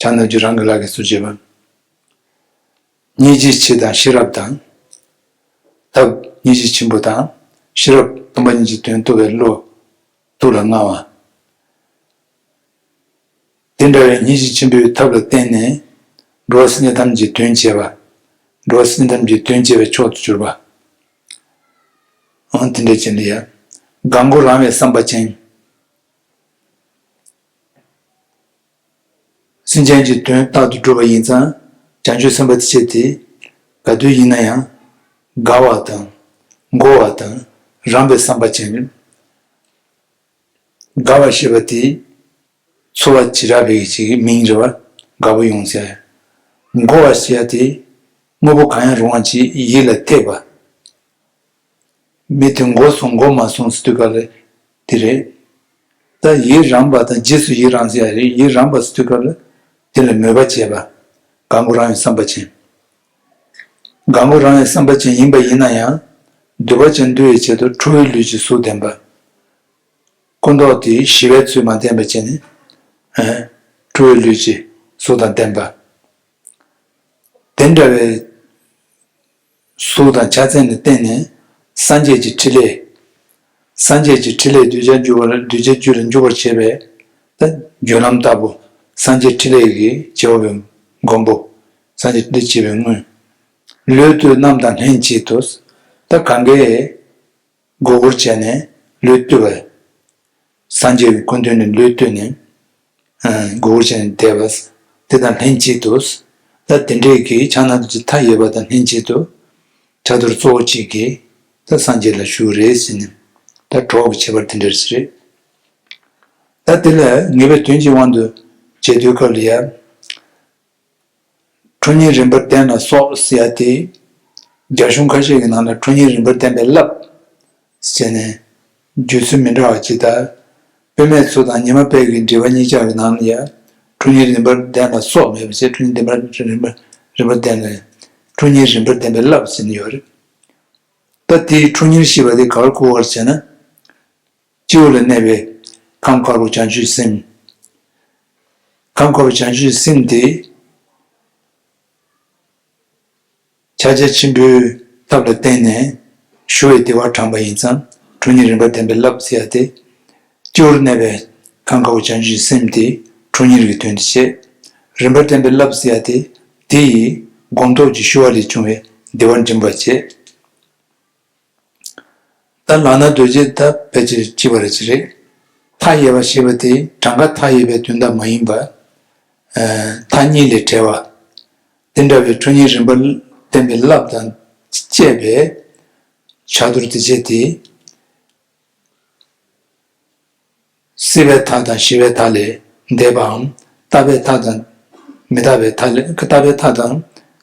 ཕྱག་ན་རྡོ་རྗེ་རང་གི་ལག་གིས་གསུར་བྱེད་པ། སྙིང་རྗེ་ཆེ་དང་ཤེས་རབ་དང་། ཐབས་སྙིང་རྗེ་ཆེན་པོ་དང་། ཤེས་རབ་སྟོང་པ་ཉིད་ཀྱི་དོན་རྟོགས་པའི་བློ། ཐུགས་ལ་མངའ་བ། དེ་འདྲ་བའི་སྙིང་རྗེ་ཆེན་པོའི་ཐབས་ལ་བརྟེན་ནས། འགྲོ་བ་སེམས་ཅན་ཐམས་ཅད་ཀྱི་དོན་བྱེད་པ། འགྲོ་བ་སེམས་ཅན་ཐམས་ཅད་ཀྱི་དོན་བྱེད་པའི་མཆོག་ཏུ་གྱུར་པ། ཨང་། དེ་འདྲ་བྱས་ནས་ཡ། དགའ་མགུ་རངས་པའི་བསམ་པ་ཅན། སེམས་ཅན་གྱི་དོན་རྟག་ཏུ་སྒྲུབ་པ་ཡིན་ཙང་། བྱང་ཆུབ་སེམས་དཔའ་དེ་ཆེ་སྟེ། ག་དུས་ཡིན་ན་ཡང་། དགའ་བ་དང་། མགུ་བ་དང་། རངས་པའི་བསམ་པ་ཅན། དགའ་བ་ཞེས་པ་དེ། འཚོ་བ་བྱེ་བྲག་པའི་ཅིག་མིང་རེད་པ། དགའ་པོ་ཡོང་ཟེར། མགུ་བ་ཞེས་པ་དེ། དངོས་པོ་གང་ཡང་རུང་བ་ཅིག་ཡིད་ལ་འཐད་པ། མི་དེ་མགུ་སོང་མགུ་མ་སོང་ཟེར་དུས་སྐབས་ལ་དེ་རེད། ད་ཡིད་རངས་པ་དང་རྗེས་སུ་ཡི་རངས་ཟེར་ཡ་རེད། ཡིད་རངས་པ་ཟེར་དུས་སྐབས་ལ་དེ་ལ་མོས་པ་བྱེད་པ། དགའ་མགུ་རངས་པའི་བསམ་པ་ཅན། དགའ་མགུ་རངས་པའི་བསམ་པ་ཅན་ཡིན་པ་ཡིན་ན་ཡང་། འདོད་པ་ཅན་འདུལ་བའི་ཆེད་དུ་ཁྲོ་བོའི་ལུས་ཀྱི་གཟུགས་ལྡན་པ། སྐུ་མདོག་དེ་ཞི་བའི་ཚུལ་མ་བསྟན་པ་བྱས་ནས། ཨ། ཁྲོ་བོའི་ལུས་ཀྱི་གཟུགས་དང་ལྡན་པ། དེ་འདྲ་བའི་གཟུགས་དང་ཕྱག་མཚན་ལ་བརྟེན་ནས་སངས་རྒྱས་ཀྱི་ཕྲིན་ལས། སངས་རྒྱས་ཀྱི་ཕྲིན་ལས་གདུལ་བྱ་འཇུག་པར། གདུལ་བྱའི་རྒྱུད་ལ་འཇུག་པར་བྱེད་པའི་ད་སྦྱོར་ལམ་ལྟ་བུ། སངས་རྒྱས་ཕྲིན་ལས་ཀྱི་བྱེད་པ་པོའི་མགོན་པོ། སངས་རྒྱས་ཕྲིན་ལས་བྱེད་པའི་སྔོན། ལུས་བཏུད་རྣམས་དང་ལྷན་ཅིག་ཏུ། ད་གང་གའི་མགོ་སྒུར་བྱས་ནས་ལུས་བཏུད་པ། སངས་རྒྱས་ཀྱི་སྐུ་མདུན་ནས་ལུས་བཏུད་ནས། ཨ། མགོ་སྒུར་བྱས་ནས་བསྡད་པ། དེ་དང་ལྷན་ཅིག་ཏུ། ད་དེ་འདྲའི་གི་ཕྱག་ན་རྡོ་རྗེ་མཐའ་ཡས་པ་དང་ལྷན་ཅིག་ཏུ། ཕྱག་རྡོར་གཙོ་བོ་གཅིག་གིས་ད་སངས་རྒྱས་ལ་ཞུགས་རེད་ཟེར་ནས། ད་གྲོགས་ཀྱི་ཁྱད་པར་དེ་འདྲ་ཞིག་རེད། ད་དེ་ལ་ངེས་པའི་དོན་གྱི་དབང་དུ་བྱེད་དུས་སྐབས་ལ་ཡ། ཁྲོ་གཉེར་རིམ་པར་ལྡན་ལ་སོགས་ཟེར་ཡ་དེ། རྒྱ་གཞུང་ཁ་ཤས་ཀྱི་ནང་ལ་ཁྲོ་གཉེར་རིམ་པར་ལྡན་པའི་རླབས་ཟེར་ནས་བརྗོད་ཚུལ་མི་འདྲ་བ་ཅིག་དང་། དཔེ་མེད་ཚོ་དང་ཉི་མ་དཔལ་གྱི་འགྲེལ་པ་གཉིས་ཆར་གྱི་ནང་ལ་ཡང་ཁྲོ་གཉེར་རིམ་པར་ལྡན་ལ་སོགས་མེད་པ་བྱས། ཁྲོ་གཉེར་རིམ་པར་རིམ་པར་རིམ་པར་ལྡན་ལ། ཁྲོ་གཉེར་རིམ་པར་ལྡན་པའི་རླབས་ཟེར་ནས་ཡོད་རེད། ད་དེའི་ཁྲོ་གཉེར་ཞེས་པ་དེ་ག་བར་གོ་བར་བྱས་ན། སྤྱི་བོ་ལ་གནས་པའི་ཁམས་དཀར་པོ་བྱང་ཆུབ་སེམས། ཁམས་དཀར་པོ་བྱང་ཆུབ་སེམས་དེ། ཕྱག་རྒྱ་ཆེན་པོའི་ཐབས་ལ་བརྟེན་ནས་ཞུ་བའི་བདེ་བ་དྲངས་པ་ཡིན་ཙང་། ཁྲོ་གཉེར་རིམ་པར་ལྡན་པའི་རླབས་ཟེར་ཡ་དེ། སྤྱི་བོར་གནས་པའི་ཁམས་དཀར་པོ་བྱང་ཆུབ་སེམས་དེ་ཁྲོ་གཉེར་གྱི་དོན་དུ་བྱེད། རིམ་པར་ལྡན་པའི་རླབས་ཟེར་ཡ་དེ། དེ་ཡི་སྒོམ་སྟོབས་ཀྱི་ཤུགས་ལས་བྱུང་བའི་བདེ་བ་འབྱིན་པར་བྱེད། ད་ལག་ན་རྡོ་རྗེ་ད་ཕལ་ཆེར་གཅིག་པ་རེ་ཅིག་རེད། མཐའ་ཡས་པ་ཞེས་པ་དེ་གྲངས་ཀ་མཐའ་ཡས་པའི་དོན་དག་མ་ཡིན་པར། ཨ། མཐའ་གཉིས་ལས་བྲལ་བ། དེ་འདྲ་བའི་ཁྲོ་གཉེར་རིམ་པ་བསྟན་པའི་རླབས་དང་བཅས་པའི་ཕྱག་རྡོར་དེ་བྱས་ཏེ། སྲིད་པའི་མཐའ་དང་ཞི་བའི་མཐའ་ལས་འདས་པའམ། རྟག་པའི་མཐའ་དང་མི་རྟག་པའི་མཐའ་ལས། རྟག་པའི་མཐའ་དང་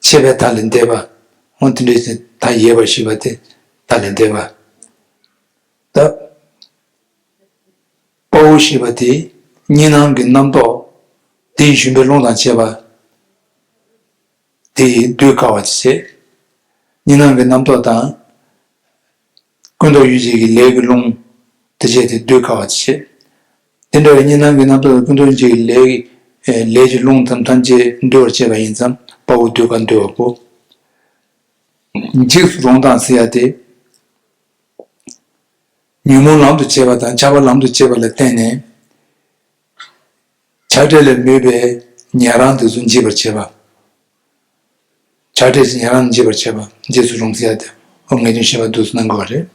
ཆད་པའི་མཐའ་ལས་འདས་པ། འོ་དེ་འདྲའི་མཐའ་ཡས་པ་ཞེས་པ་དེ་མཐའ་ལས་འདས་པ། ད་དཔའ་བོ་ཞེས་པ་དེ་གཉིས་སྣང་གི་རྣམ་རྟོག་དེ་ཡི་ཞུམ་པའི་རླུང་དང་བཅས་པ། དེ་ཡིས་སྡུད་དཀའ་བ་བྱེད། གཉིས་སྣང་གི་རྣམ་རྟོག་དང་། ཀུན་རྟོག་ཡུལ་ཅན་གྱི་ལས་ཀྱི་རླུང་དེ་བཅས་ཏེ་སྡུད་དཀའ་བ་བྱེད། དེ་འདྲ་བའི་གཉིས་སྣང་གི་རྣམ་རྟོག་དང་ཀུན་རྟོག་ཡུལ་ཅན་གྱི་ལས་ཀྱི་ལས་ཀྱི་རླུང་དང་ཐམས་ཅད་སྡུད་པར་བྱེད་པ་ཡིན་ཙང་དཔའ་བོ་སྡུད་དཀའ་འདུལ་བ་པོ། འཇིགས་སུ་རུང་དང་ཟེར་ཡ་དེ། ཉོན་མོངས་ལམ་དུ་བྱེད་པ་དང་ཆགས་པ་ལམ་དུ་བྱེད་པ་ལ་བརྟེན་ནས། ཆགས་བྲལ་ལས་མོས་པའི་ཉན་རང་དེ་ཚོ་འཇིག་པར་བྱེད་པ། ཆགས་བྲལ་གྱི་ཉན་རང་འཇིག་པར་བྱེད་པ། འཇིགས་སུ་རུང་ཟེར་ཡ་དེ། འོ་ངེས་དོན་བཤད་པ་འདུག་སེ་གནང་དགོས་པ་རེད།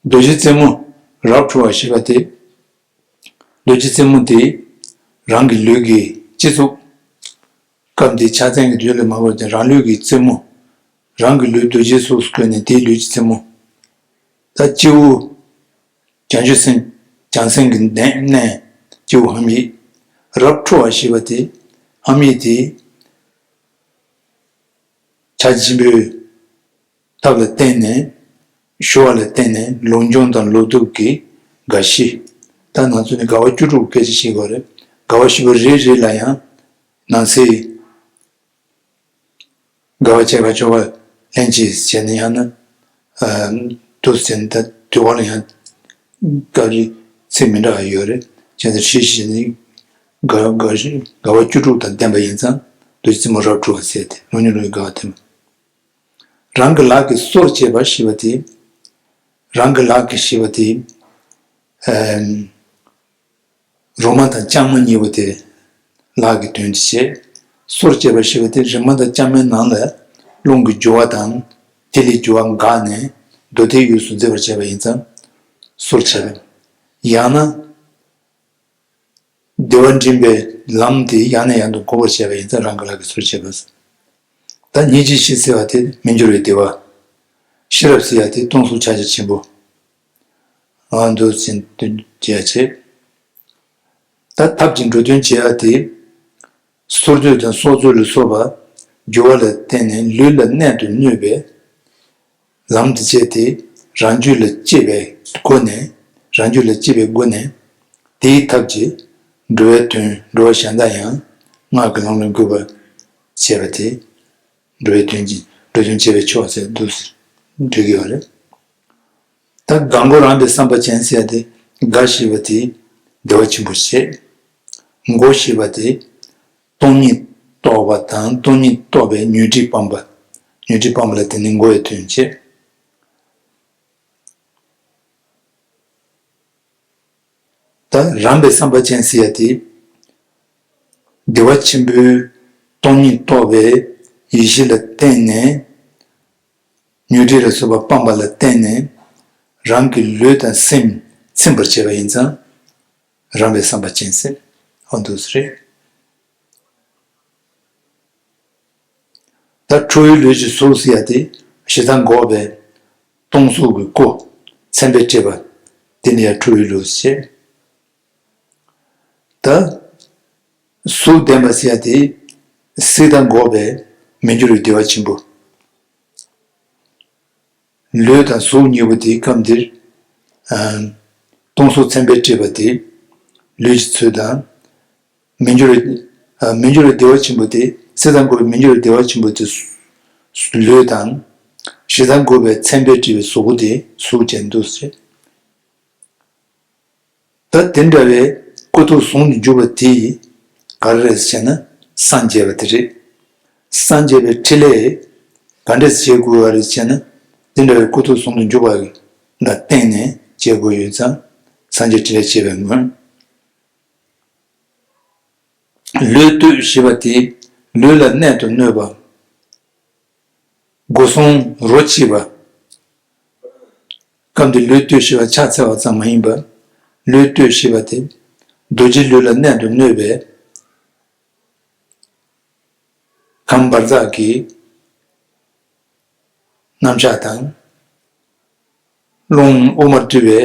རྡོ་རྗེ་རྩེ་མོ་རབ་འཁྲུ་བ་ཞེས་པ་དེ། རྡོ་རྗེ་རྩེ་མོ་དེ་རང་གི་ལུས་ཀྱི་སྤྱི་གཙུག་སྐབས་འདིའི་ཕྱག་མཚན་གྱི་དུས་ལ་མ་བབས་ཏེ་རང་ལུས་ཀྱི་རྩེ་མོ། རང་གི་ལུས་རྡོ་རྗེའི་གཟུགས་སུ་བཀོད་ནས་དེའི་ལུས་ཀྱི་རྩེ་མོ། ད་སྤྱི་བོ། བྱང་ཆུབ་སེམས། བྱང་སེམས་ཀྱི་གནས། སྤྱི་བོ་ཧཱུྃ་ཡིག་རབ་འཁྲུ་བ་ཞེས་པ་དེ། ཧཱུྃ་ཡིག་དེ། ཕྱག་ཆེན་པོའི་ཐབས་ལ་བརྟེན་ནས། ཞུ་བ་ལ་བརྟེན་ནས་ལོངས་སྤྱོད་དང་ལོག་རྟོག་གི་དགའ་བཞི། ད་ང་ཚོ་ནི་དགའ་བ་བཅུ་དྲུག་སྐད་ཆ་བཤད་དགོས་རེད། དགའ་བ་བཞི་པོ་རེ་རེ་ལ་ཡང་ནང་གསེས། དགའ་བ་བྱེད་པ་སྐྱོ་བ་ལྷན་ཅིག་བྱས་ནས་ཡང་ན། ཨ། དུ་ཟིན་ད་དུས་འཁོར་ལ་ཡང་སྐབས་རེ་ཚིག་མི་འདྲ་བ་ཡོད་རེད། བྱས་ཙང་ཧྲི་ཞི་ནི་དགའ་དགའ་དགའ་བ་བཅུ་དྲུག་དང་ལྡན་པ་ཡིན་ཙང་རྡོ་རྗེ་རྩེ་མོ་རབ་འཁྲུ་བ་ཟེར་ཏེ་ལོ་ཉུང་ལོའི་དགའ་བ་དེ། རང་གི་ལག་གིས་གསོར་བྱེད་པ་ཞེས་པ་དེ། རང་གི་ལག་གིས་ཞེས་པ་དེ། ཨ། རོ་མ་དང་ལྕང་མ་གཉིས་པོ་དེ་ལག་གི་དོན་དུ་བྱེད། གསོར་བྱེད་པ་ཞེས་པ་དེ་རི་མ་དང་ལྕང་མའི་ནང་ལ་རླུང་གི་རྒྱུ་བ་དང་། དེ་ལས་རྒྱུ་བ་འགགས་ནས་རྡོ་དེའི་དབུས་སུ་འཛེགས་པར་བྱེད་པ་ཡིན་ཙང་གསོར་བྱེད་པ། ཡང་ན། བདེ་བ་འདྲེན་པའི་ལམ་དེ་ཡང་ནས་ཡང་དུ་འགོག་པར་བྱེད་པ་ཡིན་ཙང་རང་གི་ལག་གིས་གསོར་བྱེད་པ། ད་སྙིང་རྗེ་ཞེས་ཟེར་བ་དེ་མི་འགྱུར་བའི་བདེ་བ། ཤེས་རབ་ཟེར་ཡ་དེ་སྟོང་གཟུགས་ཕྱག་རྒྱ་ཆེན་པོ། ཨ། འདུག་ཟིན་དུ་བྱས་བྱེད། ད་ཐབས་ཀྱི་འགྲོ་དོན་བྱེད་ཡ་དེ། སོར་སྡུད་དང་སྲོག་རྩོལ་ལ་སོགས་པ་རྒྱུ་བ་ལ་བརྟེན་ནས་ལུས་ལ་གནད་དུ་གནོད་པའི་ལམ་དུ་བྱས་ཏེ། རང་རྒྱུད་ལ་སྐྱེས་པའི་སྒོ་ནས། རང་རྒྱུད་ལ་སྐྱེས་པའི་སྒོ་ནས། དེའི་ཐབས་ཀྱིས་འགྲོ་བའི་དོན། འགྲོ་བ་གཞན་དག་ཡང་སྔགས་ཀྱི་ལམ་ལ་འགོད་པར་བྱེད་པ་དེ། འགྲོ་བའི་དོན་གྱི་འགྲོ་དོན་བྱེད་པའི་ཕྱོགས་ཟེར་འདུག་སེ་འགྲོ་གི་ཡོད་རེད། ད་དགའ་མགུ་རངས་པའི་བསམ་པ་ཅན་ཟེར་ཡ་དེ། དགའ་ཞེས་པ་དེ་བདེ་བ་ཆེན་པོ་བྱེད། མགུ་ཞེས་པ་དེ་སྟོང་ཉིད་རྟོགས་པ་དང་སྟོང་ཉིད་རྟོགས་པའི་ཉོན་སྒྲིབ་སྤངས་པ། ཉོན་སྒྲིབ་སྤངས་པ་ལ་བརྟེན་ནས་མགུ་བའི་དོན་བྱེད། ད་རངས་པའི་བསམ་པ་ཅན་ཟེར་ཡ་དེ། བདེ་བ་ཆེན་པོའི་སྟོང་ཉིད་རྟོགས་པའི་ཡེ་ཤེས་ལ་བརྟེན་ནས། ཉོན་སྒྲིབ་ལ་སོགས་པ་སྤངས་པ་ལ་བརྟེན་ནས། རང་གི་ལུས་དང་སེམས་ཚིམ་པར་བྱེད་པ་ཡིན་ཙང་། རངས་པའི་བསམ་པ་ཅན་ཟེར། འོ་འདུག་སེ་རེད། ད་ཁྲོ་བོའི་ལུས་ཀྱི་གཟུགས་ཟེར་ཡ་དེ་ཞེ་སྡང་འགོག་པའི་སྟོང་གཟུགས་ཀྱི་སྐུ་མཚན་དཔེས་སྤྲས་པ་དེ་ནི་ཡང་ཁྲོ་བོའི་ལུས་ཟེར། ད་གཟུགས་ལྡན་པ་ཟེར་ཡ་དེ་སྲིད་མཐའ་འགོག་པའི་མི་འགྱུར་བའི་བདེ་བ་ཆེན་པོ། ལུས་དང་གཟུགས་གཉིས་པོ་དེའི་སྐབས་འདིར། ཨ། སྟོང་གཟུགས་མཚན་དཔེས་སྤྲས་པ་དེ་ལུས་ཀྱི་ཚུལ་དང་། མི་འགྱུར་བའི། ཨ། མི་འགྱུར་བའི་བདེ་བ་ཆེན་པོ་དེ། སྲིད་མཐའ་འགོག་པའི་མི་འགྱུར་བའི་བདེ་བ་ཆེན་པོ་དེ་ལུས་དང་། ཞེ་སྡང་འགོག་པའི་མཚན་དཔེས་སྤྲས་པའི་གཟུགས་པོ་དེ་གཟུགས་ཅན་འདུག་ཟེར། ད་དེ་འདྲ་བའི་སྐུ་ཐུགས་ཟུང་དུ་འཇུག་པ་དེ་ག་རེ་རེད་ཟེར་ན་སངས་རྒྱས་པ་དེ་རེད། སངས་རྒྱས་པའི་ཕྲིན་ལས་ག་འདྲས་བྱེད་དགོས་པ་རེད་ཟེར་ན། དེ་འདྲ་བའི་སྐུ་ཐུགས་ཟུང་དུ་འཇུག་པ་ལ་བརྟེན་ནས་བྱེད་དགོས་ཡོད་ཙང་སངས་རྒྱས་ཕྲིན་ལས་བྱེད་པའི་སྔོན། ལུས་བཏུད་ཞེས་པ་དེ་ལུས་ལ་གནད་དུ་གནོད་པ། སྒོ་སྲུང་རོ་གཅིག་པ། སྐབས་འདིར་ལུས་ལྟོས་ཞེས་པ་ཕྱག་འཚལ་བ་ཙམ་མ་ཡིན་པར། ལུས་ལྟོས་ཞེས་པ་དེ་རྡོ་རྗེ་ལུས་ལ་གནད་དུ་བསྣོས་པའི་ཁམས་བཛྲ་གི་རྣམ་གཞག་དང་། རླུང་དབུ་མར་བསྡུ་བའི་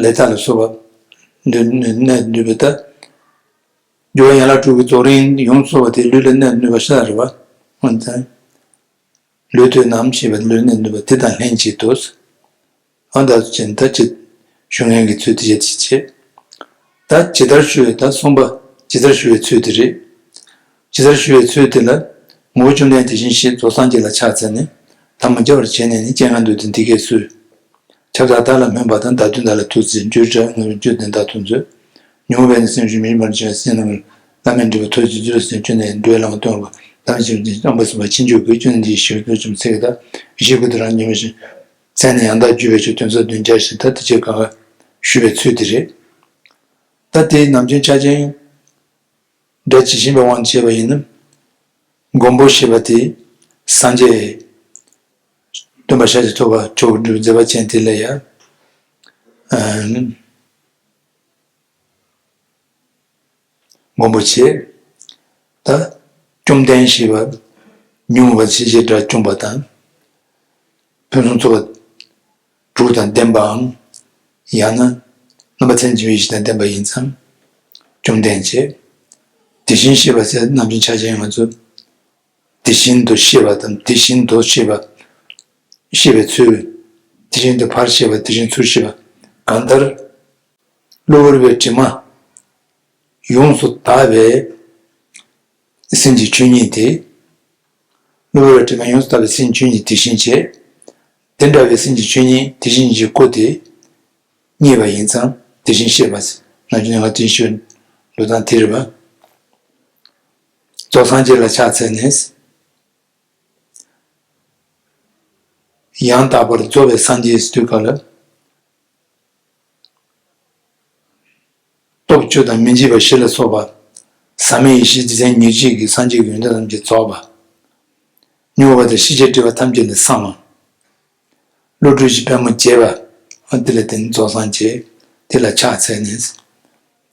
ལས་མཐའ་ལ་སོགས་པ་འདི་གནད་དུ་བསྡུས་པའི་ལྟར། སྦྱོར་བ་ཡན་ལག་དྲུག་གི་རྫོགས་རིམ་ཡོངས་སུ་རྫོགས་པ་དེ་ལུས་ལ་གནད་དུ་བསྣོས་པ་ཤ་སྟག་རེད་པ། འོན་ཀྱང་། ལུས་ལྟོས་རྣམས་ཞེས་པ་ལུས་ལ་གནད་དུ་བསྣོས་པ་དེ་དང་ལྷན་ཅིག་ཏུ། ཨ་ད་ཅན་ད་ཅི་ཞུ་མཁན་གྱི་ཚུལ་དེ་ཡེ་ཅིག་བྱེད། ད་ཇི་ལྟར་ཞུ་བའི་ད་གསུངས་པ་ཇི་ལྟར་ཞུ་བའི་ཚུལ་དེ་རེད། ཇི་ལྟར་ཞུ་བའི་ཚུལ་དེ་ལ། ངོ་བོ་བཅོམ་ལྡན་དེ་བཞིན་གཤེགས་རྫོགས་སངས་རྒྱས་ལ་ཕྱག་འཚལ་ནས། ཐལ་མོ་སྦྱར་བར་བྱས་ནས་ནི་སྤྱན་སྔར་འདུག་སྟེ་འདི་སྐད་གསོལ། ཁྱབ་བདག་བདག་ལ་སྨོན་པ་དང་། བདག་མདུན་བདག་ལ་ཐུགས་བརྩེ་བའི་མཆོད་པ་ནོར་བུའི་མཆོད་རྟེན་བདག་ཐུགས་མཛོད། ཉོན་མོངས་པའི་ནི་སེམས་ཤུགས་མི་མར་བྱེད་པའི་སེམས་ནང་བླ་མེད་འབྲས་བུ་ཐོབ་ཅིང་བརྩོན་འགྲུས་ཀྱི་སྐྱོན་ནས་འགྲོ་བའི་ལམ་སྟོན་པ། ལམ་ཤེས་པའི་སྟོན་པ་གསུམ་པ་ཕྱིན་ཆོད་ཀྱི་སྐྱོན་འདིའི་ཞི་བའི་ཐོག་ཆུམ་ཚེ་གི་བདག་ཡེ་ཤེས་ཀྱི་དོན་རང་ཉོན་མོངས་ཤིང་། ཚེ་ནི་ཡང་དག་བརྒྱུད་པའི་ཆོས་དོན་གསལ་བཏབ་སྟོན་མཛད་ཞིང་། ད་དེ་ཆོས་གང་ག་ཞུ་བའི་ཚུལ་དེ་རེད། ད་དེའི་ནམ་རྒྱུན་ཆ་ཅན་སྒྲ་ཇི་བཞིན་པའི་དབང་བྱས་པ་ཡིན་ན། མགོན་པོ་ཞེས་པ་དེ་སངས་རྒྱས་སྟོན་པ་ཤཱཀྱ་ཐུབ་པ་མཆོག་གི་སྒྲུབ་མཛད་པ་ཅན་དེ་ལ་ཡང་། མགོན་པོ་བྱས། ད་བཅོམ་ལྡན་ཞེས་པ་ཉོན་མོངས་པ་ཞི་བྱེད་དགྲ་བཅོམ་པ་དང་། ཕུན་སུམ་ཚོགས་པ་དྲུག་དང་ལྡན་པའམ། ཡང་ན་རྣམ་པ་ཐམས་ཅད་མཁྱེན་པའི་ཡེ་ཤེས་དང་ལྡན་པ་ཡིན་ཙང་། བཅོམ་ལྡན་བྱས། དེ་བཞིན་གཤེགས་པ་ཟེར་ནམ་རྒྱུན་ཆ་ཅན་ང་ཚོ་དེ་བཞིན་དུ་གཤེགས་པ་དང་དེ་བཞིན་དུ་གཤེགས་པ། གཤེགས་པའི་ཚུལ། དེ་བཞིན་དུ་ཕར་གཤེགས་པ་དེ་བཞིན་ཚུར་གཤེགས་པ། གང་ལྟར། གློ་བུར་བའི་དྲི་མ་ཡོངས་སུ་དག་པའི་སེམས་ཀྱི་ཆོས་ཉིད་དེ། གློ་བུར་བའི་དྲི་མ་ཡོངས་སུ་དག་པའི་སེམས་ཆོས་ཉིད་དེ་བཞིན་བྱས། དེ་འདྲ་བའི་སེམས་ཀྱི་ཆོས་ཉིད་དེ་བཞིན་གྱི་སྐུ་དེ་རྙེད་པ་ཡིན་ཙང་དེ་བཞིན་གཤེགས་པ་ཟེར། ནམ་རྒྱུན་ང་དེ་བཞིན་འགྲོ་སྟངས་དེ་རེད་པ། རྫོགས་སངས་རྒྱས་ལ་ཕྱག་འཚལ་ནས། ཡང་དག་པར་རྫོགས་པའི་སངས་རྒྱས་ཟེར་དུས་སྐབས་ལ། སྟོབས་བཅུ་དང་མི་འཇིགས་པ་བཞི་ལ་སོགས་པ། ཟག་མེད་ཡེ་ཤེས་རྗེས་དྲན་ཉེར་གཅིག་གིས་སངས་རྒྱས་ཀྱི་ཡོན་ཏན་ཐམས་ཅད་རྫོགས་པ། མྱུར་བ་དང་ཤེས་བྱའི་སྒྲིབ་པ་ཐམས་ཅད་ལས་སངས་པ། བློ་གྲོས་ཀྱི་པད་མོ་རྒྱས་པ། འདི་ལ་བརྟེན་རྫོགས་སངས་རྒྱས། དེ་ལ་ཕྱག་འཚལ་ནས།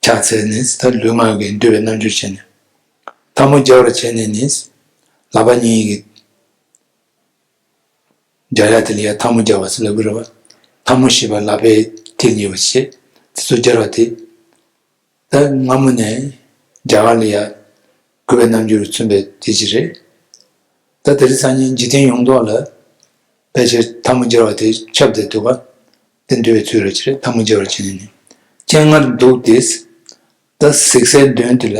ཕྱག་འཚལ་ནས་ད་ལུས་ངག་གི་འདུལ་བའི་རྣལ་འབྱོར་བྱས་ནས། ཐལ་མོ་སྦྱར་བར་བྱས་ནས་ནི། ལག་པ་གཉིས་ཀྱིས། སྦྱར་ཡ་དེ་ལ་ཡ་ཐལ་མོ་སྦྱར་བ་ཟེར་ལབ་ཀྱི་རེད་པ། ཐལ་མོ་ཞེས་པ་ལག་པའི་མཐིལ་གཉིས་པ་བྱས། དེ་ཚོ་སྦྱར་བ་དེ། ད་སྔ་མོ་ནས་རྒྱ་གར་ལ་ཡ་གུས་པའི་རྣལ་འབྱོར་མཚོན་པའི་དེ་ཅི་རེད། ད་དེ་རིང་སང་ཉིན་འཇིག་རྟེན་ཡོངས་རྫོགས་ལ་ཕལ་ཆེར་ཐལ་མོ་སྦྱར་བ་དེ་ཁྱབ་བསྡད་འདུག་ག་དེ་འདུལ་བའི་ཚུལ་རེད་ཅི་རེད། ཐལ་མོ་སྦྱར་བ་བྱས་ནས་ནི། སྤྱན་སྔར་འདུག་སྟེ། ད་གཟིགས་སའི་མདུན་དེ་ལ།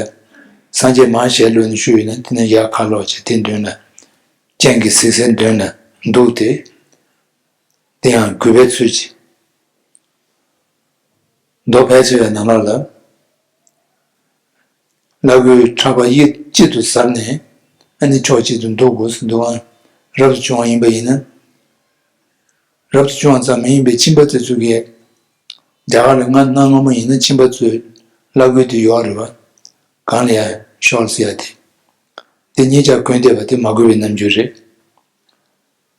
སངས་རྒྱས་མར་ཞལ་ལུས་ནས་བཞུགས་ཡོད་ན་དེ་ནས་ཡར་ཁ་ལོག་བྱས་དེ་མདུན་ལ། སྤྱན་གྱིས་གཟིགས་སའི་མདུན་ལ་འདུག་སྟེ། དེ་ཡང་གུས་པའི་ཚུལ་གྱིས། མདོ་ཕལ་ཆེ་བའི་ནང་ལོགས་ལ། བླ་གོས་ཕྲག་པ་གཡས་གཅིག་ཏུ་གཟར་ནས་ཨ་ནི་ཕྱོགས་གཅིག་ཏུ་འདུག་དགོས་སུ་འདུག་ཨང་། རབ་ཏུ་བྱུང་བ་ཡིན་པ་ཡིན་ན། རབ་ཏུ་བྱུང་བ་ཙམ་མ་ཡིན་པའི་ཁྱིམ་པ་དེ་ཚོ་གིས། རྒྱ་གར་ལ་སྔ་གནའ་སྔ་མོ་ཡིན་ན་ཁྱིམ་པ་ཚོའི་བླ་གོས་དེ་ཡོད་རེད་པ། གང་ལ་ཡང་ཤོར་ཟེར་ཡ་དེ། དེ་གཉིས་ཆར་གོན་བསྡད་པ་དེ་མ་གུས་པའི་རྣམ་འགྱུར་རེད།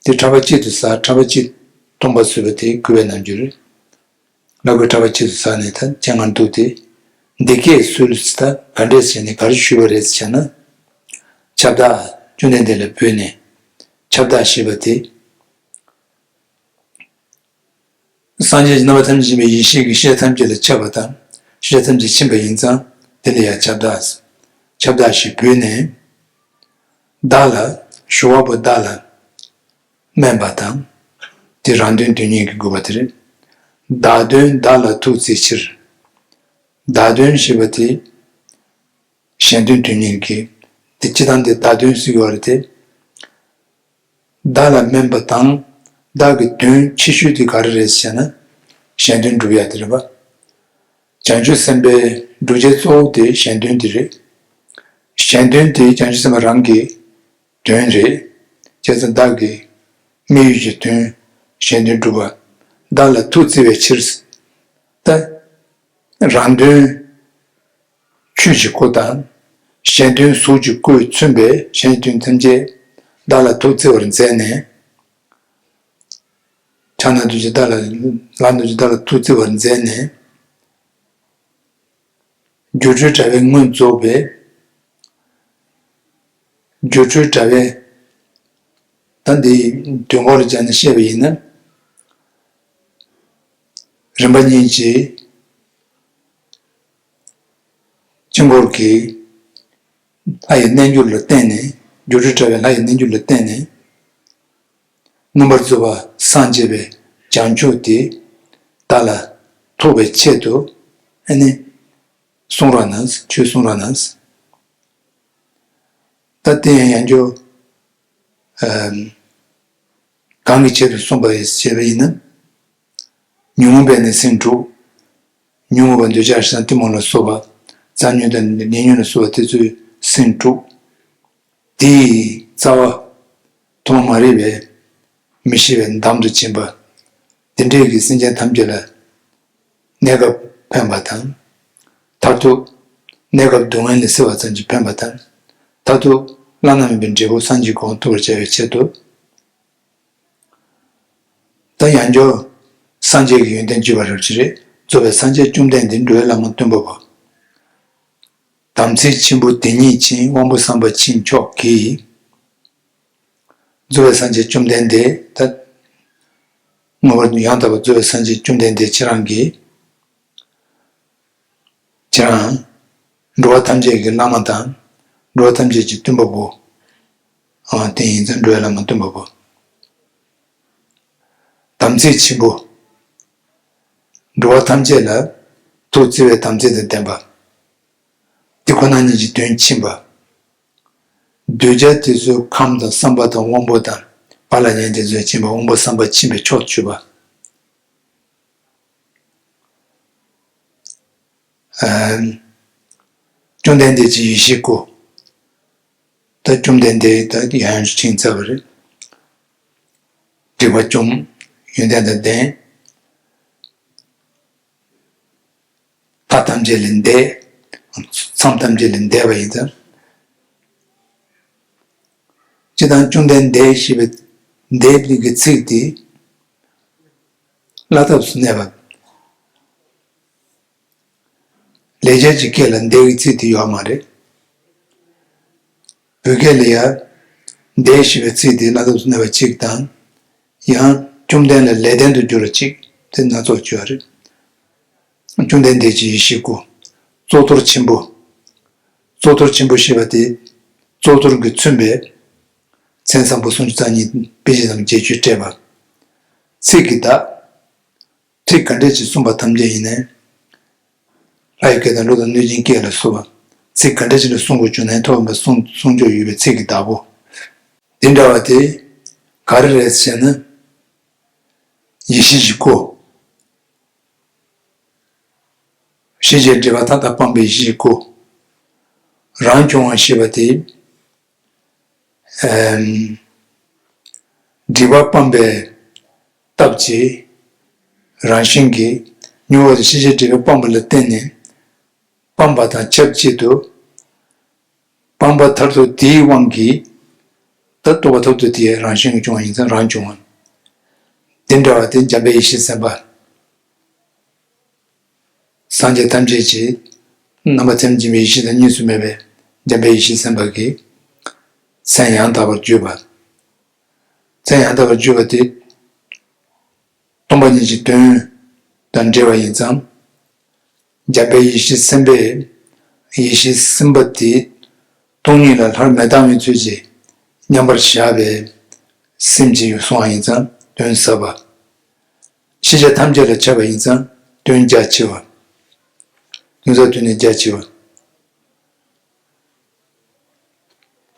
དེ་ཕྲག་པ་གཅིག་ཏུ་གཟར། ཕྲག་པ་གཅིག་སྟོང་པ་བཟོས་པ་དེ་གུས་པའི་རྣམ་འགྱུར་རེད། བླ་གོས་ཕྲག་པ་གཅིག་ཏུ་གཟར་ནས་ད་སྤྱན་སྔར་འདུག་སྟེ། འདི་སྐད་གསོལ་ཟེར། ད་ག་འདྲས་བྱས་ནས་ག་རེ་ཞུས་པ་རེད་ཟེར་བྱས་ན། ཁྱབ་བདག་བཅོམ་ལྡན་འདས་ལ་འབོད་ནས། ཁྱབ་བདག་ཞེས་པ་དེ། སངས་རྒྱས་ཀྱི་རྣམ་པ་ཐམས་ཅད་མཁྱེན་པའི་ཡེ་ཤེས་ཀྱིས་ཤེས་བྱ་ཐམས་ཅད་ལ་ཁྱབ་པ་དང་། ཤེས་བྱ་ཐམས་ཅད་མཁྱེན་པ་ཡིན་ཙང་དེ་ལ་ཡང་ཁྱབ་བདག། ཁྱབ་བདག་ཞེས་འབོད་ནས། བདག་ལ་ཞུ་བ་པོ་བདག་ལ་སྨན་པ་དང་། དེ་རང་དོན་དོན་གཉེར་གྱི་དགོས་པ་དེ་རེད། བདག་དོན་བདག་ལ་ཐུགས་བརྩེའི་ཕྱིར། བདག་དོན་ཞེས་པ་དེ། གཞན་དོན་དོན་གཉེར་གྱི། དེ་སྤྱིར་བཏང་དེ་བདག་དོན་ཟེར་གྱི་ཡོད་རེད་དེ། བདག་ལ་སྨན་པ་དང་། བདག་གི་དོན་ཆེ་ཤོས་དེ་ག་རེ་རེད་ཟེར་ན། གཞན་དོན་སྒྲུབ་ཡ་དེ་རེད་པ། བྱང་ཆུབ་སེམས་དཔའི་སྒྲུབ་བྱེད་གཙོ་བོ་དེ་གཞན་དོན་དེ་རེད། གཞན་དོན་དེ་བྱང་ཆུབ་སེམས་དཔའ་རང་གི་དོན་རེད། བྱས་ཙང་བདག་གི་དམིགས་ཡུལ་གྱི་དོན་གཞན་དོན་སྒྲུབ་པ། བདག་ལ་ཐུགས་བརྩེ་བའི་ཕྱིར། ད་རང་དོན་ཆོས་ཀྱི་སྐུ་དང་། གཞན་དོན་གཟུགས་ཀྱི་སྐུས་མཚོན་པའི་གཞན་དོན་ཐམས་ཅད་བདག་ལ་ཐུགས་བརྩེ་བར་མཛད་ནས། ཕྱག་ན་རྡོ་རྗེ་བདག་ལ་ལྷ་རྡོ་རྗེ་བདག་ལ་ཐུགས་བརྩེ་བར་མཛད་ནས། སྒྱུ་འཕྲུལ་དྲ་བའི་མངོན་རྫོགས་པའི། སྒྱུ་འཕྲུལ་དྲ་བའི། ད་འདི་དོན་འགོ་ལ་སྦྱར་ནས་བཤད་པ་ཡིན་ན། རིམ་པ་གཉིས་ཀྱི་དཀྱིལ་འཁོར་གྱི་ལྷ་ཡི་རྣལ་འབྱོར་ལ་བརྟེན་ནས། སྒྱུ་འཕྲུལ་དྲ་བའི་ལྷ་ཡི་རྣལ་འབྱོར་ལ་བརྟེན་ནས། མངོན་པར་རྫོགས་པ་སངས་རྒྱས་པའི་བྱང་ཆུབ་དེ་བདག་ལ་ཐོབ་པའི་ཆེད་དུ་ཨ་ནི་གསུང་རོགས་གནང་། ཆོས་གསུང་རོགས་གནང་། ད་དེ་ཡང་ཡང་བསྐྱར་གང་གི་ཆེད་དུ་གསུངས་པ་ཞེས་པ་ཡིན་ན། ཉོན་མོངས་པའི་ནི་སེམས་དྲུག་ཉོན་མོངས་པ་འདོད་ཆགས་ཞེ་སྡང་གཏི་མུག་ལ་སོགས་པ། རྩ་ཉོན་དང་ཉེ་ཉོན་ལ་སོགས་པ་དེ་ཚོའི་སེམས་དྲུག་དེའི་རྩ་བ་ཐོག་མ་རིག་པའི་མི་ཤེས་པའི་འདམ་དུ་ཕྱིན་པ། དེ་འདྲའི་གི་སེམས་ཅན་ཐམས་ཅད་ལ་གནས་སྐབས་ཕན་པ་དང་། མཐར་ཐུག་གནས་སྐབས་སྡུག་བསྔལ་ལས་སེལ་བ་ཙམ་གྱིས་ཕན་པ་དང་། མཐར་ཐུག་བླ་ན་མེད་པའི་འབྲས་བུ་སངས་རྒྱས་གོ་འཕང་ཐོབ་པར་བྱ་བའི་ཆེད་དུ། ད་ཡང་བསྐྱར་སངས་རྒྱས་ཀྱི་ཡོན་ཏན་བརྗོད་པ་རབ་ཕྱི་རེད། རྫོགས་པའི་སངས་རྒྱས་བཅོམ་ལྡན་འདས་འགྲོ་བའི་བླ་མ་སྟོན་པ་པོ། དམ་ཚིག་ཆེན་པོ་དེ་ཉིད་ཅན། དབང་པོ་བསམ་པ་ཕྱིན་མཆོག་གིས། རྫོགས་པའི་སངས་རྒྱས་བཅོམ་ལྡན་འདས་ད། མངོན་པར་ཡང་དག་པར་རྫོགས་པའི་སངས་རྒྱས་བཅོམ་ལྡན་འདས་ཁྱེད་རང་གིས། ཁྱེད་རང་། འགྲོ་བ་ཐམས་ཅད་ཀྱི་བླ་མ་དང་། འགྲོ་བ་ཐམས་ཅད་ཀྱི་སྟོན་པ་པོ། ཨ་དེ་ཡིན་ཙང་འགྲོ་བའི་བླ་མ་སྟོན་པ་པོ། དམ་ཚིག་ཆེན་པོ། འགྲོ་བ་ཐམས་ཅད་ལ་ཐུགས་བརྩེ་བའི་དམ་ཚིག་དང་ལྡན་པ། དེ་ཁོ་ན་ཉིད་ཀྱི་དོན་ཕྱིན་པ། གདུལ་བྱ་དེ་ཚོའི་ཁམས་དང་བསམ་པ་དང་དབང་པོ་དང་། བག་ལ་ཉལ་དེ་ཚོའི་ཕྱིན་པ། དབང་པོ་བསམ་པ་ཕྱིན་པའི་མཆོག་ཏུ་གྱུར་པ། ཨ། བཅོམ་ལྡན་འདས་ཀྱི་ཡེ་ཤེས་སྐུ། ད་བཅོམ་ལྡན་འདས་ད་ཡང་ཡང་ཕྱིན་ཚར་བ་རེད། སྒྲིབ་པ་བཅོམ། ཡོན་ཏན་དང་ལྡན། མཐའ་ཐམས་ཅད་ལས་འདས། མཚམས་ཐམས་ཅད་ལས་འདས་པ་ཡིན་ཙང་། སྤྱིར་བཏང་བཅོམ་ལྡན་འདས་ཞེས་པའི་འདས་པའི་གི་ཚིག་དེ་བླ་ཐབས་སུ་གནས་པ། ལེགས་སྦྱར་གྱི་སྐད་ལ་འདས་ཀྱི་ཚིག་དེ་ཡོད་མ་རེད། བོད་སྐད་ལ་ཡང་འདས་ཞེས་པའི་ཚིག་དེ་བླ་ཐབས་སུ་གནས་པ་གཅིག་དང་། ཡང་བཅོམ་ལྡན་ལ་ལེགས་ལྡན་དུ་འགྱུར་བ་གཅིག་དེ་སྣ་ཚོགས་ཡོད་རེད། བཅོམ་ལྡན་འདས་ཀྱི་ཡེ་ཤེས་སྐུ། གཙུག་ཏོར་ཆེན་པོ། གཙུག་ཏོར་ཆེན་པོ་ཞེས་པ་དེ། གཙུག་ཏོར་གྱིས་མཚོན་པའི་མཚན་བཟང་པོ་སུམ་ཅུ་རྩ་གཉིས་དཔེ་བྱད་རྣམས་བརྒྱད་ཅུས་སྤྲས་པ། ཚིག་གི་བདག། ཚིག་ག་འདྲ་ཅིག་གསུངས་པ་ཐམས་ཅད་ཡིན་ནའི། ལྷ་ཡི་སྐད་དང་ཀླུ་དང་གནོད་སྦྱིན་སྐད་ལ་སོགས་པ། ཚིག་ག་འདྲ་ཅིག་ལ་གསུང་དགོས་བྱུང་ནའི་ཐོག་མར་གསུང་གསུང་ཆོག་ཡོད་པའི་ཚིག་གི་བདག་པོ། འདི་འདྲ་བ་དེ་ག་རེ་རེད་ཟེར་ན། ཡེ་ཤེས་ཀྱི་སྐུ། ཤེས་བྱའི་སྒྲིབ་པ་མཐའ་དག་སྤངས་པའི་ཡེ་ཤེས་ཀྱི་སྐུ། རང་བྱུང་བ་ཞེས་པ་དེ། ཨེམ། སྒྲིབ་པ་སྤངས་པའི་སྟོབས་ཀྱིས། རང་བཞིན་གྱིས། མྱུར་བ་དང་ཤེས་བྱའི་སྒྲིབ་པ་སྤངས་པ་ལ་བརྟེན་ནས། སྤངས་པ་དང་ཆབས་ཅིག་ཏུ། སྤངས་པ་མཐར་ཐུག་དེའི་དབང་གིས། ད་རྟོགས་པ་མཐར་ཐུག་དེ་རང་བཞིན་གྱིས་བྱུང་བ་ཡིན་ཙང་རང་བྱུང་བ། དེ་འདྲ་བ་དེ་འཇམ་དཔལ་ཡེ་ཤེས་སེམས་དཔའ། སངས་རྒྱས་ཐམས་ཅད་ཀྱི་རྣམ་པ་ཐམས་ཅད་མཁྱེན་པའི་ཡེ་ཤེས་དང་གཉིས་སུ་མེད་པའི་འཇམ་དཔལ་ཡེ་ཤེས་སེམས་དཔའ་གི་མཚན་ཡང་དག་པར་བརྗོད་པ། མཚན་ཡང་དག་པར་བརྗོད་པ་དེ། སྟོང་པ་ཉིད་ཀྱི་དོན་དང་འབྲེལ་བ་ཡིན་ཙང་། འཇམ་དཔལ་ཡེ་ཤེས་སེམས་དཔའི། ཡེ་ཤེས་སེམས་དཔའ་དེ། སྟོང་ཉིད་ལ་སླར་མི་ལྡང་བའི་ཚུལ་གྱིས་མཉམ་པར་བཞག་པའི་སེམས་ཀྱིས་གསུངས་པ་ཡིན་ཙང་དོན་ཟབ་པ། ཤེས་བྱ་ཐམས་ཅད་ལ་ཁྱབ་པ་ཡིན་ཙང་དོན་རྒྱ་ཆེ་བ། དོན་ཟབ་དོན་ནི་རྒྱ་ཆེ་བ།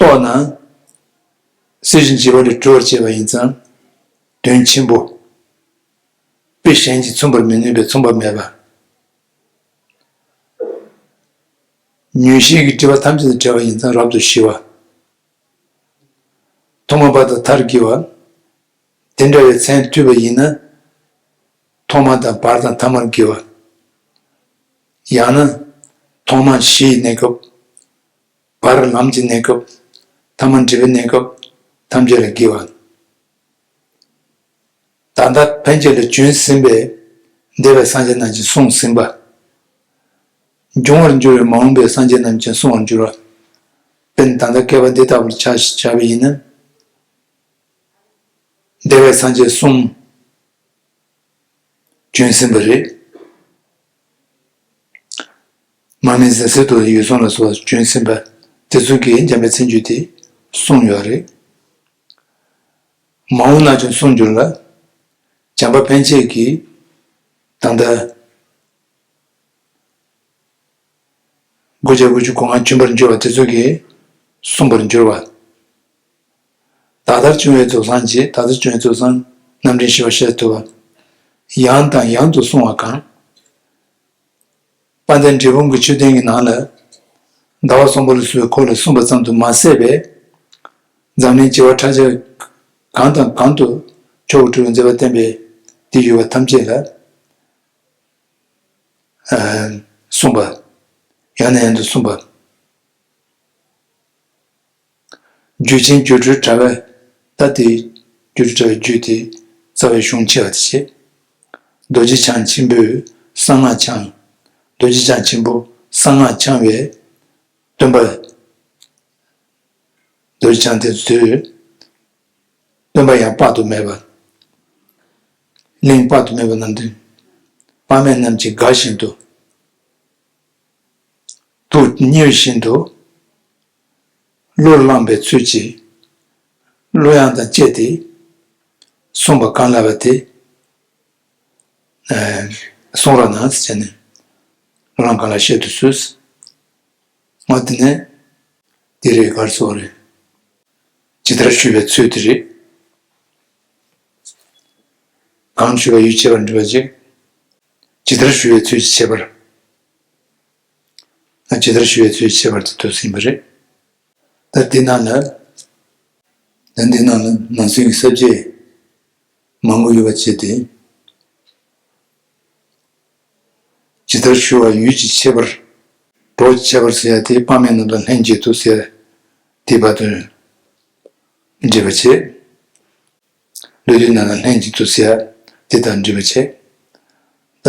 རྟོགས་ན། སྲིད་ཞིའི་འཇིགས་པ་ལས་གྲོལ་བར་བྱེད་པ་ཡིན་ཙང་། དོན་ཆེན་པོ། དཔེ་གཞན་གྱིས་མཚོན་པར་མི་ནུས་པའི་མཚུངས་པ་མེད་པ། མྱོས་བྱེད་ཀྱི་སྒྲིབ་པ་ཐམས་ཅད་དང་བྲལ་བ་ཡིན་ཙང་རབ་ཏུ་ཞི་བ། ཐོག་མ་བར་དང་མཐར་དགེ་བ། དེ་འདྲ་བའི་མཚན་བསྡུས་པ་ཡིན་ན། ཐོག་མ་དང་བར་དང་ཐ་མར་དགེ་བ། ཡང་ན། ཐོག་མ་ཞི་ཡི་གནས་སྐབས། བར་ལམ་གྱི་གནས་སྐབས། ཐ་མ་འབྲས་བུའི་གནས་སྐབས། ཐམས་ཅད་ལ་དགེ་བ། ད་ལྟ་ཕན་ཆད་ལ་བྱོན་ཟིན་པའི་འདས་པའི་སངས་རྒྱས་རྣམས་ཀྱིས་གསུངས་ཟིན་པ། འབྱུང་བར་འགྱུར་བའི་མ་འོངས་པའི་སངས་རྒྱས་རྣམས་ཀྱིས་གསུང་བར་འགྱུར་བ། དཔེར་ན་ད་ལྟ་བསྐལ་པ་འདི་ལྟ་བུར་ཆ་བཞག་པ་ཡིན་ན། འདས་པའི་སངས་རྒྱས་གསུམ་བྱོན་ཟིན་པ་རེད། མར་མེ་མཛད་སྲིད་དུ་འོད་སྲུང་ལ་སོགས་བྱོན་ཟིན་པ་དེ་ཚོ་གིས་འཇམ་པའི་མཚན་བརྗོད་དེ་གསུངས་ཡོད་རེད། མ་འོངས་ན་ཀྱང་གསུང་འགྱུར་ལ། བྱམས་པ་ཕན་ཆད་ཀྱིས་ད་ལྟ་སྒོ་བརྒྱ་དགུ་བཅུ་གོ་ལྔ་བྱོན་པར་འགྱུར་བ་དེ་ཚོ་གིས་གསུངས་པར་འགྱུར་བ། ད་ལྟར་བྱུང་བའི་རྫོགས་སངས་རྗེས། ད་ལྟར་བྱུང་བའི་རྫོགས་སངས་རྣམ་འདྲེན་ཞི་བ་ཤེས་ཐུབ་པ། ཡང་དང་ཡང་དུ་གསུང་བ་གང་། དཔལ་ལྡན་འབྲས་སྤུངས་ཀྱི་མཆོད་རྟེན་གྱི་ནང་ལ། ཟླ་བ་གསུམ་པ་ལ་སོགས་པའི་སྐོར་ལ་གསུངས་པ་ཙམ་དུ་མ་ཟད་པའི། འཛམ་གླིང་བྱེ་བ་ཕྲག་བརྒྱ་གང་དང་གང་དུ་མཆོག་གྲུབ་པའི་མཛད་པ་བསྟན་པའི་དེ་ཡོད་པ་ཐམས་ཅད་ལ། ཨ། གསུངས་པ། ཡང་ནས་ཡང་དུ་གསུངས་པ། རྒྱུད་ཆེན་སྒྱུ་འཕྲུལ་དྲ་བའི། ད་དེ་སྒྱུ་འཕྲུལ་དྲ་བའི་རྒྱུད་དེ་རྩ་བའི་གཞུང་ཆེ་བ་དེ་བྱས། རྡོ་རྗེ་འཆང་ཆེན་པོས་གསང་སྔགས་འཆང་། རྡོ་རྗེ་འཆང་ཆེན་པོ་གསང་སྔགས་འཆང་བའི་སྟོན་པ། རྡོ་རྗེ་འཆང་དེ་ཚོས་སྟོན་པ་ཡང་དཔག་ཏུ་མེད་པ། གླིང་དཔག་ཏུ་མེད་པ་རྣམས་དོན། དཔག་མེད་རྣམས་ཀྱིས་དགའ་བཞིན་དུ། ཐུགས་མཉེས་བཞིན་དུ་གླུར་བླངས་པའི་ཚུལ་གྱིས་གླུ་དབྱངས་དང་བཅས་ཏེ་གསུངས་པ་གང་ལབ་པ་དེ། ཨ། གསུང་རོགས་གནང་ཟེར་ནས་གླུ་དབྱངས་གང་ལ་བཤད་དུ་གསོལ། འོ་དེ་ནས་འདི་རེད། ག་རེ་ཟེར་དགོས་རེད། ཇི་ལྟར་ཞུ་བའི་ཚུལ་དེ་རེད། གང་ཞུ་བའི་ཡུལ་ཁྱད་པར་འདྲི་བ་ཅིག་ཇི་ལྟར་ཞུ་བའི་ཚུལ་གྱི་ཁྱད་པར། ཇི་ལྟར་ཞུ་བའི་ཚུལ་གྱི་ཁྱད་པར་དེ་ཐོས་ཟིན་པ་རེད། ད་འདི་ནང་ལ། ད་འདི་ནང་ལ་ནང་གསེས་ཀྱི་ས་བཅད་མང་པོ་ཡོད་པ་བྱས་ཏེ། ཇི་ལྟར་ཞུ་བ་ཡུལ་གྱི་ཁྱད་པར། གྲོགས་ཀྱི་ཁྱད་པར་ཟེར་ཡ་དེ་དཔག་མེད་རྣམས་དང་ལྷན་ཅིག་ཏུ་ཟེར་ཡ་དེ་བར་དུ་འགྲེལ་པ་བྱེད། ལུས་དུས་རྣམས་དང་ལྷན་ཅིག་ཏུ་ཟེར་ཡ་དེ་དང་འགྲེལ་པ་བྱེད། ད།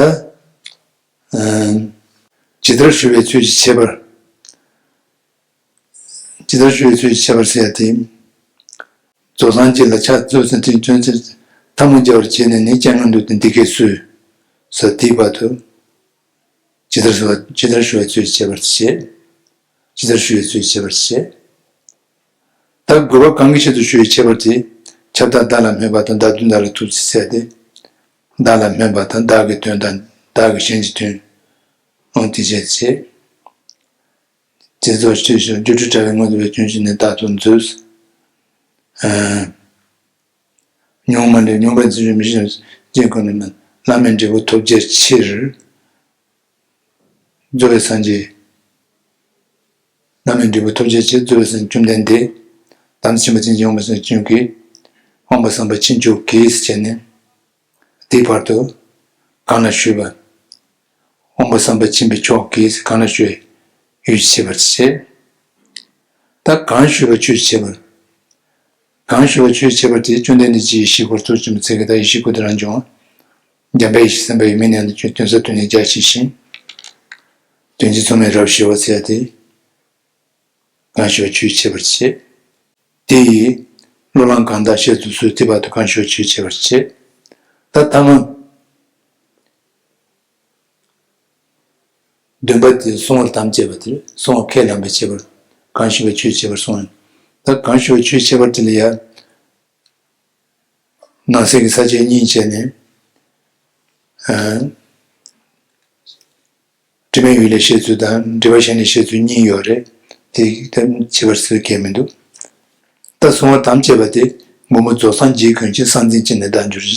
ཨ། ཇི་ལྟར་ཞུ་བའི་ཚུལ་གྱི་ཁྱད་པར། ཇི་ལྟར་ཞུ་བའི་ཚུལ་གྱི་ཁྱད་པར་ཟེར་ཡ་དེ། རྫོགས་སངས་རྒྱས་ལ་ཕྱག་འཚལ་ཏེ་ཐལ་མོ་སྦྱར་བར་བྱས་ནས་ནི་སྤྱན་སྔ་འདུག་སྟེ་འདི་སྐད་གསོལ། ཟེར་དེའི་བར་དུ། ཇི་ལྟར་ཞུ་བ། ཇི་ལྟར་ཞུ་བའི་ཚུལ་གྱི་ཁྱད་པར་བྱེད། ཇི་ལྟར་ཞུ་བའི་ཚུལ་གྱི་ཁྱད་པར་བྱེད། ད་དགོས་པ་གང་གི་ཆེད་དུ་ཞུ་བའི་ཁྱད་པར་དེ། ཁྱབ་བདག་བདག་ལ་སྨོད་པ་དང་བདག་མདུན་བདག་ལ་ཐུག་ཅེས་ཟེར་ཏེ། བདག་ལ་སྨོད་པ་དང་བདག་གི་དོན་དང་བདག་གི་གཞན་གྱི་དོན། འོ་དེ་བྱས་ཚེ། དེ་ཚོ་ཤེས་ཤིང་སྒྱུ་འཕྲུལ་དྲ་བའི་དངོས་སུ་བའི་སྐྱོན་ཅན་ནི་བདག་ཏུ་འཛོལ། ཨ། མྱོང་མ་འདྲེས་མྱོང་བའི་རྫས་སྦྱོར་མི་ཤེས་ཅན་ཀུན་ནས་མིན། བླ་མེད་འབྲས་བུ་ཐོབ་བྱའི་ཕྱིར། རྫོགས་པའི་སངས་རྒྱས། བླ་མེད་འབྲས་བུ་ཐོབ་བྱའི་ཕྱིར་རྫོགས་པའི་སངས་རྒྱས་བཅོམ་ལྡན་འདས། དམ་ཚིག་ཆེན་པོ་ཅན་གྱི་དབང་པོ་སངས་རྒྱས་ཀྱིས། དབང་པོ་བསམ་པ་ཕྱིན་ཅི་ལོག་གིས་བྱས་ནས། དེའི་བར་དུ་གང་ལ་ཞུས་པ། དབང་པོ་བསམ་པ་ཕྱིན་པའི་ཕྱོགས་ཀྱིས་གང་ལ་ཞུས། ཡུལ་གྱི་ཁྱད་པར་བྱེད། ད་གང་ཞུས་པ་ཆོས་ཀྱི་ཁྱད་པར། གང་ཞུས་པ་ཆོས་ཀྱི་ཁྱད་པར་དེ་བཅོམ་ལྡན་འདས་ཀྱི་ཡེ་ཤེས་སྐུར་ཐུགས་ཆེན་པོ་ཚིག་གི་ད་ཡེ་ཤེས་སྐུ་དེ་རང་བྱུང་། འཇམ་དཔལ་ཡེ་ཤེས་སེམས་དཔའ་ཡི་མིང་ནས་ཡང་དུ་དོན་གསལ་དོན་གཉེར་རྒྱ་ཆེ་ཞིང་། དོན་གྱི་མཚུངས་མེད་རབ་ཞི་བ་ཟེར་ཡ་དེ། གང་ཞུ་བ་ཆོས་ཀྱི་ཁྱད་པར་བྱེད། དེ་ཡིས་གླུ་བླངས་གང་དག་བཤད་དུ་གསོལ། དེ་བར་དུ་གང་ཞུ་བ་ཆོས་ཀྱི་ཁྱད་པར་བྱེད། ད་ཐ་མ། བདུན་པ་དེ་གསུང་བར་དམ་བཅས་པ་དེ་རེད། གསུང་བ་ཁས་བླངས་པའི་ཁྱད་པར། གང་ཞུ་བ་ཆོས་ཀྱི་ཁྱད་པར་གསུངས། ད་གང་ཞུ་བ་ཆོས་ཀྱི་ཁྱད་པར་དེ་ལ་ཡང་། ནང་གསེས་ཀྱི་ས་བཅད་གཉིས་བྱས་ནས། ཨ། དྲི་མེད་ཡུལ་ལས་བཤད་ཚུལ་དང་འགྲེལ་པ་གཞན་ལས་བཤད་ཚུལ་གཉིས་ཡོད་རེད། དེ་ལྟར་ཕྱེ་བར་སྲོལ་གང་ཡང་མི་འདུག་ད་གསུང་བར་དམ་བཅས་པ་དེ། མགོན་པོ་རྫོགས་སངས་རྒྱས་ཀུན་གྱི་གསང་འཛིན་ཅན་ནི་བདག་འགྱུར།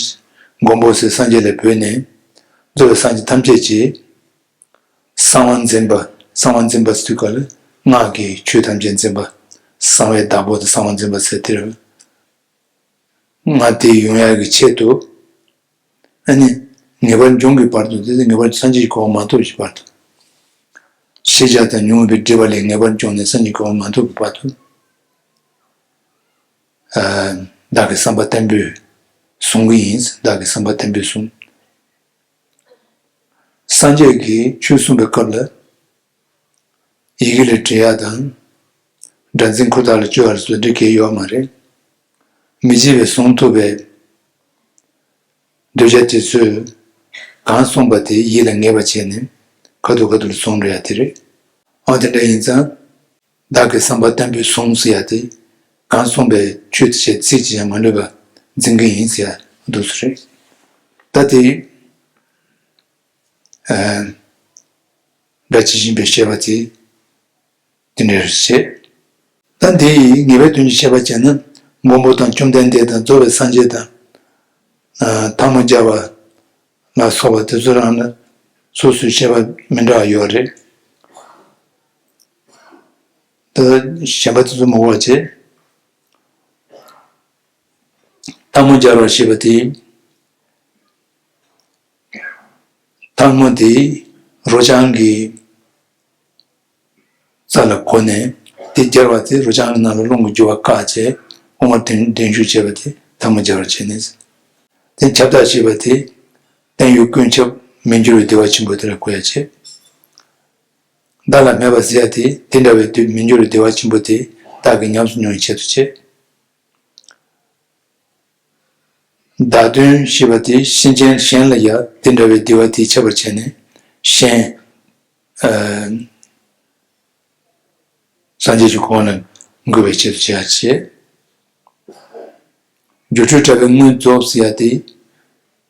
མགོན་པོ་ཟེར་སངས་རྒྱས་ལ་འབོད་ནས། རྫོགས་པའི་སངས་རྒྱས་ཐམས་ཅད་ཀྱི་གསང་བ་འཛིན་པ། གསང་བ་འཛིན་པ་ཟེར་དུས་ག་ལ་སྔགས་ཀྱི་ཆོས་ཐམས་ཅད་འཛིན་པ། གསང་བའི་བདག་པོ་དེ་གསང་བ་འཛིན་པ་ཟེར་དེ་རེད། ང་དེ་ཡོང་ཡག་གི་ཆེད་དུ། ཨ་ནི། ངེས་པར་འབྱུང་གི་བར་དུ་དེ་ངེས་པར་སངས་རྒྱས་ཀྱི་གོ་འཕང་མ་ཐོབ་ཀྱི་བར་དུ། ཤེས་བྱ་དང་མྱོང་བའི་སྒྲིབ་པ་ལས་ངེས་པར་འབྱུང་ནས་སངས་རྒྱས་ཀྱི་གོ་འཕང་མ་ཐོབ་ཀྱི་བར་དུ། ཨ། བདག་གི་བསམ་པ་བརྟན་པོས། གསུང་གི་ཡིན། བདག་གི་བསམ་པ་བརྟན་པོས་གསུངས། སངས་རྒྱས་ཀྱིས་ཆོས་གསུངས་པའི་སྐབས་ལ། ཡི་གེ་ལས་འབྲི་ཡག་དང་། སྒྲ་འཛིན་ཁུར་དག་ལ་བཅོས་པ་སོགས་འབྲི་མཁན་ཡོད་མ་རེད། མི་བརྗེད་པའི་གཟུངས་ཐུབ་པའི་གདུལ་བྱ་དེ་ཚོས་གང་གསུངས་པ་དེ་ཡིད་ལ་ངེས་པ་བྱས་ནས་ཁ་ཐུག་ཁ་ཐུག་ལ་གསུང་འགྲོ་ཡག་དེ་རེད། འོ་དེ་འདྲ་ཡིན་ཙང་། བདག་གི་བསམ་པ་བརྟན་པོས་གསུངས་ཟེར་ཡག་དེ། གང་གསུངས་པའི་ཆོས་དེ་བྱས་ཚིག་གཅིག་ཀྱང་མ་ལུས་པ་འཛིན་གྱི་ཡིན་ཟེར་ཡག་འདུག་སེ་རེད། ད་དེ། ཨ། སྒྲ་ཇི་བཞིན་པའི་བཤད་པ་དེ་དེ་འདྲ་རེད་བཤད། ད་འདི་ཡི་ངེས་པའི་དོན་གྱི་བཤད་པ་བྱས་ན། མགོན་པོ་དང་བཅོམ་ལྡན་འདས་དང་རྫོགས་པའི་སངས་རྒྱས་དང་། ཨ། ཐལ་མོ་སྦྱར་བ་ལ་སོགས་པ་དེ་ཚོ་རང་ལ་སོ་སོའི་བཤད་པ་མི་འདྲ་བ་ཡོད་རེད། ད་གཞན་པ་དེ་ཚོ་མ་གོ་བ་བྱས། ཐལ་མོ་སྦྱར་བ་ཞེས་པ་དེ། ཐལ་མོ་དེ་རོ་རྐྱང་གི་རྩ་ལ་གོ་ནས། དེ་སྦྱར་བ་དེ་རོ་རྐྱང་གི་ནང་ལ་རླུང་གིས་རྒྱུ་བ་བཀག་བྱས། དབུ་མར་འདྲེན་འདྲེན་བཤུག་བྱས་པ་དེ་ཐལ་མོ་སྦྱར་བ་བྱས་ནས། དེ་ཁྱབ་བདག་ཞེས་པ་དེ། བརྟན་གཡོ་ཀུན་ཁྱབ་མི་འགྱུར་བའི་བདེ་བ་ཆེན་པོ་དེ་ལ་གོ་ཡག་བྱས། བདག་ལ་མེད་པ་ཟེར་ཡག་དེ། དེ་འདྲ་བའི་དུས་མི་འགྱུར་བའི་བདེ་བ་ཆེན་པོ་དེ་བདག་གིས་ཉམས་སུ་མྱོང་བའི་ཆེད་དུ་བྱས། བདག་དོན་ཞེས་པ་དེ་གཤིན་རྗེ་གཞན་ལ་ཡང་དེ་འདྲ་བའི་བདེ་བ་དེས་ཁྱབ་པར་བྱས་ནས། གཞན། ཨ། སངས་རྒྱས་ཀྱི་གོ་འཕང་ལ་འགོད་པའི་ཆེད་དུ་བྱས་པ་བྱས། སྒྱུ་འཕྲུལ་དྲྭ་བའི་དངོས་རྫོགས་ཟེར་ཡག་དེ།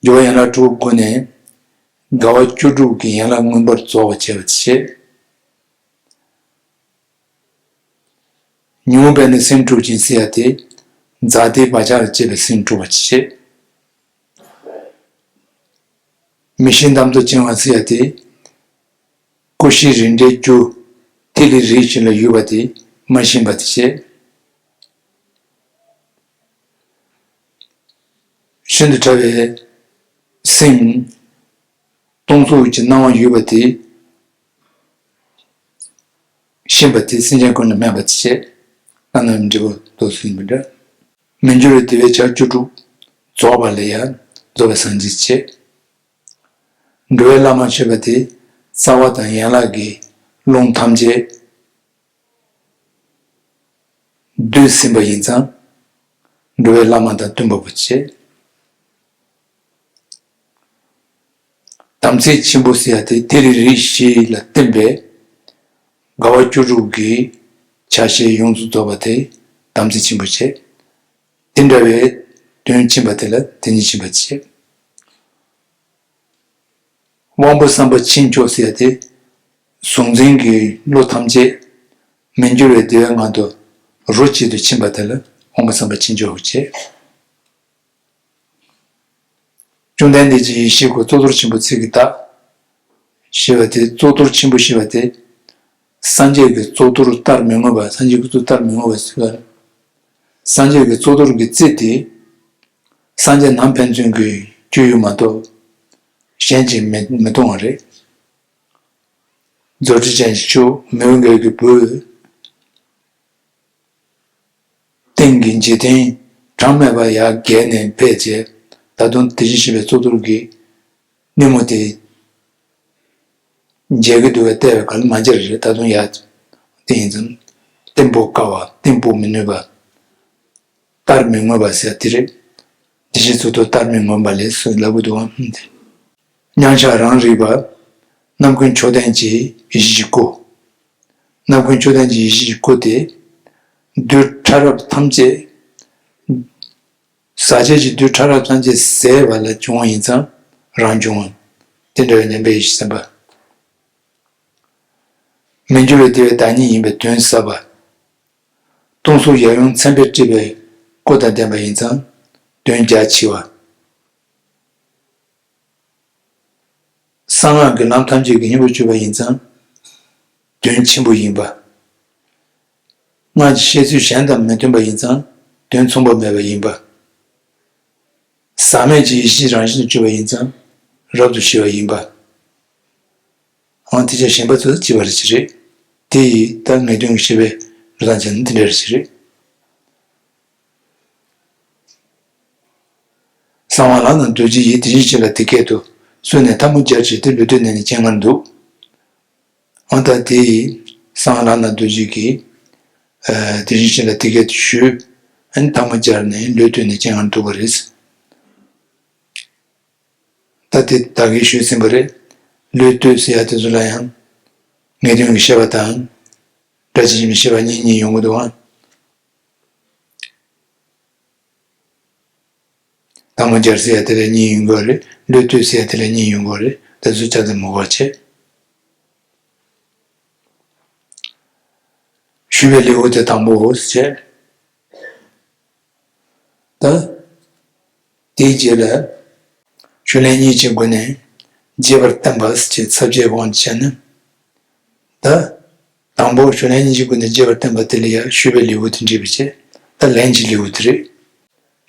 སྦྱོར་བ་ཡན་ལག་དྲུག་གི་སྒོ་ནས་དགའ་བ་བཅུ་དྲུག་གི་ཡན་ལག་མངོན་པར་རྫོགས་པར་བྱས་པ་བྱས། ཉོན་མོངས་པས་ནི་སེམས་དཀྲུག་ཅིང་ཟེར་ཡག་དེ། ཛཱ་ཏིའི་བག་ཆགས་ལ་སྐྱེས་པའི་སེམས་དཀྲུག་པ་བྱེད། མི་ཤེས་འདམ་དུ་བཅིང་བ་ཟེར་ཡག་དེ། ཀུ་ཤའི་རིལ་འབྲས་རྒྱུ་ཐིག་ལེ་རིལ་བཞིན་ལ་ཡོད་པ་དེ་མ་ཤེས་པ་དེ་བྱེད། ཤིན་ཏུ་ཕྲ་བའི་སེམས། སྟོང་གཟུགས་ཀྱི་སྣང་བ་ཡོད་པ་དེ་ཤེས་པ་དེ་སེམས་ཅན་ཀུན་ལ་སྨད་པ་དེ་བྱེད། ལྷ་རྣམས་འབྲས་བུ་ལྡོག་ཟིན་མི་འདྲ། མི་འགྱུར་བའི་བདེ་བའི་ཆ་བཅུ་དྲུག་རྫོགས་པ་ལ་ཡང་རྫོགས་པའི་སངས་རྒྱས་བྱེད། འགྲོ་བའི་བླ་མ་ཞེས་པ་དེ་རྩ་བ་དང་ཡན་ལག་གི་རླུང་ཐམས་ཅད། འདུས་ཟིན་པ་ཡིན་ཙང་། འགྲོ་བའི་བླ་མ་དང་བསྟུན་པ་པོ་བྱེད། དམ་ཚིག་ཆེན་པོ་ཟེར་ཡག་དེ་ཐིག་ལེ་རིལ་བཞི་ལ་བརྟེན་པའི་དགའ་བ་བཅུ་དྲུག་གི་ཆ་ཤས་ཡོངས་སུ་རྫོགས་པ་དེ་དམ་ཚིག་ཆེན་པོ་བྱེད། དེ་འདྲ་བའི་དོན་ཕྱིན་པ་དེ་ལ་དེ་ཉིད་ཕྱིན་པ་བྱེད། དབང་པོའི་བསམ་པ་ཕྱིན་ཆོག་ཟེར་ཏེ། གཟུང་འཛིན་གྱི་བློ་ཐམས་ཅད་མི་འགྱུར་བའི་བདེ་བའི་ངང་དུ་རོ་གཅིག་ཏུ་ཕྱིན་པ་དེ་ལ་དབང་པོའི་བསམ་པ་ཕྱིན་ཆོག་ཅེས། བཅོམ་ལྡན་འདས་ཀྱི་ཡེ་ཤེས་སྐུ་གཙུག་ཏོར་ཆེན་པོ་ཚིག་གི་བདག་ཞེས་པ་དེ། གཙུག་ཏོར་ཆེན་པོ་ཞེས་པ་དེ། སངས་རྒྱས་ཀྱི་གཙུག་ཏོར་ལྟར་མི་མངོན་པ། སངས་རྒྱས་ཀྱི་གཙུག་ལྟར་མི་མངོན་པ་ཟེར་བ། སངས་རྒྱས་ཀྱི་གཙུག་ཏོར་གྱི་རྩི་དེ། སངས་རྒྱས་ནམ་ཕན་ཚུན་གྱི་སྤྱོད་ཡུལ་མ་གཏོགས་གཞན་གྱིས་མི་མི་མཐོང་བ་རེད། རྫུ་འཕྲུལ་ཅན་གྱི་ཆུ་མི་འོང་མགལ་གྱི་བུ། སྟེང་གི་འཇིག་རྟེན་གྲངས་མེད་པ་ཡར་བརྒལ་ནས་ཕེབས་རྗེས། ད་དུང་དེ་བཞིན་གཤེགས་པའི་གཙུག་ཏོར་གྱི་སྣེ་མོ་དེ། མཇལ་གྱི་འདུག་པས་བལྟས་པའི་ཁར་མ་མཇལ་རེད། ད་དུང་ཡར་དེ་ཡིན་ཙང་གཏན་དཔོག་དཀའ་བ། གཏན་དཔོག་མི་ནུས་པ། ལྟར་མི་མངོན་པ་ཟེར་དེ་རེད། དེ་བཞིན་གཙུག་ཏོར་ལྟར་མི་མངོན་པ་ལས་སུ་ལབ་ཀྱི་འདུག་གམ་དེ། མཉམ་གཞག་རང་རིག་པ། རྣམ་ཀུན་མཆོག་ལྡན་གྱི་ཡེ་ཤེས་ཀྱི་སྐུ། རྣམ་ཀུན་མཆོག་ལྡན་གྱི་ཡེ་ཤེས་ཀྱི་སྐུ་དེ། རྡུལ་ཕྲ་རབ་ཐམས་ཅད། ཟག་བཅས་ཀྱི་རྡུལ་ཕྲ་རབ་ཐམས་ཅད་ཟད་པ་ལ་བྱུང་བ་ཡིན་ཙང་རང་བྱུང་བ། དེ་འདྲ་བའི་མཉམ་པའི་ཡེ་ཤེས་སེམས་དཔའ། མི་འགྱུར་བའི་བདེ་བའི་བདག་ཉིད་ཡིན་པའི་དོན་ཟབ་པ། སྟོང་གཟུགས་ཡབ་ཡུམ་མཚན་དཔེས་སྤྲས་པའི་སྐུ་དང་ལྡན་པ་ཡིན་ཙང་དོན་རྒྱ་ཆེ་བ། གསང་སྔགས་ཀྱི་ལམ་ཐམས་ཅད་ཀྱི་སྙིང་པོར་གྱུར་པ་ཡིན་ཙང་དོན་ཆེན་པོ་ཡིན་པ། སྔགས་ཀྱི་བཤད་ཚུལ་གཞན་དང་མི་མཐུན་པ་ཡིན་ཙང་དོན་མཚུངས་པ་མེད་པ་ཡིན་པ། ཟག་མེད་ཀྱི་ཡེ་ཤེས་རང་བཞིན་དུ་གྱུར་པ་ཡིན་ཙང་རབ་ཏུ་ཞི་བ་ཡིན་པ། འོ་དེ་ཆ་གཞན་པ་ཚོ་ལ་ཅི་བ་རེ་ཅི་རེད། དེ་ཡིས་ད་ངེས་དོན་གྱི་ཤེས་པའི་རི་ཐང་ཅན་འདི་འདྲ་རེ་ཅི་རེད། གསང་བ་ལག་ན་རྡོ་རྗེ་ཡིས། དེ་བཞིན་གཤེགས་ལ་དེ་སྐད་དུ། གསོལ་ནས་ཐལ་མོ་སྦྱར་བྱས་ཏེ། ལུས་བཏུད་ནས་ནི་སྤྱན་སྔར་འདུག། འོ་ད་དེ་ཡིས་གསང་བ་ལག་ན་རྡོ་རྗེ་གིས། ཨ། དེ་བཞིན་གཤེགས་ལ་དེ་སྐད་དུ་ཞུས། ཨ་ནི་ཐལ་མོ་སྦྱར་ནས་ལུས་བཏུད་ནས་སྤྱན་སྔར་འདུག་པ་རེད། ད་དེ་ད་གིན་ཞུས་ཟིན་པ་རེད། ལུས་བཏུད་ཟེར་ཡ་དེ་ཚོ་ལ་ཡང་ངེས་དོན་གྱི་ཤེས་པ་དང་། སྒྲ་ཇི་བཞིན་པའི་ཤེས་པ་གཉིས་གཉིས་ཡོང་གི་འདུག་ཨང་། ཐལ་མོ་སྦྱར་ཟེར་ཡ་དེ་ལ་གཉིས་ཡོང་གི་རེད། ལུས་བཏུད་ཟེར་ཡ་དེ་ལ་གཉིས་ཡོང་གི་རེད། དེ་ཚོ་ཆ་ཚང་མ་གོ་བ་བྱེད། ཞུས་པའི་ལེའུ་དེ་དང་པོ་བྱས། ད། དེའི་རྗེས་ལ། ཞུས་ལན་གཉིས་ཀྱི་སྒོ་ནས་རྒྱས་པར་བསྟན་པ་ཞེས་ཚབ་བྱེད་དབང་དུ་བྱས་ན། ད། དང་པོ་ཞུས་ལན་གཉིས་ཀྱི་སྒོ་ནས་རྒྱས་པར་བསྟན་པ་དེ་ལ་ཡང་ཞུས་པའི་ལེའུ་དེ་འདྲིས་པ་བྱས། ད་ལན་གྱི་ལེའུ་དེ་རེད།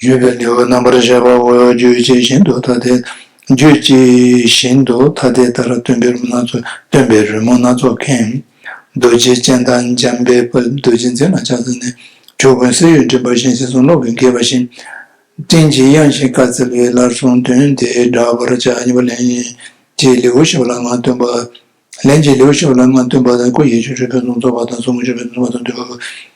ཞུས་པའི་ལེའུ་རྣམ་པར་བཤད་པའོ། རྒྱུད་ཇི་བཞིན་དུ་ཐ་དད། རྒྱུད་ཇི་བཞིན་དུ་ཐ་དད་ལྟར་སྟོན་པའི་རོལ་མོ་སྣ་ཚོགས། སྟོན་པའི་རོལ་མོ་སྣ་ཚོགས་མཁན། རྡོ་རྗེ་ཅན་དང་འཇམ་དཔལ་དཔའ། རྡོ་རྗེ་འཛིན་ལ་ཕྱག་འཚལ་ནས། ཆོས་ཀུན་གསེར་གྱི་མགྲིན་པ་བཞིན། ཞེས་གསུངས། གློག་གིས་འགེབས་པ་བཞིན། སྤྲིན་གྱི་དབྱངས་བཞིན་བཀའ་སྩལ་བའི། སླར་གསུངས་དོན་དེ་བསྒྲགས་པར་བྱ། གཉིས་པ་ལན་གྱི་ལེའུ་བཞི་པ་ལ་སྔ་སྟོན་པ། ལན་གྱི་ལེའུ་བཞི་པ་ལ་སྔ་སྟོན་པ་དང་། སྐུ་ཡི་ཆོ་འཕྲུལ་ཕུན་སུམ་ཚོགས་པ་དང་། གཟུངས་ཀྱི་ཆོ་འཕྲུལ་ཕུན་སུམ་ཚོགས་པ་དང་། འདུལ་བའི་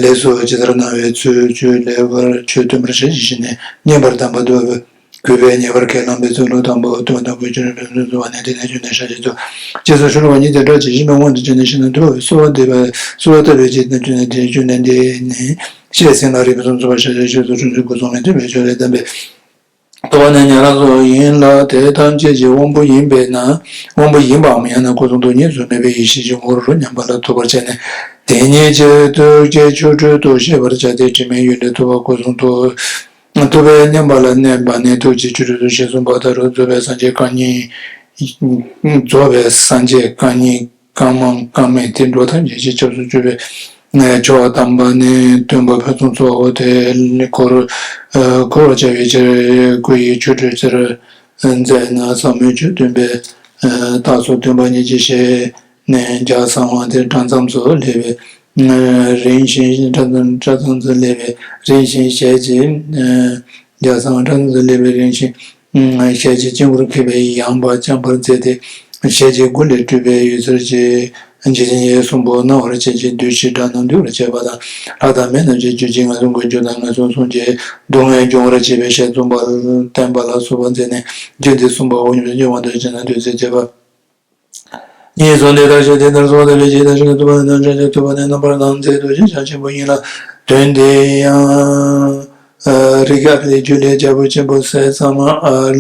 ལས་སུ་ཇི་ལྟར་སྣང་བའི་ཚུལ། ཆོས་ལེགས་པར་ཆོས་སྟོན་པར་བྱ་ཞེས་བྱས་ནས་བསྙེན་པར་གདམས་པ་འདུལ་བའི། གུས་པས་ཉེ་བར་ཁས་བླངས་པའི་ཚུལ། ལུགས་དང་པོ་སྟོན་པ་དང་པོའི་ཆོས་ནི་ཕུན་སུམ་ཚོགས་པ་ནི། དེ་ནས་བྱུང་ནས་ཤཱཀྱའི་ཚུལ། རྗེས་སུ་ཞུ་རུང་བ་ཉིད་དེ་སྒྲ་ཇི་བཞིན་པའི་དབང་དུ་བྱས་ནས་ཤེས་ན་འདུལ་བ་གསོལ་བ་འདེབས་པ། གསོལ་བ་བཏབ་པའི་རྗེས་དང་བཅུ་ནས་དེའི་བཅུ་ནས་འདི་ནི་བཤད་ཟིན་ལ་རིགས་ཕུན་སུམ་ཚོགས་པ་ཤཱཀྱའི་ཆོས་སུ་འཁྲུངས་ཤིང་སྐུ་གསུང་ལས་སྟོན་པའི་ཆོས་ལས་བསྟན་པའི་ཐོག་ནས་ཉན་རང་སོགས་ཡིན་ལ། དེ་ཐམས་ཅད་ཀྱི་དབང་པོ་ཡིན་པས་ན། དབང་པོ་ཡིན་པའམ་ཡང་ན་སྐུ་གསུང་ཐུགས་ཉིད་སུ་མེད་པའི་ཡེ་ཤེས་ཀྱི་ངོ་བོར་མཉམ་པ་ལ་ཐུག་པར་བྱས་ནས། དེ་ཉིད་ཀྱི་ཐུགས་ཀྱི་ཆོ་འཕྲུལ་དུ་ཤེས་པར་བྱ་སྟེ། དྲི་མེད་ཡུལ་ལས་ཐུབ་པ་སྐུ་གསུང་ཐུགས། ཐུབ་པས་མཉམ་པ་ལ་གནས་པ་ནི་ཐུགས་ཀྱི་ཆོ་འཕྲུལ་དུ་ཤེས་གསུངས་པ་ལྟར། རྫོགས་པའི་སངས་རྒྱས་རྐང་གཉིས། རྫོགས་པའི་སངས་རྒྱས་རྐང་གཉིས། རྐང་མང་རྐང་མེད་དེ་འགྲོ་ཐམས་ཅད་ཀྱི་སྐྱབས་སུ་གྱུར་པའི་ཕྱོགས་དམ་པ་ནི་སྟོན་པ་ཕུན་སུམ་ཚོགས་པ་དེ་ནི་འཁོར་འཁོར་བར་བྱ་བའི་ཕྱིར་སྐུ་ཡི་ཆོ་འཕྲུལ་ཟེར་མཛད་ན། ཟབ་མོའི་ཆོས་སྟོན་པའི་རྟགས་སུ་སྟོན་པ་ཉིད་ཀྱི་ཞལ་ནས། ལྗགས་བཟང་བ་དེ་སྐྲ་མཚམས་སུ་སླེབས་པའི་རིང་ཞིང་། སྐྲ་མཚམས་སུ་སླེབས་པའི་རིང་ཞིང་། ཞལ་གྱི་ལྗགས་བཟང་བ་སྐྲ་མཚམས་སུ་སླེབས་པའི་རིང་ཞིང་། ཞལ་གྱི་དཀྱིལ་འཁོར་ཁེབས་པའི་ཡངས་པ་འཇམ་པར་མཛད་དེ། ཞལ་གྱི་སྒོ་ལས་སྤྲུལ་པའི་འོད་ཟེར་གྱིས་འཇིག་རྟེན་གྱི་གསུང་པོ་རྣ་བར་བྱེད་ཅིང་བདུད་བཞིའི་དགྲ་རྣམས་འདུལ་བར་བྱེད་པ་དང་། ལྷ་དང་མི་རྣམས་ཀྱི་རྒྱུད་ཀྱི་ངན་སོང་ཀུན་སྦྱོང་དང་ངན་སོང་གསུམ་གྱི་སྡུག་བསྔལ་སྦྱོང་བར་བྱེད་པའི་ཞལ་འཛུམ་པ་བསྟན་པ་ལ་སོགས་པ་མཛད་ནས། རྒྱུད་འདི་གསུངས་པའོ། ཉམས་སུ་བླང་བ་དང་བྱས་ན་བདུད་རྩི་བྱེད་པ། གཉིས་སུ་འདི་ལྟར་བཤད་དེ། ལྟར་གསུངས་པ་དང་འགྲེལ་བྱེད་དང་ཤེས་རབ་ཐུབ་པ་དང་། ཕྱག་རྒྱ་ཐུབ་པ་ནི་རྣམ་པར་སྣང་མཛད་རྡོ་རྗེ་འཆང་ཆེན་པོ་ཡིན་ལ། དོན་དེ་ཡང་རིགས་ཨ་ཏི་ལའི་རྒྱུད་ལས་རྒྱལ་པོ་ཆེན་པོ་ཟས་གཙང་མ་ཨ་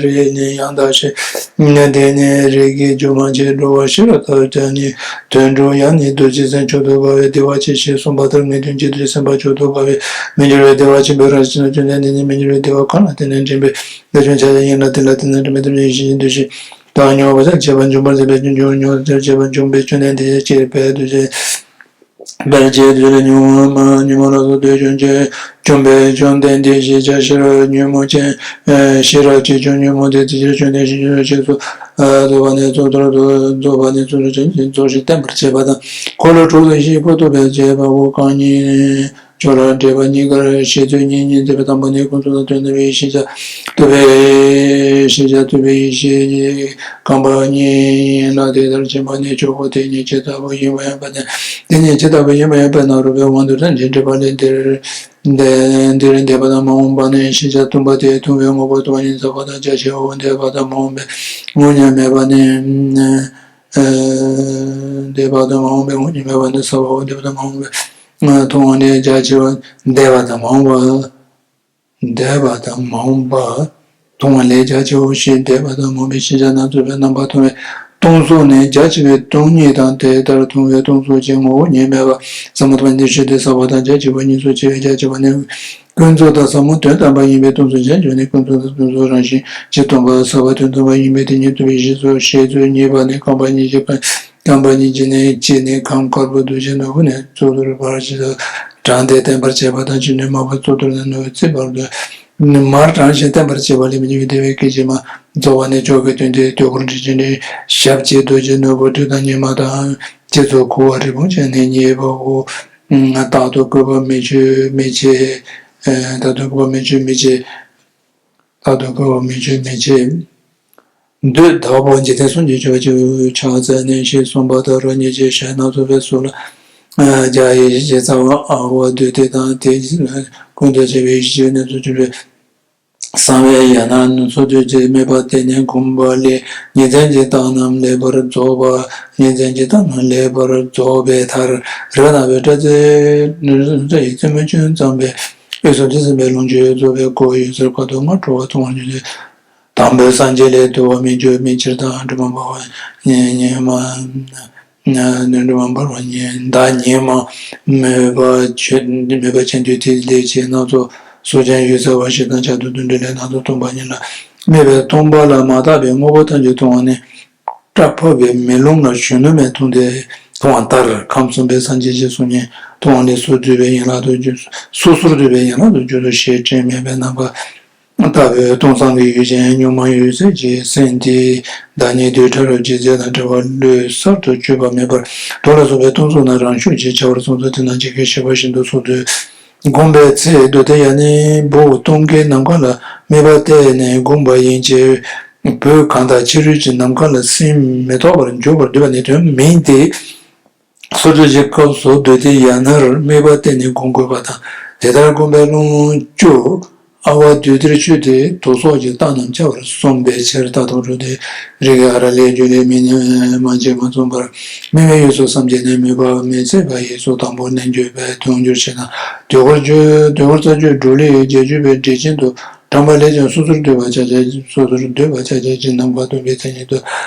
རི་ནི་ཡང་དག་ཤེས། དེ་ནི་རིགས་ཀྱི་རྒྱུ་མ་ཆེན་འགྲོ་བ་ཤེས་རབ་ཐབས་ཀྱི་དོན་གྲུབ་ཡང་ནི་རྡོ་རྗེ་འཛིན་མཆོག་ཏུ་དགའ་བས་བདེ་བ་ཆེ་ཞེས་གསུངས་པ་ལྟར། ངེས་དོན་གྱི་རྡོ་རྗེ་སེམས་དཔའ་མཆོག་ཏུ་དགའ་བས་མི་འགྱུར་བའི་བདེ་བ་ཆེན་པོའི་རང་བཞིན་ལ་བརྟེན་ནས། དེ་ནི་མི་འགྱུར་བའི་བདེ་བ་གང་ལ་བརྟེན་ནས་འདྲེན་པའི་བདེ་སྐྱོང་བྱ་ཡུལ་ཡིན་ལ། དེ་ལ་བརྟེན་ནས་འདྲེན་པའི་བདེ་སྐྱོང་ཡེ་ཤེས་ཀྱི་འདུ་ཤེས་དང་མྱོང་བ་དང་བྱེད་པ་འབྱུང་བར་མཛད་པའི་རྒྱུ་འབྱུང་མྱོང་བ་དང་བྱེད་པ་འབྱུང་བའི་བཅོམ་ལྡན་འདས་ཀྱི་སྤེལ་དུ་བྱེད། སྤེལ་བྱེད་དུ་ལ་ཉོན་མོངས་ཉོན་མོངས་ལ་སོགས་དུ་བྱུང་བྱེད། བཅོམ་པའི་བཅོམ་ལྡན་འདས་ཀྱི་ཕྱག་ཕྱི་རོལ་ཉོན་མོངས་ཅན། ཤེས་རབ་ཀྱིས་ཀྱང་ཉོན་མོངས་ཏེ། དེ་ཕྱིར་བཅོམ་ལྡན་ཤེས་རབ་ཀྱིས་སུ། རྫོགས་པ་ནས་གཙུག་ཏོར་དུ། རྫོགས་པ་ནས་གཙུག་ཏོར་ཅན་གྱི་ཚོགས་ཤིག་བསྟན་པར་བྱེད་པ་དང་། འཁོར་ལོ་དྲུག་ཏུ་ཞིག་པོ་ཐུབ་པས་བྱེད་པའོ། རྐང་གཉིས་ཕྱོགས་ལ་འགྲེལ་པ་གཉིས་ཀར་བཤད་ཚུལ་གཉིས་གཉིས་མཛད་པའི་དང་པོ་ནི་ཀུན་རྫོབ་དང་དོན་དམ་པའི་ཤེས་བྱ་ཐུབ་པའི་ཤེས་བྱ་ཐུབ་པའི་ཡེ་ཤེས་རྐང་པ་གཉིས་ལ། དེ་ལྟར་བྱེད་པ་ནི་ཆོས་སྐུ་དེ་ཉིད་ཇི་ལྟ་བུ་ཡིན་པ་ཡང་དཔེར་ན། དེ་ཉིད་ཇི་ལྟ་བུ་ཡིན་པ་ཡང་དཔེར་ན་རོལ་པའི་དབང་དུ་བྱས་ནས་འགྲེལ་པ་ལས། འདིར་འདས་པ་དང་མ་འོངས་པ་ནི། ཤེས་བྱ་མཐུན་པ་དེ་མཐོང་བའི་དངོས་པོ་མཐོང་བ་ཉིད་ཟབ་པ་དང་རྒྱ་ཆེའོ། འདས་པ་དང་མ་འོངས་པའི་དངོས་གཉེན་མེད་པ་ནི། འདས་པ་དང་མ་འོངས་པའི་དངོས་གཉེན་མེད་པ་ནི་ཟབ་པའོ། འདས་པ་དང་མ་འོངས་པའི་མཐོང་བ་ནི་རྒྱ་ཆེ་བ། འདས་པ་དང་མ་འོངས་པ། འདས་པ་དང་མ་འོངས་པ་མཐོང་བ་ལས་རྒྱ་ཆེའོ་ཞེས། འདས་པ་དང་མ་འོངས་པའི་ཤེས་བྱ་སྣ་ཚོགས་པའི་རྣམ་པ་མཐོང་བའི་སྟོང་གཟུགས་ནི་རྒྱ་ཆེ་བའི་སྟོང་ཉིད་དང་། དེ་ལྟར་མཐོང་བའི་སྟོང་གཟུགས་ཀྱི་ངོ་བོ་ཉིད་མེད་པ་ཟབ་མོ་སྟོང་པ་ཉིད་ཕྱིར་ཏེ། ཟབ་པ་དང་རྒྱ་ཆེ་བ་གཉིས་སུ་ཕྱེ་བས། རྒྱ་ཆེ་བ་ནི་ཀུན་རྫོབ་དང་ཟབ་མོ་དོན་དམ་པ་ཡིན་པས་སྟོང་གཟུགས་ཅན་བརྗོད་ནས། ཀུན་རྫོབ་དང་དོན་རྫོགས་རང་བཞིན་གྱིས་སྟོང་པ། ཟབ་པ་དོན་དམ་པ་ཡིན་པས་དེ་ཉིད་ཐུབ་པའི་ཡེ་ཤེས་སོ། བཤད་ཚུལ་གཉིས་པ་ནི་རྐང་པ་གཉིས་ཀྱི་རྐང་པ་གཉིས་ཀྱི་ནི་གཅིག་ནི་ཁམས་དཀར་པོ་རྡོ་རྗེ་ནོར་བུ་ནས་གཙུག་ཏོར་བར་ཞེས་དྲངས་ཏེ་བསྟན་པར་བྱེད་པ་དང་། གཅིག་ནི་དམར་པོ་གཙུག་ཏོར་ནས་ནོར་བུའི་རྩིབས་བར་དུ་མར་དྲངས་ཤིང་བསྟན་པར་བྱེད་པ་ལས། མི་འགྱུར་བའི་བདེ་བའི་སྐད་ཅིག་མ། རྫོགས་པ་ནས་མཆོག་གི་དོན་དེ་དུས་འཁོར་འགྲེལ་ཆེན་ནི་ཞབས་ཀྱི་རྡོ་རྗེ་ནོར་བུ་དྲི་དང་སྙེ་མ་དང་། རྗེས་སུ་ཁུ་བ་རི་བོང་ཅན་ནས་རྙེད་པའོ། རྟག་ཏུ་བཀོད་པ་མི་ཆོད་མི་ཕྱེད། རྟག་ཏུ་བཀོད་པ་མི་ཆོད་མི་ཕྱེད། རྟག་ཏུ་བསྐོར་བ་མི་བསྐྱོད་མི་འཆི། འདོད་དག་པོ་འཇིག་རྟེན་གསུམ་གྱི་སྤྱོད་པ་བཅུ་ཕྱག་འཚལ་ནས་ཞེས་གསུངས་པ་ལྟར་སྙིང་རྗེ་ཞེས་སྣ་ཚོགས་པའི་ཚུལ་ལ་རྒྱ་ཡི་ཞེས་རྩ་བ་ཨ་བ་དུས་དེ་དང་དེ་ཀུན་ཏུ་བྱེད་པའི་ཡེ་ཤེས་ཀྱི་གནས་སུ་གྱུར་པའི་གསང་བའི་ཡང་ན་ནུ་ཚོད་དུས་ཀྱི་དམིགས་པ་གཏད་ནས་བསྒོམས་པ་ལས་ཉིན་མཚན་གྱི་རྟགས་རྣམས་ལེགས་པར་རྫོགས་པ། ཉིན་མཚན་གྱི་རྟགས་རྣམས་ལེགས་པར་རྫོགས་པའི་མཐར་རི་དྭགས་པའི་སྐྲ་རྩེ་ནུ་རྩེ་ཡི་རྩེ་མོ་ཅུང་ཙམ་པའི་དབུས་སུ་ཏི་སེ་བའི་ལོངས་སྤྱོད་རྫོགས་པའི་སྒོ་ཡོད་ཚད་ཁ་དོག་ལྔ་འཕྲོ་བ་མཐོང་བར་འགྱུར་ཏེ། དང་པོའི་སངས་རྒྱས་ལས་དུ་བ་མི་འགྱུར་མེད་ཕྱིར་དང་སྒྲིབ་པ་འབར་བ་ཉེ་ཉེ་མ། སྒྲིབ་པ་འབར་བ་ཉེ་མདའ་ཉེ་མ། མོས་པ་ཆེ་མོས་པ་ཆེན་དུས་དེ་ལས་ཆེས་སྣ་ཚོགས་སོགས་ཀྱང་ཡུལ་གསལ་བ་ཞིག་དང་ཆར་དུ་དུད་འགྲོ་ལས་སྣ་ཚོགས་སྟོང་པ་ཉིད་ལ་དམིགས་པའི་སྟོང་པ་ལ་མ་བརྟགས་པའི་དངོས་པོ་ཐམས་ཅད་མཐོང་བ་ནི། སྐྲ་ཕབ་པའི་མེ་རླུང་ལ་གཞོན་ནུ་མས་མཐོང་སྟེ་མཐོང་བ་ལྟར་ཁམས་གསུམ་པའི་སངས་རྒྱས་ཀྱི་གསུང་སྙན་མཐོང་བ་ནི་སོ་བསྡུས་པའི་ཡན་ལག་ཏུ་གྱུར། སོ་སོར་བསྡུས་པའི་ཡན་ལག་ཏུ་གྱུར་ཏོ་ཞེས་དྲན་མེད་པའི་རྣམ་པ་ལྟ་བུའི་སྟོང་སང་གི་ཡུལ་ཅན་གཉུག་མ་ཡོད་ཚད་ཀྱི་སེམས་དེའི་བདག་ཉིད་དུ་ཕྲ་རབ་ཇེ་མཛེས་དང་བྲལ་བ་བློས་གསར་དུ་གཅོད་པ་མེད་པར་རྡོ་ལ་སོགས་པའི་སྟོང་གཟུགས་རྣམས་རང་ཤུགས་ཀྱིས་འཆར་བར་སོང་ཚུལ་དེ་རྣམས་ཇི་སྐད་བཤད་པ་བཞིན་དུ་སོ་བསྡུས་བསྒོམས་པའི་ཚེ་མདོ་སྡེ་ཡ་ནི་སྦུག་སྟོང་གི་ནམ་མཁའ་ལ་དམིགས་པ་གཏད་ནས་བསྒོམས་པ་ཡིན་གྱི། བོད་གངས་དང་ཕྱི་རོལ་གྱི་ནམ་མཁའ་ལ་སེམས་མི་རྟོག་པར་འཇུག་པར་འདོད་པ་ནི་དོན་མིན་ཏེ། སོ་སོ་ཀྱི་སྐབས་སུ་མདོ་སྡེ་ཡ་ནར་དམིགས་པ་གཏད་ནས་བསྒོམ་དགོས་པ་དང་དེ་ལྟར་བསྒོམས་པའི་ལོངས་སྤྱོད་ཨ་བ་དུས་དེར་ཆོས་དེ་དུག་སོགས་ཀྱི་རྟགས་རྣམས་འཆར་བར་གསུངས་པའི་ཕྱིར། རྟག་ཏུ་འགྲོ་དེ་རིགས་ཀྱི་ཨ་ར་ལས་རྒྱུ་ལས་མི་ཉམས་མ་བྱས་མ་བཙུམ་པར་དམིགས་པའི་ཡུལ་སོགས་བསམ་བྱས་ནས་མོས་པ་མི་ཚད་པ་ཡིས་སོ་དང་པོ་རྣལ་འབྱོར་པས་དོན་སྒྱུར་བྱེད་ན་དུས་འཁོར་བཅུ་དུས་འཁོར་རྩ་རྒྱུད་འབྲོག་ལས་བརྒྱད་ཅུ་པའི་འགྲེལ་ཆེན་དུ། དྲངས་པ་ལས་ཀྱང་སོ་སོར་འདོད་པ་ཆ་བྱད་སོ་སོར་འདོད་པ་ཆ་བྱད་ཀྱི་ནམ་མཁའ་སྟོང་པའི་མཚན་ཉིད་དུ་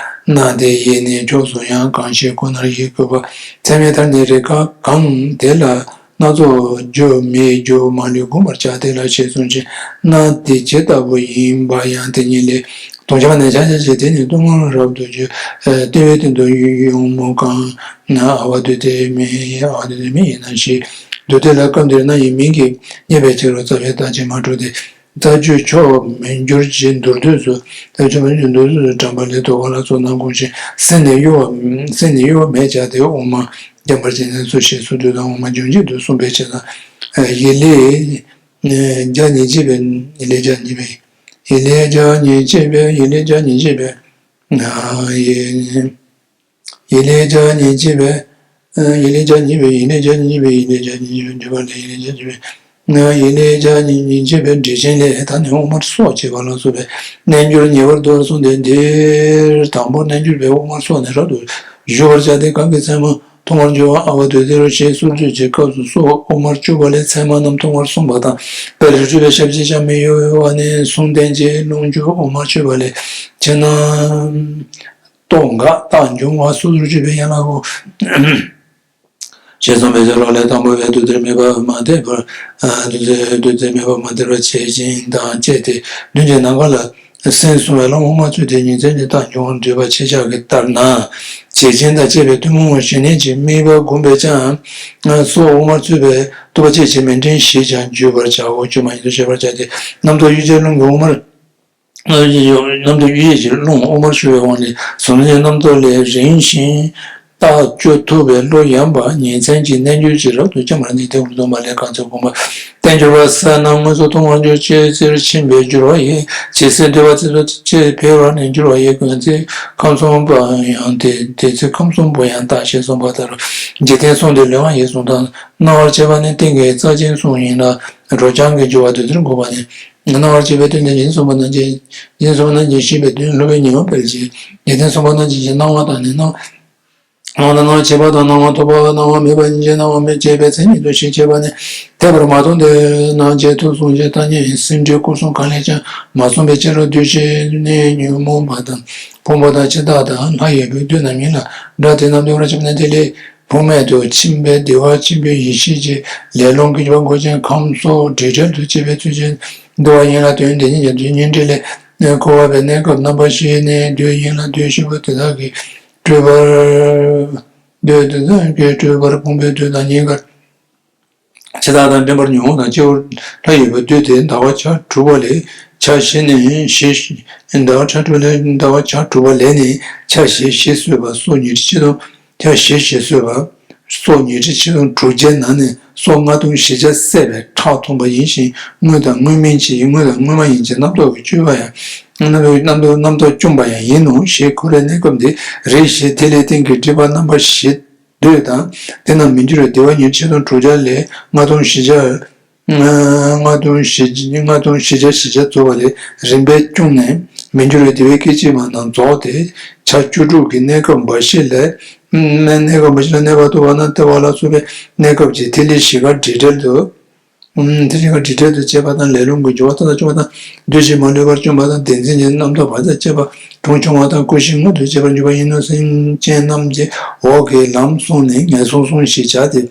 སྣང་སྟེ་ཡེ་ནས་ཕྱོགས་སུ་ཡང་གང་ཤེས་ཁོ་ནར་ཡིད་བསྐུལ་བ་ཚད་མའི་མཐར་གནས་རེ་འགའ་གང་དེ་ལ་སྣ་ཚོགས་རྒྱུ་མེད་རྒྱུ་མ་ལུས་བསྒོམ་པར་བྱ། དེ་ལ་ཞེས་གསུངས་ཤིང་སྣང་དེ་ཇི་ལྟ་བུ་ཡིན་པ་ཡང་དེ་ཉིད་ལས་དོན་ཆ་བ་ནས་ཆ་བྱད་ཀྱི་དེ་ནི་སྟོང་པར་རབ་ཏུ་བརྗོད། ལྟེ་བའི་སྟེང་དུ་ཡུ་ཡུ་མོ་གང་ན་ཨ་བ་དུ་དེ་མེ་ཨ་བ་དུ་དེ་མེ་ཡིན་ན་ཞེས་མདོ་སྡེ་ལ་སྐབས་འདིར་སྣང་ཡི་མིང་གིས་བསྙད་པའི་ཕྱིར་རོ། རྩ་བའི་རྟགས་ཀྱིས་མ་གྲུབ་སྟེ། རྩ་རྒྱུད་ཕྱོགས་མི་འགྱུར་གྱི་མདོར་བསྡུས་སུ། རྩ་རྒྱུད་མི་འགྱུར་མདོར་བསྡུས་སུ་དྲངས་པ་ལས་དོ་ག་ལ་སོགས་རྣམ་བསྒོམ་ཞིང་སེམས་ནི་གཡོ་བ་སེམས་ནི་གཡོ་བ་མེད་བྱ་སྟེ་དབུ་མ་འཇམ་དཔལ་གྱི་གནས་ཚུལ་ཞེས་སུ་བསྡུས་དང་དབུ་མ་འབྱུང་བཞི་དུ་གསུངས་པའི་ཕྱིར་དང་། ཡིག་ལེ་བརྒྱ་ཉེར་གཅིག་པའི་ཡིག་ལེ་བརྒྱ་ཉེར་གཅིག་པའི་ཡིག་ལེ་བརྒྱ་ཉེར་གཅིག་པའི་ཡིག་ལེ་བརྒྱ་ཉེར་གཅིག་པའི། ཡིག་ལེ་བརྒྱ་ཉེར་གཅིག་པའི། ཡིག་ལེ་བརྒྱ་ཉེར་གཅིག་པའི། ཡིག་ལེ་བརྒྱ་ཉེར་གཅིག་པའི། ཡིག་ལེ་བརྒྱ་ཉེར་གཅིག་པའི། འགྲེལ་པ་ལས་ཡིག་ལེ་བརྒྱ་ཉེར་གཅིག་པའི། ཡིག་ལེ་བརྒྱ་ཉེར་གཅིག་པའི་འགྲེལ་ཆེན་ལས་ད་ནི་དབུ་མར་སྲོག་བཅད་པ་ལ་སོགས་པའི་རྣལ་འབྱོར་ཉེ་བར་དུ་གསུངས་ཏེ་འདིར་དང་པོ་རྣལ་འབྱོར་པས་དབུ་མར་སྲོག་ནས་རབ་ཏུ་གཞུ་བར་བྱ་སྟེ་གང་གི་མཚན་མ་མཐོང་བར་འགྱུར་བ་ཨ་བ་དུས་དེར་ཞེས་སོར་ཆུད་ཀྱི་སྐབས་སུ་སྲོག་དབུ་མར་བཅུག་པ་ལས་མཚན་མ་རྣམས་མཐོང་བར་གསུངས་པ་དང་། དཔལ་རི་ཁྲོད་པའི་ཞབས་ཀྱིས་ཤ་མི་གཡོ་བ་ནི་གསུང་རྟེན་གྱི་ལོངས་སྤྱོད་དབུ་མར་ཆུད་པ་ལས་ཕྱི་ནང་རྟོག་འགག་རྟགས་འབྱུང་བ་སོ་སོར་ཆུད་པའི་ཡན་ལག་གོ། ཞེས་གསུངས་པའི་ཕྱིར་རོ། ལས་དང་པོ་བས་དུས་དེར་དམིགས་པ་མ་གཏད་པར། དུས་དེར་དུས་དེར་དམིགས་པ་མ་གཏད་པར་བྱེད་ཅིང་དང་བཅས་ཏེ་མདུན་གྱི་ནམ་མཁའ་ལ། སེམས་བསྲུང་བའི་ལམ་དབུ་མ་ཚུད་དེ་ཉིན་མཚན་གྱི་རྟགས་འབྱུང་བར་འདོད་པ་ཆེ་ཆག་གི་ལྟར་ན། བྱེད་ཅན་དང་བཅས་པའི་ཐུན་མོང་བའི་ཞི་གནས་ཀྱི་དམིགས་པ་བསྒོམས་པས་ཀྱང་། སྲོག་དབུ་མར་ཚུད་པའི་རྟོག་པ་སྐྱེད་བྱེད་མི་འདྲེན་ཞེས་ཀྱང་བརྗོད་པར་བྱའོ། བཅོས་མ་ཉིད་དུ་བཤད་པར་བྱ་སྟེ། རྣམ་རྟོག་གཡུལ་བྱེད་རླུང་གི་དབུ་མར། རྣམ་རྟོག་གཡུལ་བྱེད་ཀྱི་རླུང་དབུ་མར་ཞུ་བའི་དབང་ལས་གཟུང་འཛིན་རྣམ་རྟོག་ལས་རིང་ཞིང་། རྟགས་བཅད་ཐུབ་པའི་བློ་ཡངས་པ་ཉིན་མཚན་གྱི་རྣལ་འབྱོར་གྱིས་རབ་ཏུ་སྐྱེ་བར་ནུས་ཏེ། དབུ་མར་བསྒོམས་པ་ལས་གང་ཚེ་བསྒོམ་པ། རྟེན་གྱུར་པ་གསལ་སྣང་མངོན་སུམ་མཐོང་བར་འགྱུར། ཅི་ཟེར་ཕྱིན་པས་འགྱུར་བ་ཡི། ཇི་སྲིད་འདོད་པ་ཚིག་རྩུབ་ཅེས་འཕེལ་བར་ནི་འགྱུར་བ་ཡི། གང་ཚེ་ཁམས་གསུམ་པ་ཡང་དེ་དེ་ཚེ་ཁམས་གསུམ་པོ་ཡང་དག་ཞེས་གསུངས་པ་ལྟར། འཇིག་རྟེན་གསུམ་དུ་ལེན་པ་ཡི་གཟུང་དང་སྣང་བར་བྱེད་པ་ནི་རྟེན་གྱི་རྩ་ཅན་གསུམ་ཡིན་ལ། རོ་རྐྱང་གི་སྦྱོར་བ་དེ་ལྟར་འགོད་པ་ནི། སྣང་བར་བྱེད་པའི་དོན་དེ་འཇིག་རྟེན་གསུམ་པ་རྣམས་ཀྱི་འཇིག་རྟེན་གསུམ་པ་རྣམས་ཀྱི་ཤེས་པའི་དོན་སློབ་དཔོན་ཉི་མ་དཔལ་གྱིས་འཇིག་རྟེན་གསུམ་པ་རྣམས་ཀྱི་སྣང་བ་དང་ནི་སྣང་། སྣང་བ་དང་སྣང་བར་བྱེད་པ་དང་སྣང་བ་ཐོབ་པ་སྣང་བ་མེད་པ་ཉིད་ཀྱིས་སྣང་བ་མེད་ཅེས་པའི་མཚན་ཉིད་དུ་ཤེས་བྱེད་པ་ནི། འཐད་པར་མ་མཐོང་སྟེ་སྣང་བྱེད་དུ་གཟུང་བྱེད་ཐ་སྙད་ཡིན། སེམས་འགྲོས་སྐུ་གསུམ་གང་ལས་ཀྱང་མ་གསུངས་པའི་ཕྱིར་རོ། འདུ་ཤེས་ནི་ཉོན་མོངས་པ་དང་ཕུང་པོ་དང་འཆི་བདག་དང་ལྷ་ཡི་བུ་བདུད་རྣམས་ཡིན་ལ། སྒྲ་དེ་རྣམས་འདོད་པར་བྱེད་པ་ནི་དེ་ལས། བུ་མེད་དུ་ཕྱིན་པའི་བདེ་བ་ཆེན་པོའི་ཡེ་ཤེས་ཀྱི་ལས་རླུང་གི་རྒྱུ་བ་འགོག་ཅིང་ཁམས་གསུམ་འབྲེལ་བྲལ་དུ་བྱེད་པའི་ཚུལ་གྱིས་འདུལ་བ་ཡིན་ལ། དོན་དེ་ཉིད་ཀྱི་དོན་ཉིད་འབྲེལ་ལས་འཁོར་བ་པའི་གནས་སྐབས་རྣམ་པ་བཞི་ནས་བདུད་ཡིན་ལ། བདུད་བཞི་པོ་དེ་དག་གིས་སྤྲུལ་པར་བདུད་དེ་དག་གིས་སྤྲུལ་པར་ཕུང་པོའི་བདུད་དང་ཉེ་དགར། འཆི་བདག་དང་འདྲེན་པར་ཉོན་དང་སྤྱི་བོར་ལྷ་ཡི་བུ་བདུད་དེ་ཟླ་བ་བྱ་དྲུག་པ་ལས་ཆ་བཞི་ནས་བཞི། ཟླ་བ་བྱ་དྲུག་ལས་ཟླ་བ་བྱ་དྲུག་པ་ལས་ནས་ཆ་བཞི་བཞི་གསོད་པ་སོགས་ཉི་ཁྲི་ཆིག་སྟོང་ཆ་བཞི་བཞི་གསོད་པ། སྲོག་ཉི་ཁྲི་ཆིག་སྟོང་དྲུག་བརྒྱའི་ནང་ནས་སྲོག་ལྔ་སྟོང་བཞི་བརྒྱ་བསད་པས་ཁྲག་འཐུང་བ་ཡིན་ཞིང་། དངོས་དང་དངོས་མིན་གྱི་དངོས་དང་དངོས་མ་ཡིན་གྱི་རྣམ་རྟོག་གི་བཅོས་པ་ཡང་། རྣམ་རྟོག་རྣམ་རྟོག་རྣམ་རྟོག་བཅོམ་པ་ཡང་ཡིན་ནོ་ཞེས་འཁོར་བའི་གནས་སྐབས་འདི་རེ་ཞིག་དེ་ལས་སྟེང་གི་སྒྲིབ་པ་རྣམ་པ་བཞི་འདོད་དང་། དེ་རྣམས་མི་འགྱུར་བའི་བདེ་བ་ཉི་ཁྲི་ཆིག་སྟོང་དྲུག་བརྒྱ་ལས་ལྔ་སྟོང་བཞི་བརྒྱ། ལྔ་སྟོང་བཞི་ལྔ་སྟོང་བཞི་བརྒྱ་བཞི་བརྒྱ་རྫོགས་པ་ལས་རིམ་པས་བསྐྱུངས་ནས། མི་འགྱུར་བའི་བདེ་བའི་སྐད་ཅིག་མ་རྣམས་རྫོགས་ཏེ། ཆ་བཅུ་དྲུག་གི་གནས་སྐབས་འབའ་ཞིག་ལས། གནས་སྐབས་འབའ་ཞིག་ལ་གནས་པ་ལྟུང་བ་དང་ལྟེ་བ་ལ་སོགས་པའི་གནས་སྐབས་ཀྱི་ཐིག་ལེ་བཞི་ཀ་སྒྲིབ་བྲལ་དུ། ཐིག་ལེ་བཞི་ཀ་སྒྲིབ་བྲལ་དུ་བྱེད་པ་དང་ལས་རླུང་གི་སྦྱོར་བ་མཐའ་དག་བཅོམ་པ་དང་། བདུད་བཞི་མ་ལུས་པར་བཅོམ་པ་དང་། བདེན་འཛིན་གྱི་རྣམ་རྟོག་བག་ཆགས་བཅས་པ་གྲོང་ཆུང་བ་དང་། ཀུན་གཞི་མངོན་དུ་བྱེད་པར་འགྱུར་བ་ཡིན་ནོ། སེམས་ཅན་རྣམས་ཀྱི་འོག་གི་ལམ་བསྲུངས་ནས་ངན་སོང་གསུམ་ཞེས་བྱ་སྟེ།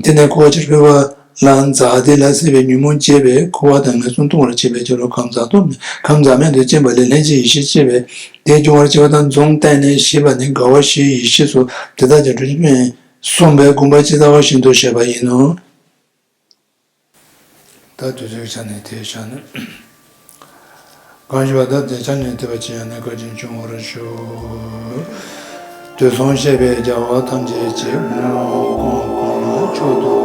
དེ་ནས་འཁོར་བ་ཕྱིར་འཕོས་པ་ལ་འཛག་སྟེ་ལ་སྲིད་པའི་ཉོན་མོངས་སྐྱེས་པས་འཁོར་བ་དང་ངན་སོང་ལྟུང་བར་བྱེད་པའི་ཕྱིར་རོ། ཁམས་འཛག་སྟོབས་མེད་ཁམས་འཛག་མེད་དུ་སྐྱེས་པ་ལས་ལྷན་ཅིག་ཡེ་ཤེས་སྐྱེས་པས་དེ་སྦྱོང་བར་བྱེད་པ་དང་། འཛུམ་བསྟན་ནས་ཞེས་པ་ནི་དགའ་བ་བཞིའི་ཡེ་ཤེས་སོ། དེ་དག་ཀྱང་གྲོང་ཆུང་པས་གསུངས་པས་དགོངས་པ་ཇི་ལྟ་བ་བཞིན་དུ་བཞེས་པ་ཡིན་ནོ། ད་དུས་ཚོད་ཀྱི་ཆ་ནས་དེའི་ཆ་ནས། གང་ཞིག་པ་དག་དེ་ཆ་ནས་དེ་བ་ཅི་ཡང་ནི་བཀའ་དྲིན་སྐྱོང་བར་ཞུ། དུས་གསུམ་གཤེགས་པའི་རྒྱལ་བ་ཐམས་ཅད་ཀྱིས། དངོས་གང་གང་ལ་མཆོག་ཏུ་